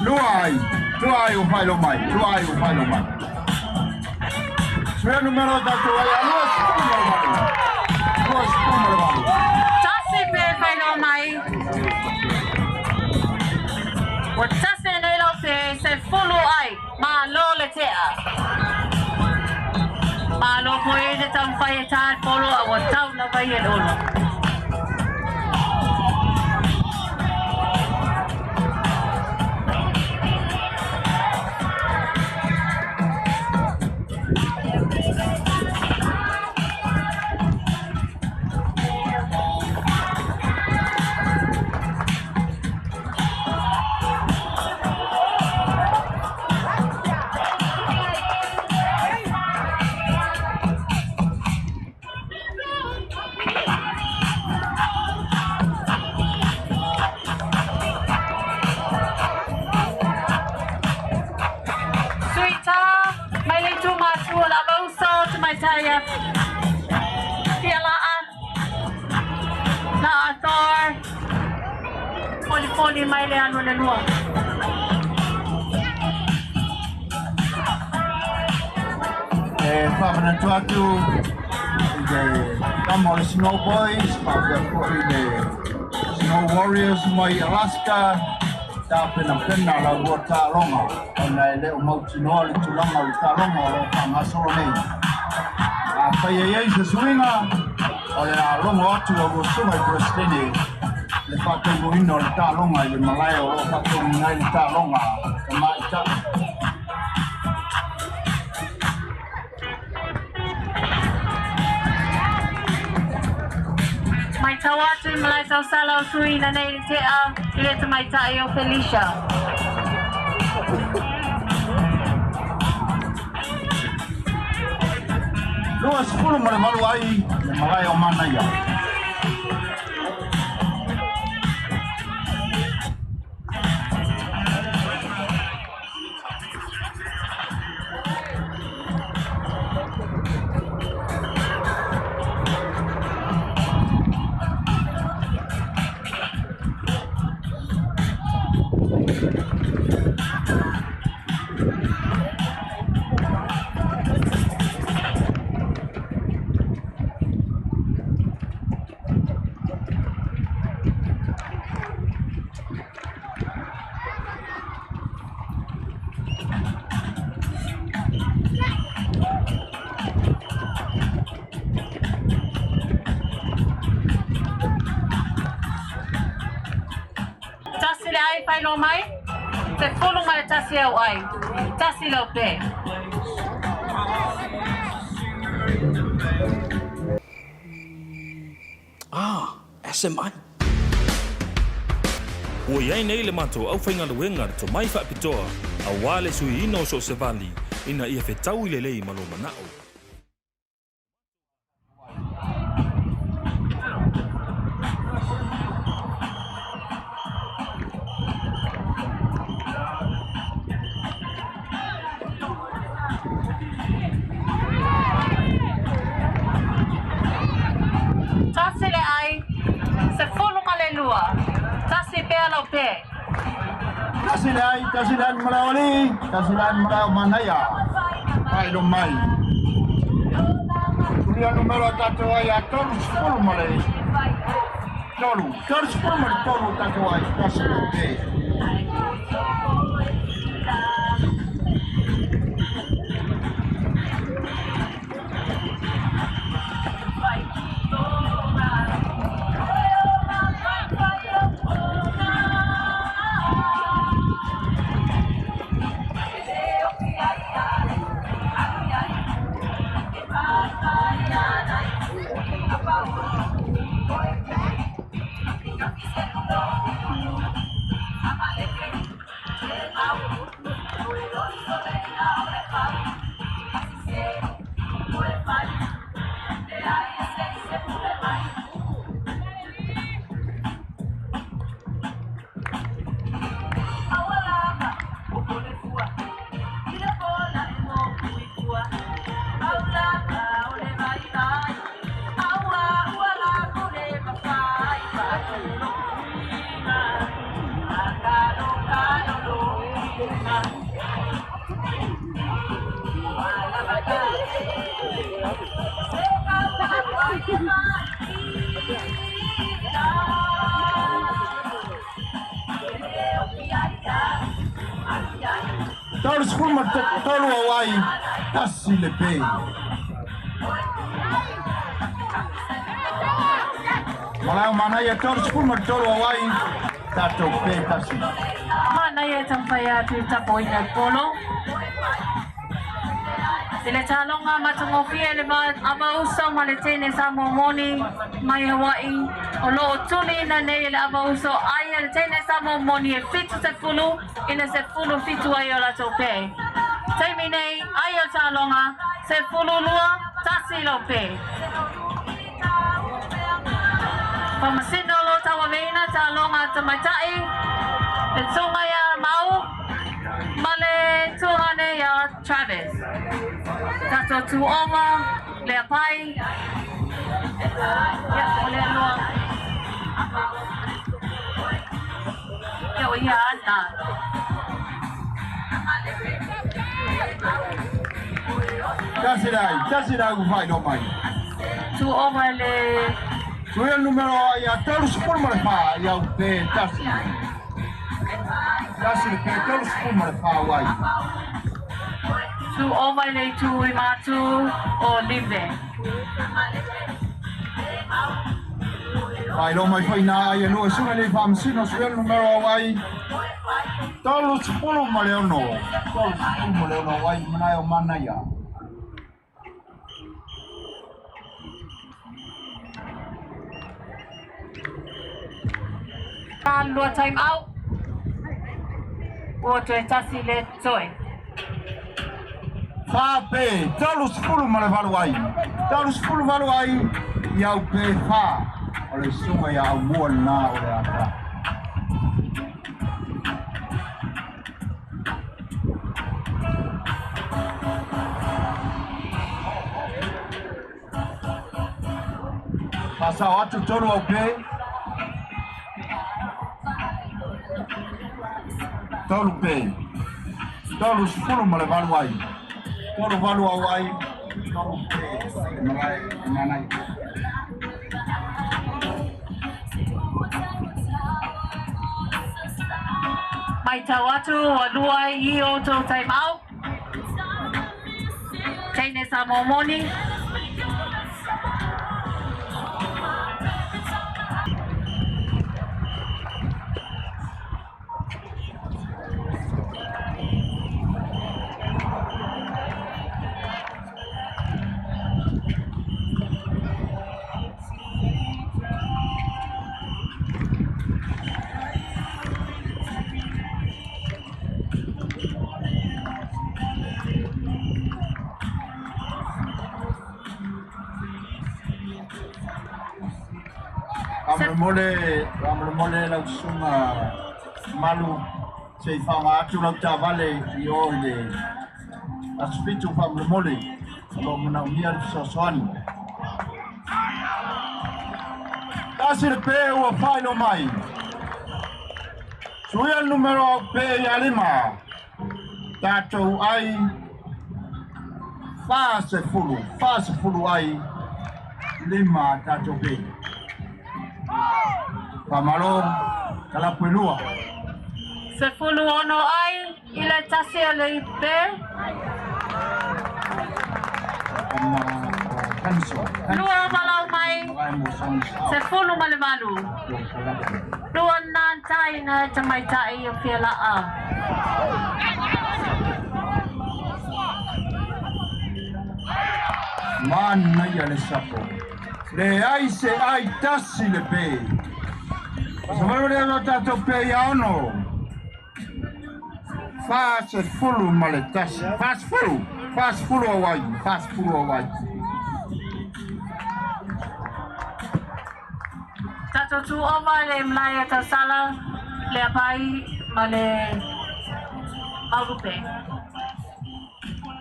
Lua ai, lua ai o whailo mai, lua ai o whailo mai. Suia numero tatou ai a 28. 28. Tasi pe whailo mai. Ua tasi nei lau pe 10 ai, ma lo le tea. Ma lo koe te tau whai e tā polo a ua tau la vai e olo. Suita, mai le itu matua la vauso te mai taia. Fia la'a, la'a Thor, poli poli mai le anu le lua. E faamanatu atu i le tama o le Snow Boys, faapea foi le Snow Warriors mai Alaska, tapenapena la lua taaloga ona e le o mautinoa le tulaga o le taaloga o loo faagasolo nei. Afai ai ai se suiga o le alogo atu a lua suga i Peresetene le faataunuina o le taaloga i le malae o loo faataunuina ai le taaloga tamaita'i. Mai tau atu i malae tausala o suiina nei le tea i le tamaitai o Felicia. 28 ai le malae o Manaia. Tasi le ai whailo mai, te fulu mai tasi au ai. Tasi lau pe. Ah, SMI. Ua i ai nei le matou aufaigaluega le tomai faapitoa auā le suiina o so o se vali ina ia fetaui lelei ma lou manao. Tasi le ai, 12. Tasi pea lau pe. Tasi le ai, tasi le ai malae o alii, tasi le ai malae o Manaia. Faailoa mai. Tulia numero a tatou ai a 33. 33 tatou ai, tasi lau pe. 33 au ai, tasi le pe. Malae o Manaia, 33 au ai, tatou pe tasi. Manaia e taumafai atu i le tapuaiga i polo. I le taaloga matagofie le avauso ma le teine Samoa moni mai Hawaii o lo o tuliina nei e le avauso ai a le teine Samoa moni e 70 i le 17 ai o latou pe. Taimi nei, ai o taaloga, 12, tasi lau pe. Faamasino o lo o tauaveina taaloga a tamaitai, le tuga ia Mau ma le tuahane ia Travis. Tatou tuoma, Leapai, ia o lea loa. Ia o ia ana. Tasi le ai, tasi le ai ua faailoa mai. Tuuova le. Suia le numero ia 34 i au pe tasi. Tasi le pe 34 uai. Tuuova le itu i matu o Live. Faailoa mai foi na ai e lua suga le faamasino suia le numero au ai. 36. 36 au ai manae o manaia. Lua time out. Ua toe tasi le toe. Fa pe, 38 ai. 38 ai, i au pe fa. O le suga ia au mua lena o le ata. Faasao atu tolu au pe. Tolu pe. 38 ai. Tolu valu au ai. Tolu pe. Malae manai. Mai tau atu ua lua i o tou time out. Teine Samoa moni. Faamolemole, faamolemole lau susuga Malu se i faaaoga atu lau taavale i o i le aso 7 faamolemole o lo o manaomia le fesoasoani. Tasi le pe ua faailoa mai. Suia le numero au pe ia lima. Tatou ai 40, 40 ai lima tatou pe. Faamalo, kalapu e lua. 16 ai i le tasi o le pe. Lua malau mai, 18. Lua nantai na tamaitai o Fiala'a. Manaia le sapo. Leai se ai tasi le pe. Sa le o tatou pe ia ono. 41. 40. 40 au ai. 40 au ai. Tatou tuuova le malae a Tausala, le apai ma le Maulupe.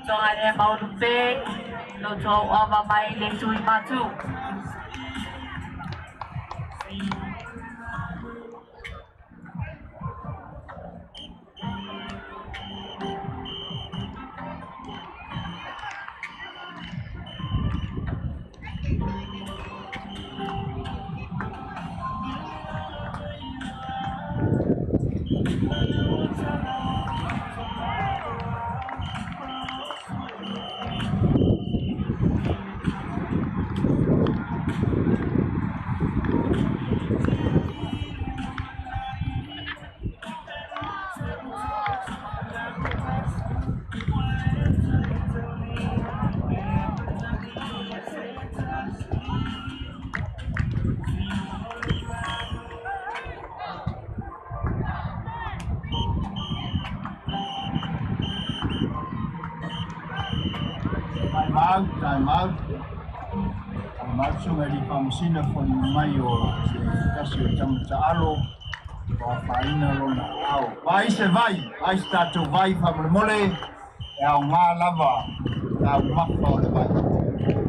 Tonga le Maulupe, lo tuuova mai le tui matu. Time out, time out. Time out suga i faamasina foliga mai o se tasi o tama taalo o afaina lona ao. Vai se vai, ai se tatou vai faamolemole e aoga lava taumafa o le vai.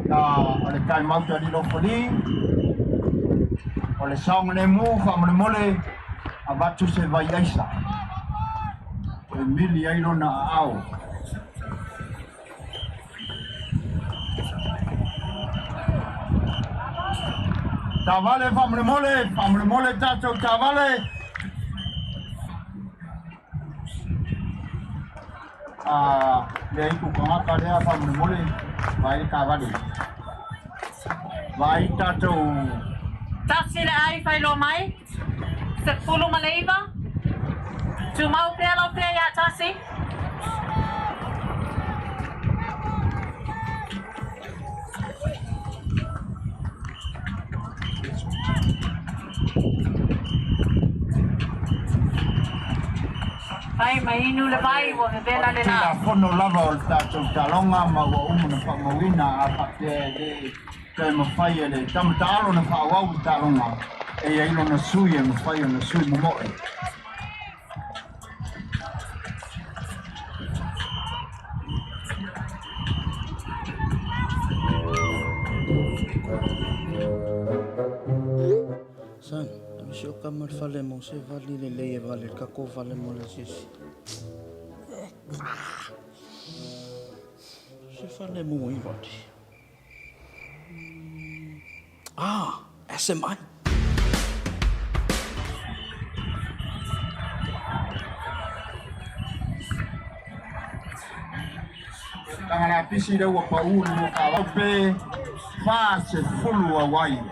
Ta o le time out a lilo foli o le saogalemu faamolemole avatu se vai aisa. E mili ai lona aao. Taavale faamolemole, faamolemole tatou taavale. A lea i kukangaka lea faamolemole, vaai le taavale. Vaai tatou. Tasi le ai whailoa mai. 19. Tumau pea lau pea ia tasi. Fai mai inu le vai ua vevela le la. Tulafono lava o le tatou taaloga ma ua uma ona faamauina a faapea e le toe mafai e le tama taalo ona faaauau le taaloga e i ai lona sui e mafai ona sui momoe. Son, ave si o kama le fale mo se vali lelei e vale le kako vale mo le asiasi. Se fale mo i vali. Ah, SMI. Taga lapisi lea ua pau le lua kaavale pe 40 auai.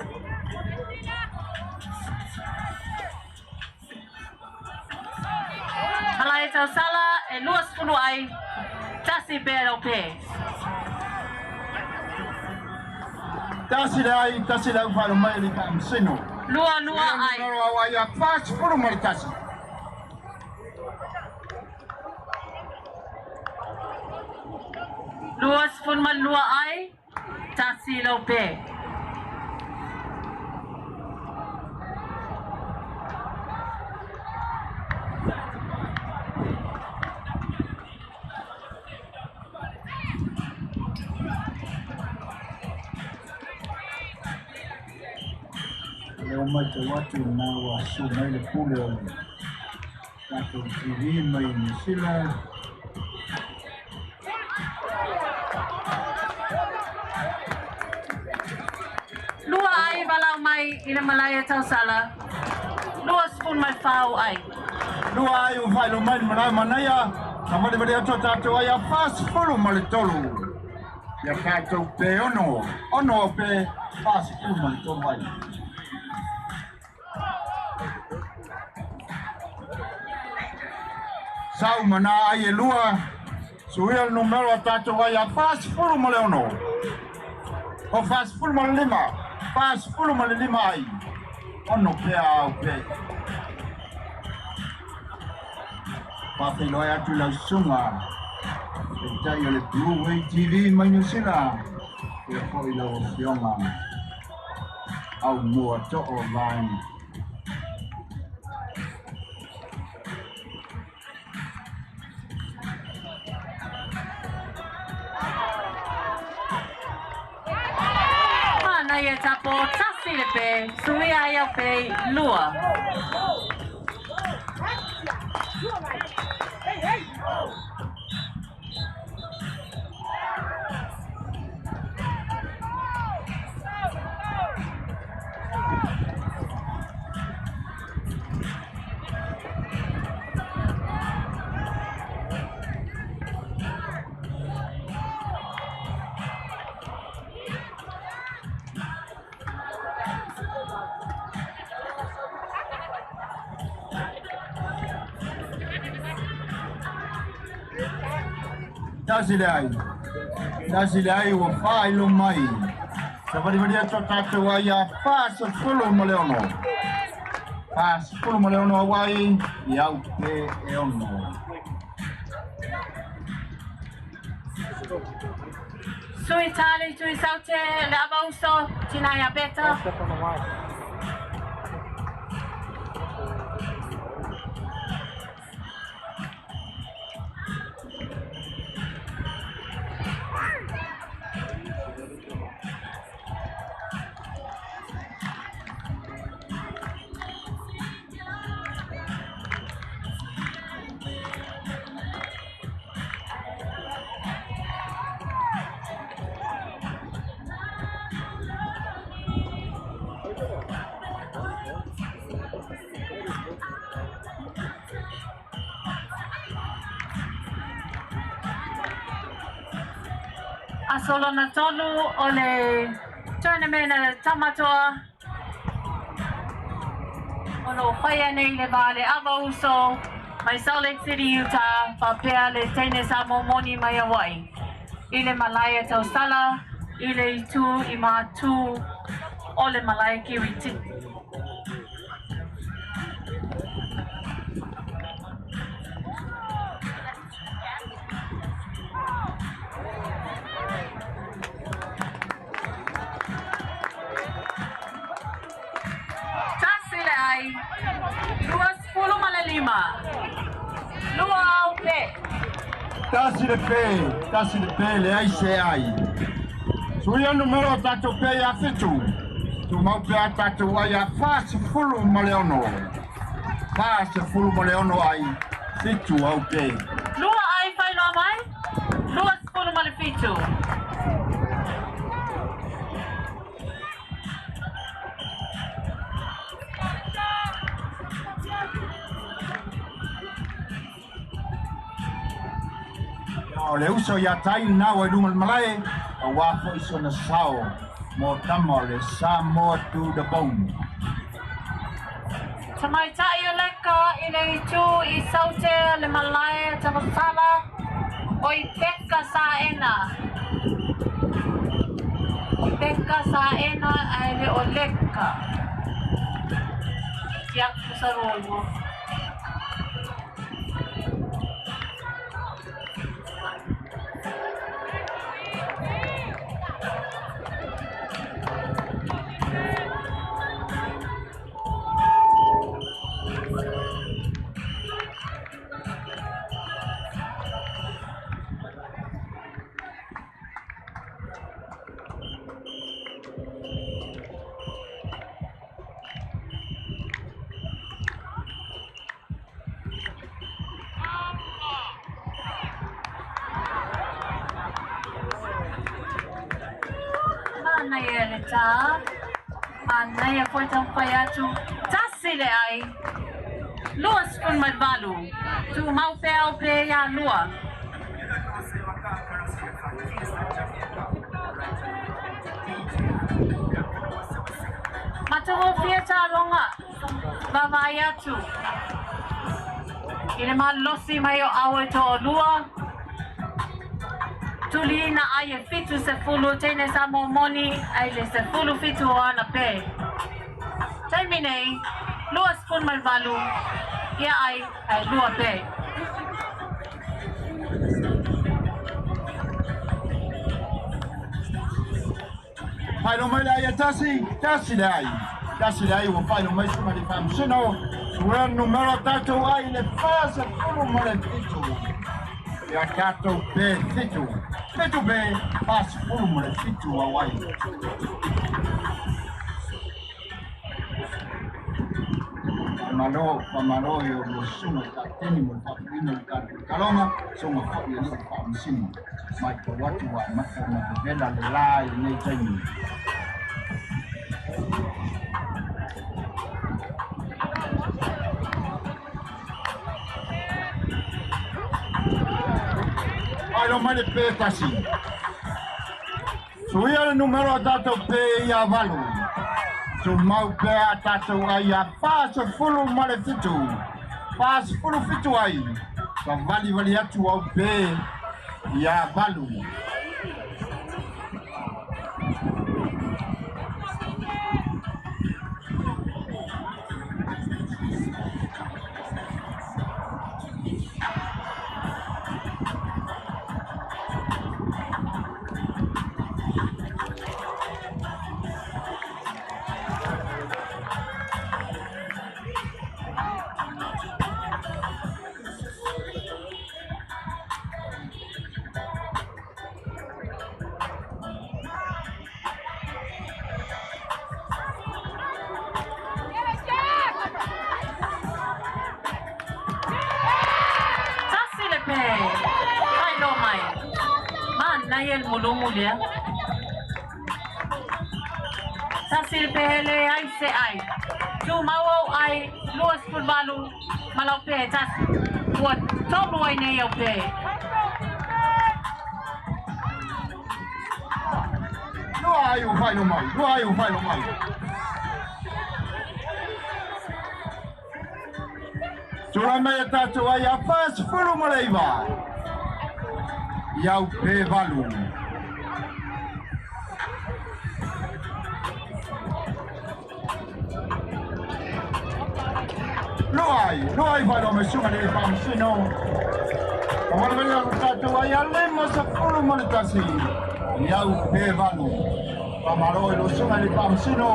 Malae tausala e 20 ai, tasi pea lau pe. Tasi le ai, tasi le au faalo mai le faamasino. Lua lua ai. Lua auai a 41. 22 ai, tasi lau pe. Lea ua matau atu lena ua asu mai le pule o le tatou TV mai Niu Sila. Lua ai walau mai i le malae tausala, 24 ai. Lua ai ua faailoa mai le malae manaia, sa valevale atu a tatou ai a 43. Ia tatou pe ono, ono au pe 43 ai. Sau ma nā ai e lua, suia le numero a tatou ai a 46. O 45, 45 ai. Ono pea au pe. Faafeiloai atu i lau susuga taitai o le Blue Wave TV mai Niu Sila, ia foi lau afioga Aumua Too Vaega. Manaia tapo, tasi le pe, suia ai au pe, lua. Tasi le ai. Tasi le ai ua faailoa mai. Savalivali atu a tatou ai a 46. 46 auai i au pe e ono. Sui Tali, Tui Saute, le Avauso, Tinaia Beta. Aso lona tolu o le tournament a Tamatoa o lo o faia nei le va le Ava Uso mai Salt Lake City, Utah, faapea le teine Samoa moni mai Hawaii i le malae a Tausala i le itu i Matū o le malae Kiwi. Tasi le ai, 25, lua au pe. Tasi le pe, tasi le pe, leai se ai. Suia numera o tatou pe ia fitu. Tumau pea tatou ai ia 46. 46 ai, fitu au pe. Lua ai whailoa mai, 27. O le uso ia tai lena ua i luga o le malae, aua foi sona sao mo tama o le Samoa to the bone. Tamaitai o Leka i le itu i Saute le malae a Tamasala o i Peka Saena. O Peka Saena ae le o Leka. Tiaku sa rolo. Manaia le tā, manaia foi taumafai atu, tasi le ai, 28, tumau pea au pe ia lua. Matagofie tāronga, vavae atu. I le malosi mai o au e toalua, tuliina ai e 70 teine Samoa moni ai le 17 o ana pē. Taimi nei, 28 ia ai ae lua pē. Failo mai le ai e tasi, tasi le ai. Tasi le ai ua failo mai suma le faamasino. Suea numera tatou ai le 47. Ia tatou pe fitu. Fitu pe 47 au ai. Faamalo, faamalo i o susuga i kapiteni mo le faapuina o le tatou taloga, susuga foi i alii faamasino. Matau atu ua amata ona vevela le la i lenei taimi. Faailoa mai le pe tasi. Suia le numera o tatou pe ia valu. Tumau pea a tatou ai ia 47. 47 ai. Savalivali atu au pe ia valu. Tasi le pe, faailoa mai. Manaia le mulumu lea. Tasi le pe leai se ai. Tumau au ai 28 ma lau pe e tasi. Ua tolu ai nei au pe. Lua ai o whailo mai. Lua ai o whailo mai. Tula mai e tātou ai a 49 ma le 9. Iau pe 8. Lua ai, lua ai whailo me sunga le whamsino. Ka wala wala o tātou ai a 51. Iau pe 8. Ka maro i lo sunga le whamsino.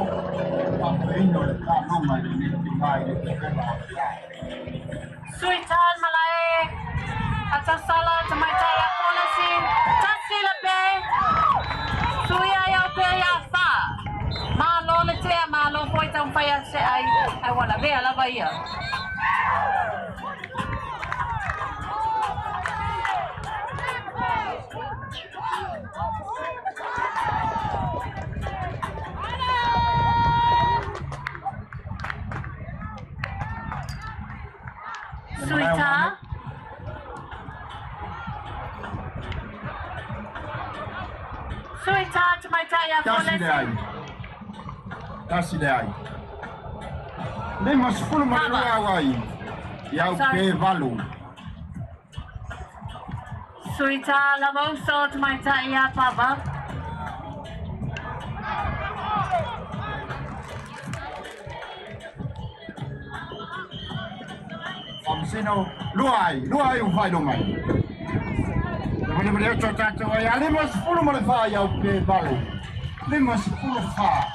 Ka peino le kālunga le niti mai le te pena o le lai. Suitan malae, atasala tamaitai a polasi, tasi le pe, suia iau pe ia wha. Malo le tea, malo foi tau whai a se ai, ai wala vea lava ia. Suita. Suita tamaitai a Tasi le ai. polasi. Tasi le ai. 52 ma le 2 au ai. Iau pe 8. Suita lavauso tamaitai a pava. Whamsino, lua ai, lua ai o whailo mai. Le wale wale oto tātou ai, a 54 ma le 4 iau pe 8. 54,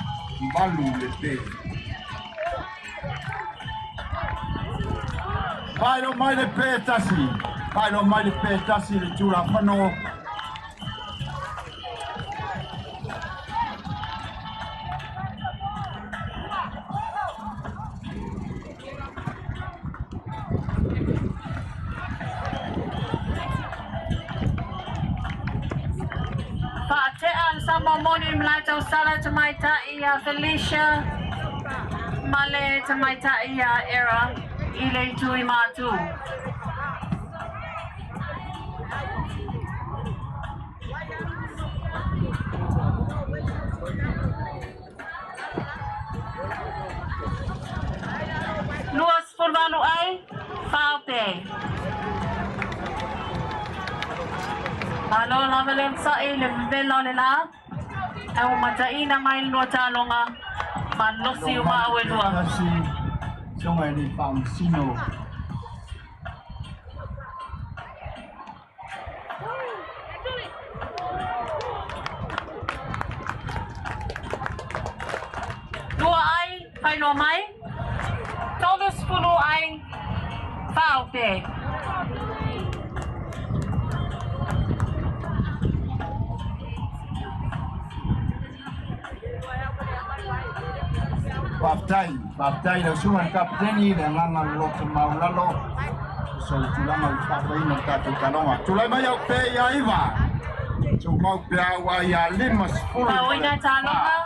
8 le pe. Whailo mai le pe tasi. Whailo mai le pe tasi le tūra whano. Fa'atea le Samoa moni mlae tausala tamaitai a Felicia ma le tamaitai a Era i le itu i mātū. 28 ai, whaote. Malo lava le msa'i le vevela o le la. Ai ua mataina mai le lua tāloga malosi o maau e lua. Tasi, songa i le whamsino. Lua ai, whainoa mai. 30 ai, whaote. Whaftai, whaftai le usunga le kapiteni le nganga le loto maulalo. So le tulaga le whawhaina le tātou talonga. Tulai mai au pe ia 9. Tu mau pe au ai ia 50. Paoina tāloga.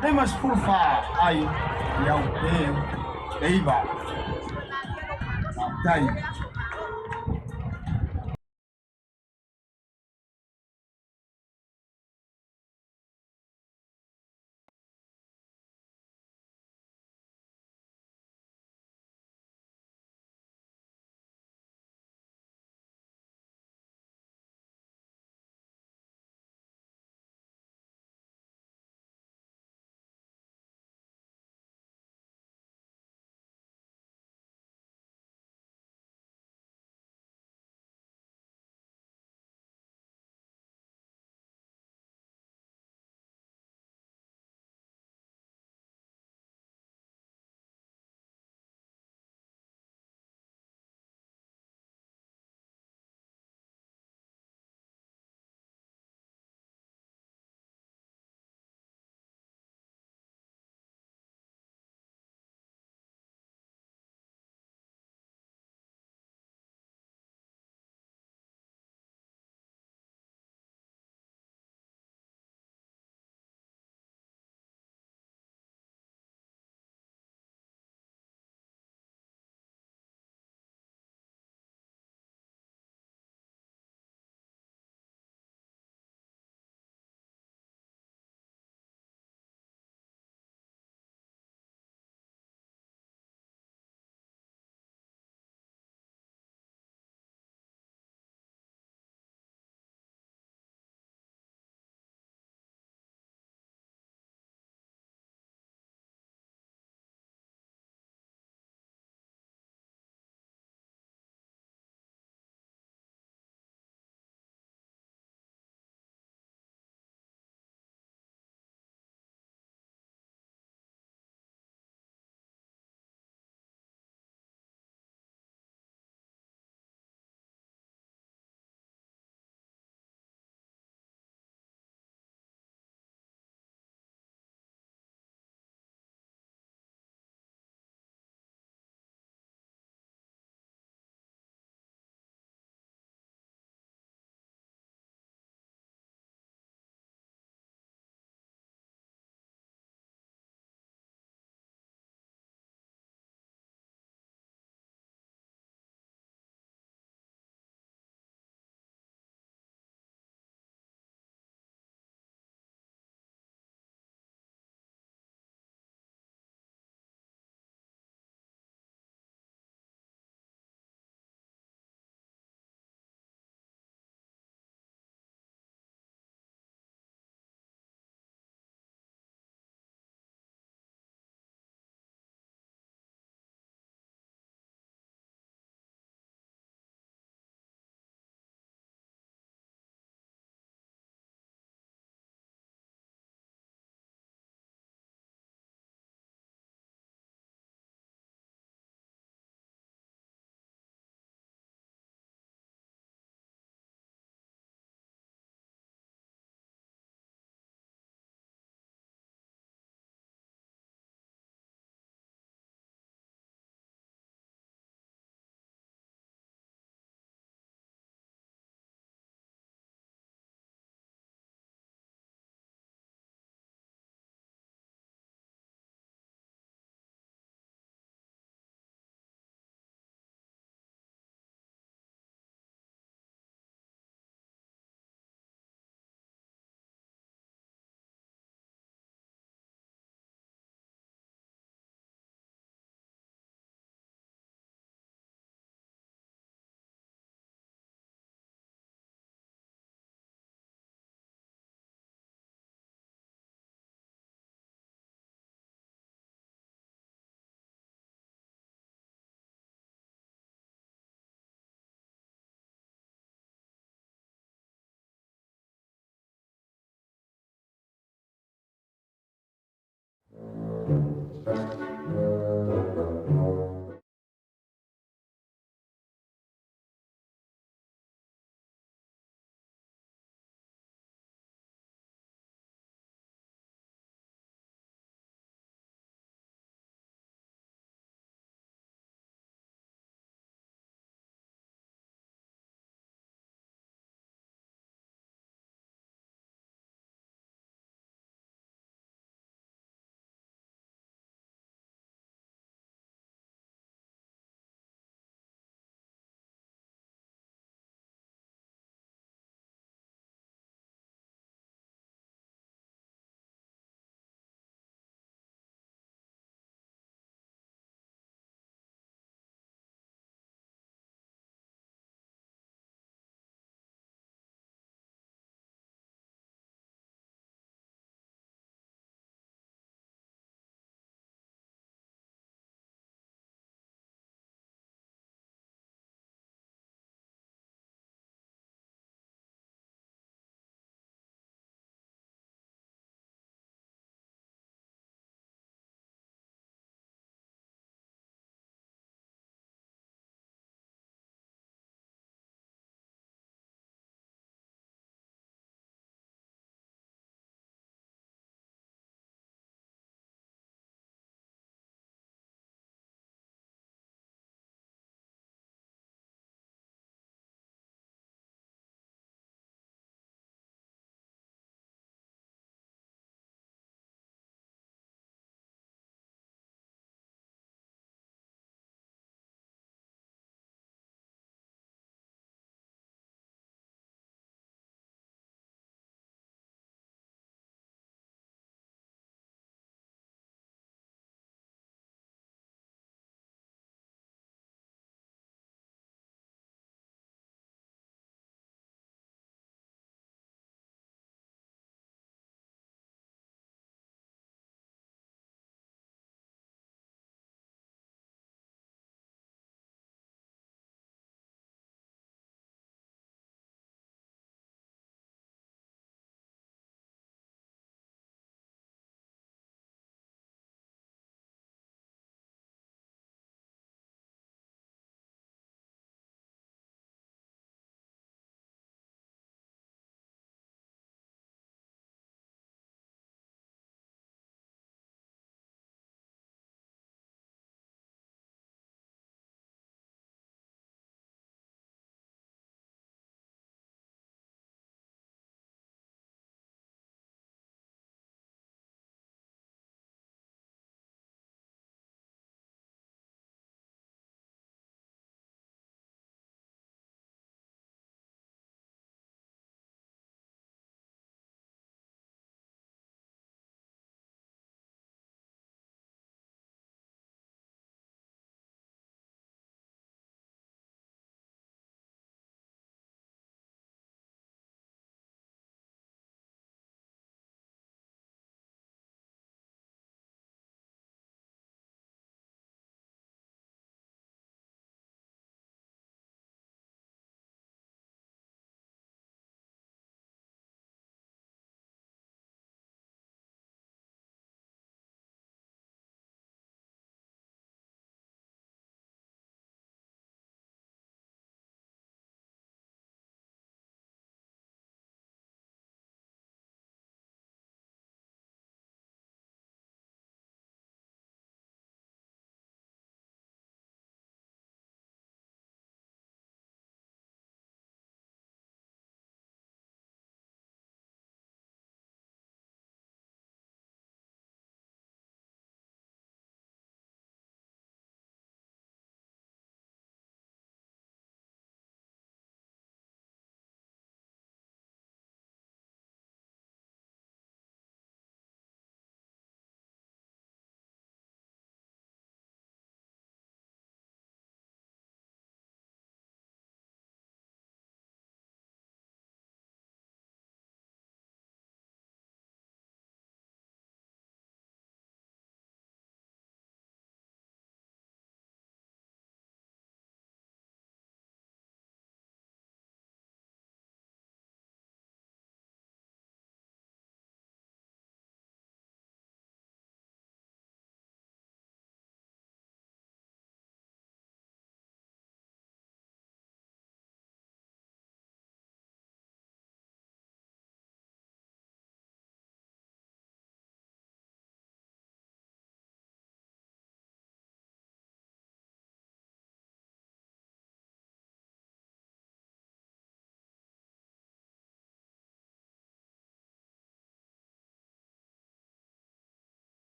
54 ai i au pe 9. Whaftai.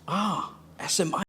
Ah, SMI.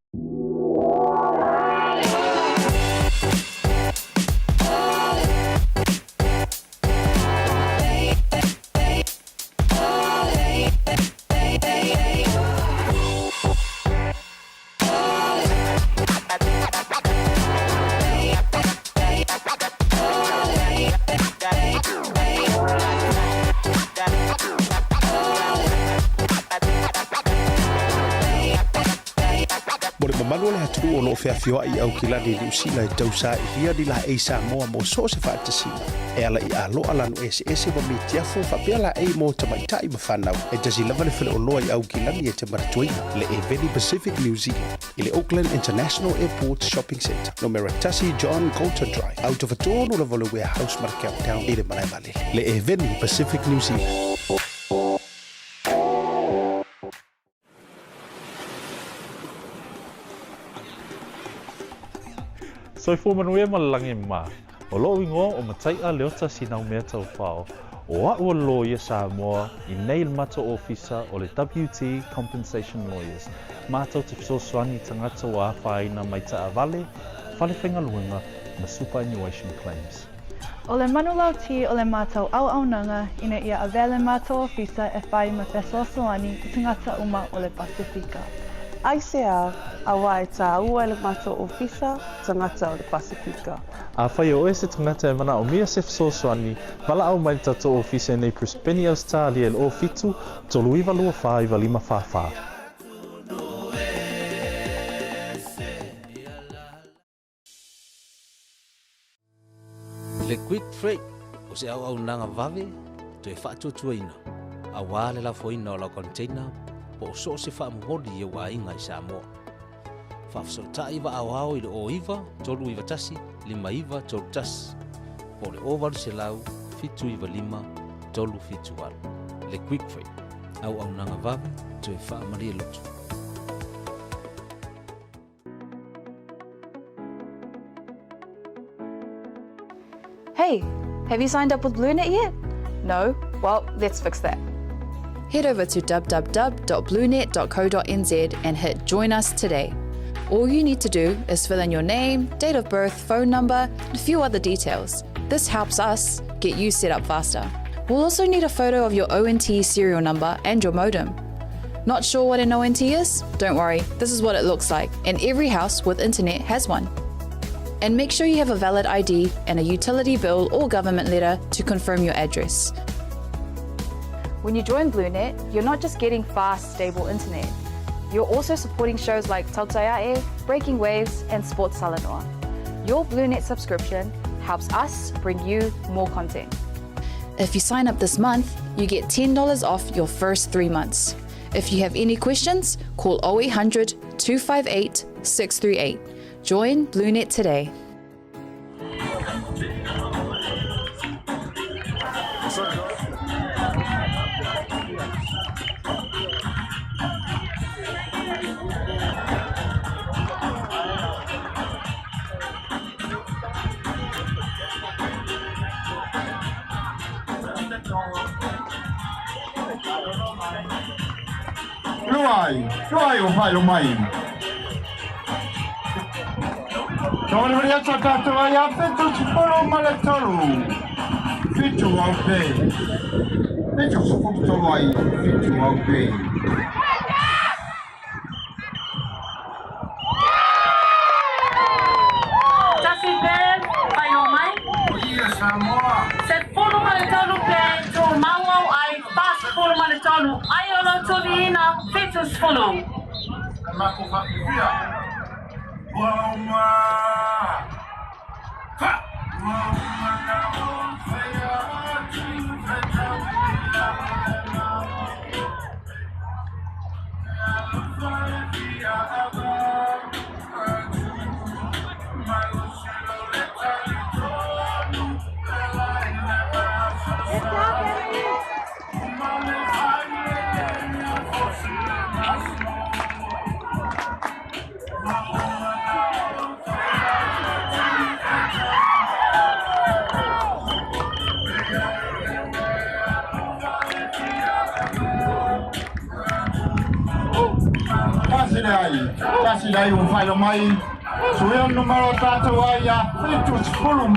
Mo le mamalu o le atunuu o lo o feafioai i Aukilani i Niu Sila e tausailia ni laei Samoa mo so o se faatasiga e ala i aloa lanu eseese ma mitiafu faapea laei mo tamaitai ma fanau. E tasi lava le faleoloa i Aukilani e te manatuaina, le Eveni Pacific New Zealand i le Auckland International Airport Shopping Centre, numera 1 John Goulter Drive, autofatonu lava o le Warehouse ma le Countdown i le malae vaalele. Le Eveni Pacific New Zealand. Soifua manuia ma le lagi ma. O lo'u igoa o Matai'a Leota Sinaumea Taufao, o a'u o le loia Samoa i nei le matou ofisa o le WT Compensation Lawyers, matou te fesoasoani i tagata ua afaina mai taavale, fale faigaluega ma superannuation claims. O le manulauti o le matou auaunaga ina ia avea le matou ofisa e fai ma fesoasoani i tagata uma o le Pasefika. Aisea, auā e tāua e le matou ofisa tagata o le Pasefika. Afai o oe se tagata e manaomia se fesoasoani, valaau mai le tatou ofisa i nei Brisbane, Ausetalia i le 07 39 24 95 44. Le Quick Freight o se auaunaga vave toe faatuatuaina aua le lafoina o lau container po o so o se faamomoli i ou aiga i Samoa. Faafesootai vaaoao i le 09 391 5931 po o le 0800 795 378. Le Quick Freight, auaunaga vave toe faamalie loto. Hey, have you signed up with BlueNet yet? No? Well, let's fix that. Head over to www.bluenet.co.nz and hit Join Us Today. All you need to do is fill in your name, date of birth, phone number, and a few other details. This helps us get you set up faster. We'll also need a photo of your ONT serial number and your modem. Not sure what an ONT is? Don't worry, this is what it looks like, and every house with internet has one. And make sure you have a valid ID and a utility bill or government letter to confirm your address. When you join BlueNet, you're not just getting fast, stable internet. You're also supporting shows like Tautaiae, Breaking Waves, and Sports Salanoa. Your BlueNet subscription helps us bring you more content. If you sign up this month, you get $10 off your first three months. If you have any questions, call 0800 258 638. Join BlueNet today. Luai, luai o whailo mai. Tōri wari atu a tātou ai a whitu siporo ma le tolu. Whitu au pe. Whitu siporo tolu ai, whitu au pe. Tasi pe, whailo mai. Ia Samoa. Se polo ma le tolu pe, tō maungau ai, 40 ma le tolu, ai o lau toliina, 70. Mako whakawhia. Ua uma. Ha! Ua uma na o whea atu whetau i la le ai, tasi le ai ua faailoa mai, suia le numera o tatou ai ia 74,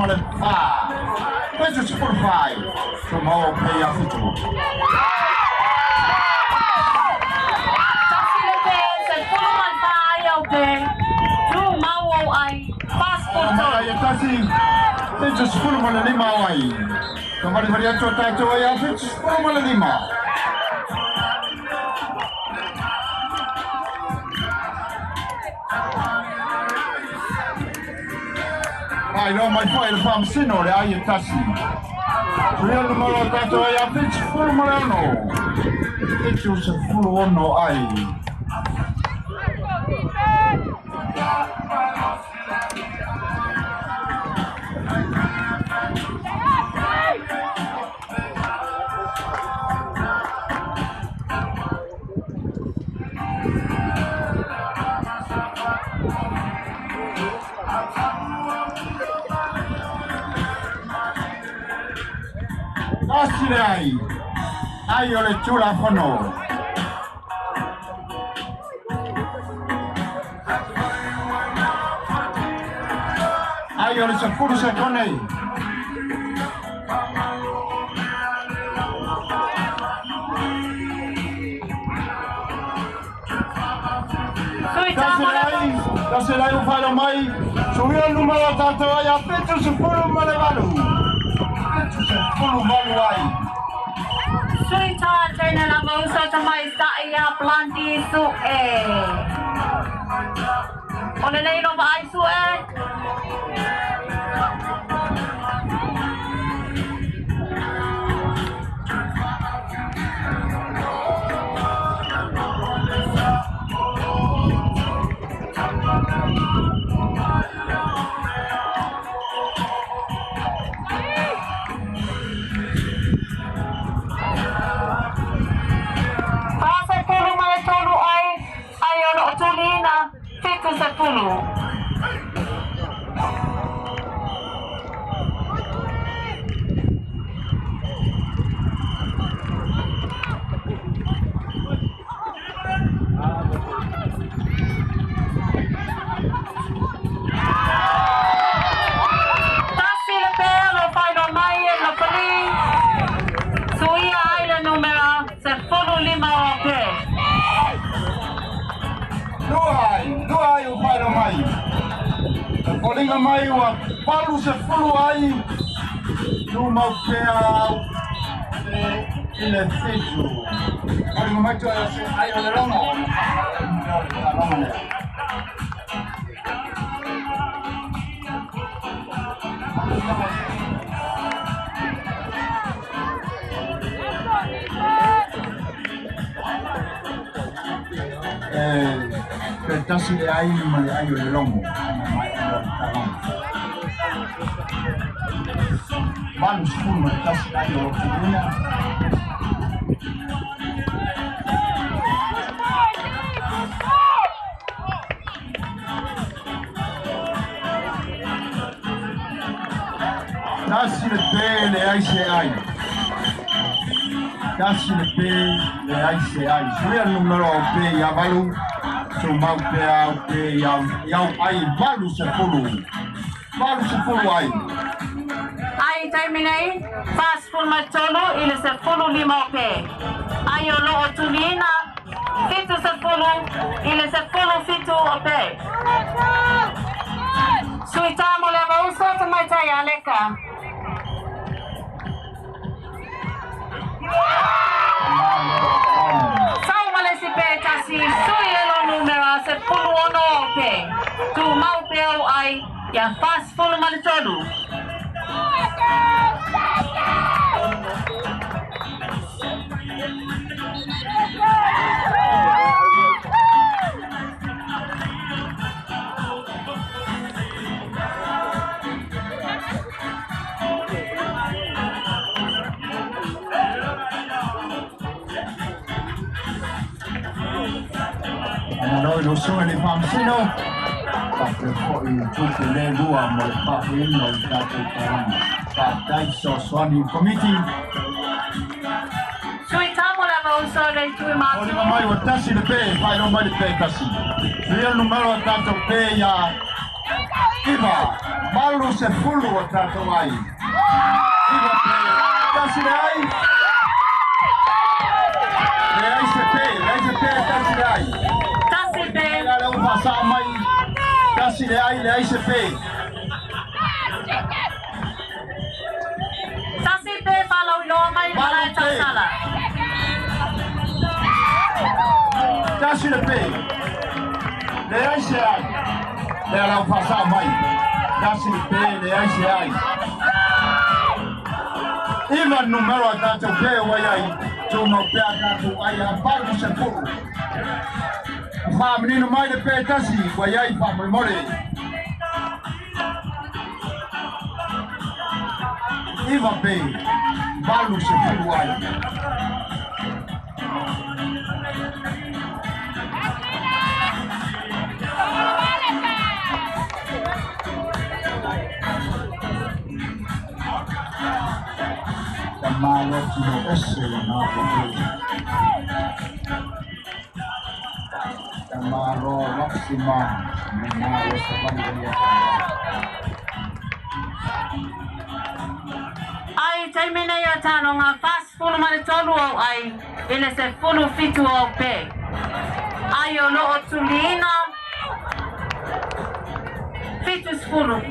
74 ai, tumau au pe ia 7. Tasi le pe, 14 ai au pe, tumau au ai, 43. Ai e tasi, 75 au ai. Tamalivali atu o tatou ai ia 75. Faailoa mai foi le faamasino o le ai e tasi. Suia le numera o tatou ai ia 76. 76 ai. Tasi le ai, ai o le Tulafono. Ai o le 10 sekone. Tasi le ai, tasi le ai ua faailoa mai, suia le numera o tatou ai ia 78. 78 ai. Sui tā tēnā lava uso tamai sa'i ia planti su e. O le lei lova ai su e. 43 ai, ai o loo tuliina 70. Tasi le pe o lo faailoa mai e Napoli, suia ai le numera 15 o pe. Lua ai, lua ai ua faailoa mai. E foliga mai ua 80 ai, tumau pea au e i le 7. Foliga mai toe o se ai o le logo. O le logo lea. E pe tasi le ai ma le ai o le logo. Ana mai o le talonga. 81 ai o lo. Tasi le pe le ai se ai. Tasi le pe le ai se ai. Suia le numero o pe ia 8. Tumau pea au pe ia iau ai 80. 80 ai. Ai taimi nei, 43 i le 15 o pe. Ai o loo tuliina, 70 i le 17 o pe. Sui tā mo le avauso tamaitai Aleka. Sau ma le si pe tasi, sui e lo numera 16 o pe. Tu mau pe au ai, ia 43. Ana lo i lo suga le faamasino faapea fo'i tupe le lua mo le faafoeina o le tatou talama. Faafetai fesoasoani i le komiti. Sui tā mo le avauso uso le itu e matu. Foliga mai ua tasi le pe, faailoa mai le pe tasi. Tuia le numera o tatou pe ia iva, valu sefulu o tatou ai. Iva pe, tasi le ai. Leai se pe, leai se pe, tasi le ai. Tasi pe. Lea le ua faasao mai, tasi le ai, leai se pe. Tasi pe faalauiloa mai le malae tausala. Tasi le pe. Leai se ai. Lea la ua faasao mai. Tasi le pe, leai se ai. Iva le numero a tatou pe ua i ai, tumau pea tatou ai a 80. Ua faamanino mai le pe tasi ua i ai faamolemole. Iva pe, 80 ai. Malo tino ese na ko. Malo maxima na lo sa bang. Ai taimi nei a tālonga 43 au ai i le 17 au pe. Ai o loo tuliina 70.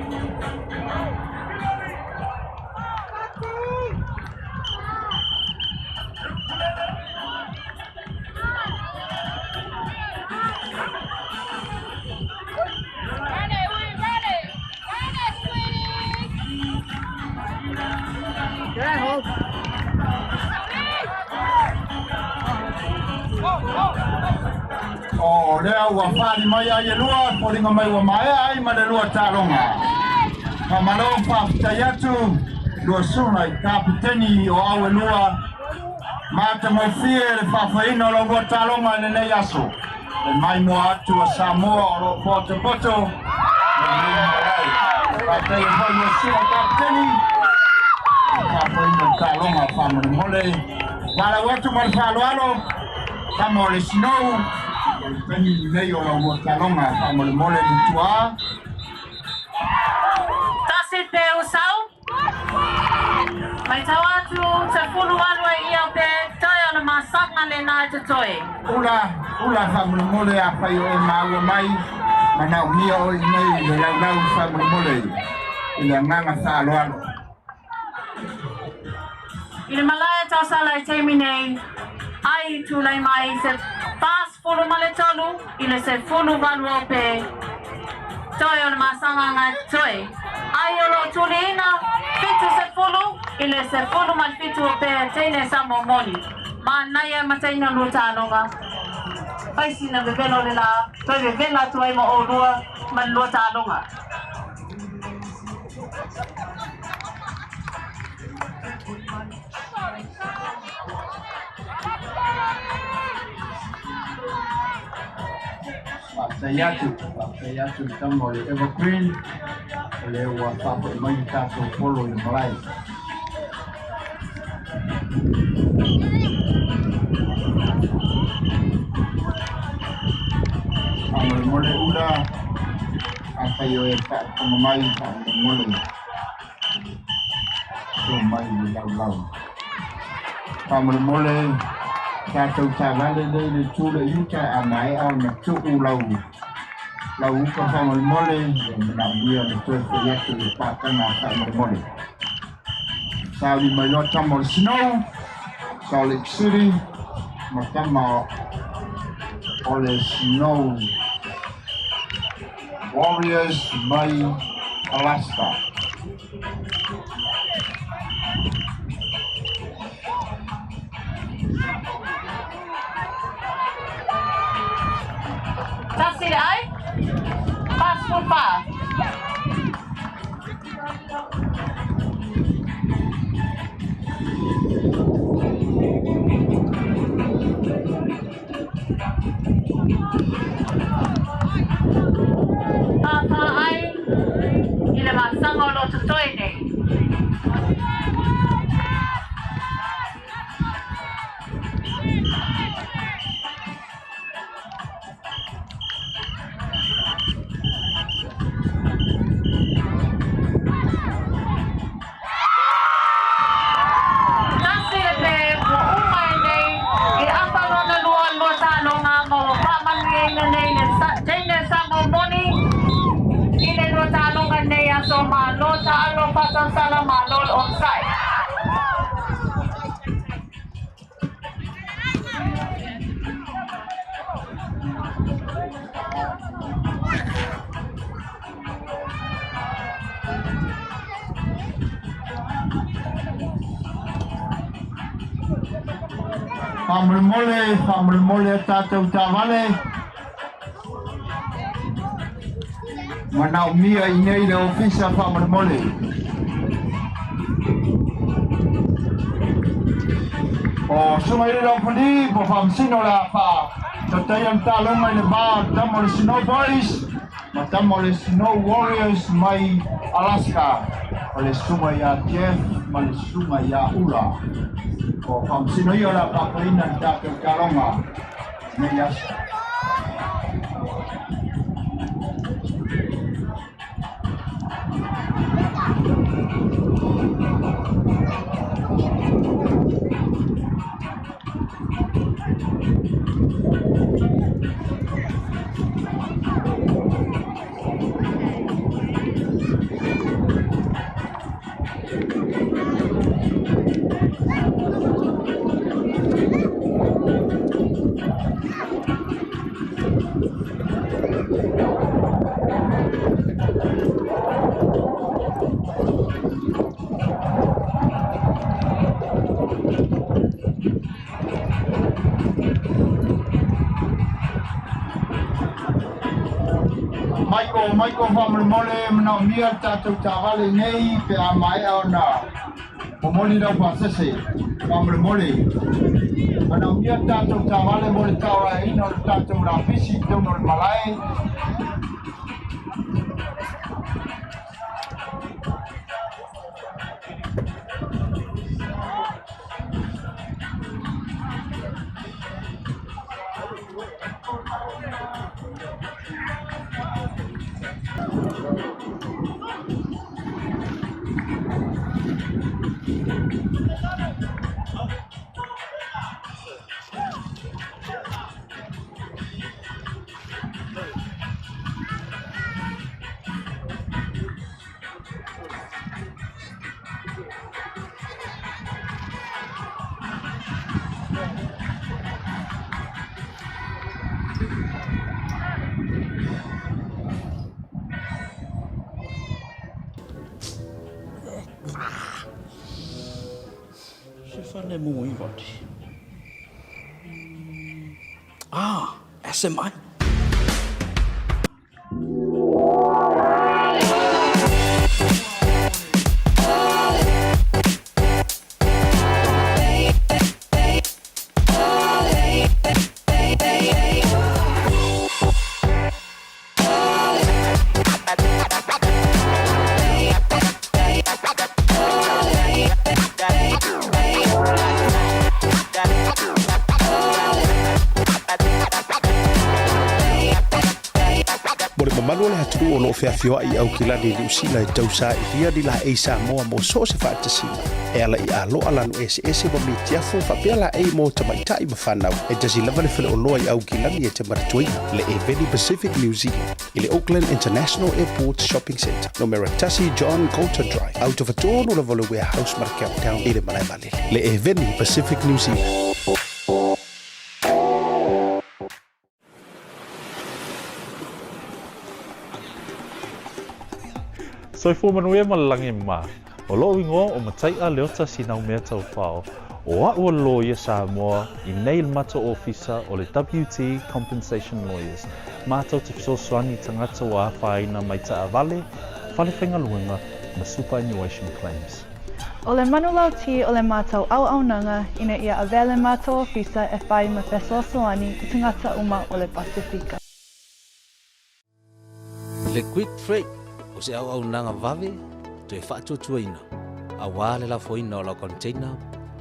O lea ua fali mai ai e lua, foliga mai ua maea ai ma le lua taaloga. Faamalo faafetai atu lua susuga i kapiteni o au e lua, matagofie le faafoeina o lau lua taaloga i lenei aso. Le maimoa atu a Samoa o loo potopoto lenei malae. Faafetai ai foi lua susuga i kapiteni le faafoeina o le taaloga faamolemole. Valaau atu ma le faaaloalo tama o le Sinou, o le taimi lenei o lau lua taaloga faamolemole Lutuā. Tasi pe usau. Mai tau atu 18 ai ia o pe toe o le masaga le na e totoe. Ula, ula faamolemole afai o e maua mai, manaomia oe i nei le laulau faamolemole i le agaga faaaloalo. I le malae tausala i taimi nei, ai tulai mai se 43 i le 18 o pe toe o le masaga nga toe. Ai o loo tuliina 70 i le 17 o pe teine sa momoli. Manaia ma teina lua taaloga. Faisina vevelo le la, toe vevela atu ai ma olua ma le lua taaloga. Faafetai atu, faafetai atu i le tama o le Evergreen, o lea ua faafoi mai le tatou polo i le malae. Faamolemole ula, afai o e faafofoga mai, faamolemole to mai le laulau. Faamolemole tatou taavale lea i le itu lea i uta a maea ona tuu lau lau uka faamolemole ua manaomia ona toe foi atu i le pakaga faamolemole. Sauni mai loa tama o le Snow, Salt Lake City, ma tama o le Snow Warriors mai Alaska. Tasi le ai, 44. Pāpā ai i le masaga matou sala malo le onosai. Faamolemole, faamolemole a tatou taavale. Manaomia i nei le ofisa faamolemole. O Suga i le Laupali po Faamasino le a faa tataia le taaloga i le va o le tama o le Snow Boys ma tama o le Snow Warriors mai Alaska, o le susuga ia Jeff ma le susuga ia Ula. O Faamasino ia o le a faafoeina le tatou taaloga nei aso. Michael, Michael faamolemole manaomia le tatou taavale nei pe a maea ona momoli lau pasese. Faamolemole manaomia le tatou taavale mo le taoaeaina o le tatou lapisi i totonu o le malae. Se fale mo i vati. Ah, SMI. Mo le mamalu o le atunuu o lo o feafioai i Aukilani i Niu Sila e tausailia ni laei Samoa mo so o se faatasiga e ala i aloa lanu eseese ma mitiafu faapea laei mo tamaitai ma fanau e tasi lava le faleoloa i Aukilani e te manatuaina le Eveni Pacific New Zealand i le Auckland International Airport Shopping Centre numera 1 John Coulter Drive autofatonu lava o le Warehouse ma le Countdown i le malae vaalele le Eveni Pacific New Zealand. Soifua manuia ma le lagi ma. O lo'u igoa o Matai'a Leota Sinaumea Taufao, o a'u o le loia Samoa i nei le matou ofisa o le WT Compensation Lawyers, matou te fesoasoani i tagata ua afaina mai taavale, fale faigaluega ma superannuation claims. O le manulauti o le matou auaunaga ina ia avea le matou ofisa e fai ma fesoasoani i tagata uma o le Pasefika. Le Quick Freight o se auaunaga vave toe faatuatuaina aua le lafoina o lau container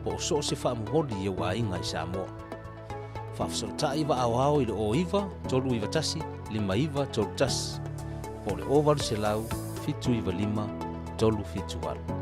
po o so o se faamomoli i ou aiga i Samoa. Faafesootai vaaoao i le 09 391 5931 po o le 0800 795 378.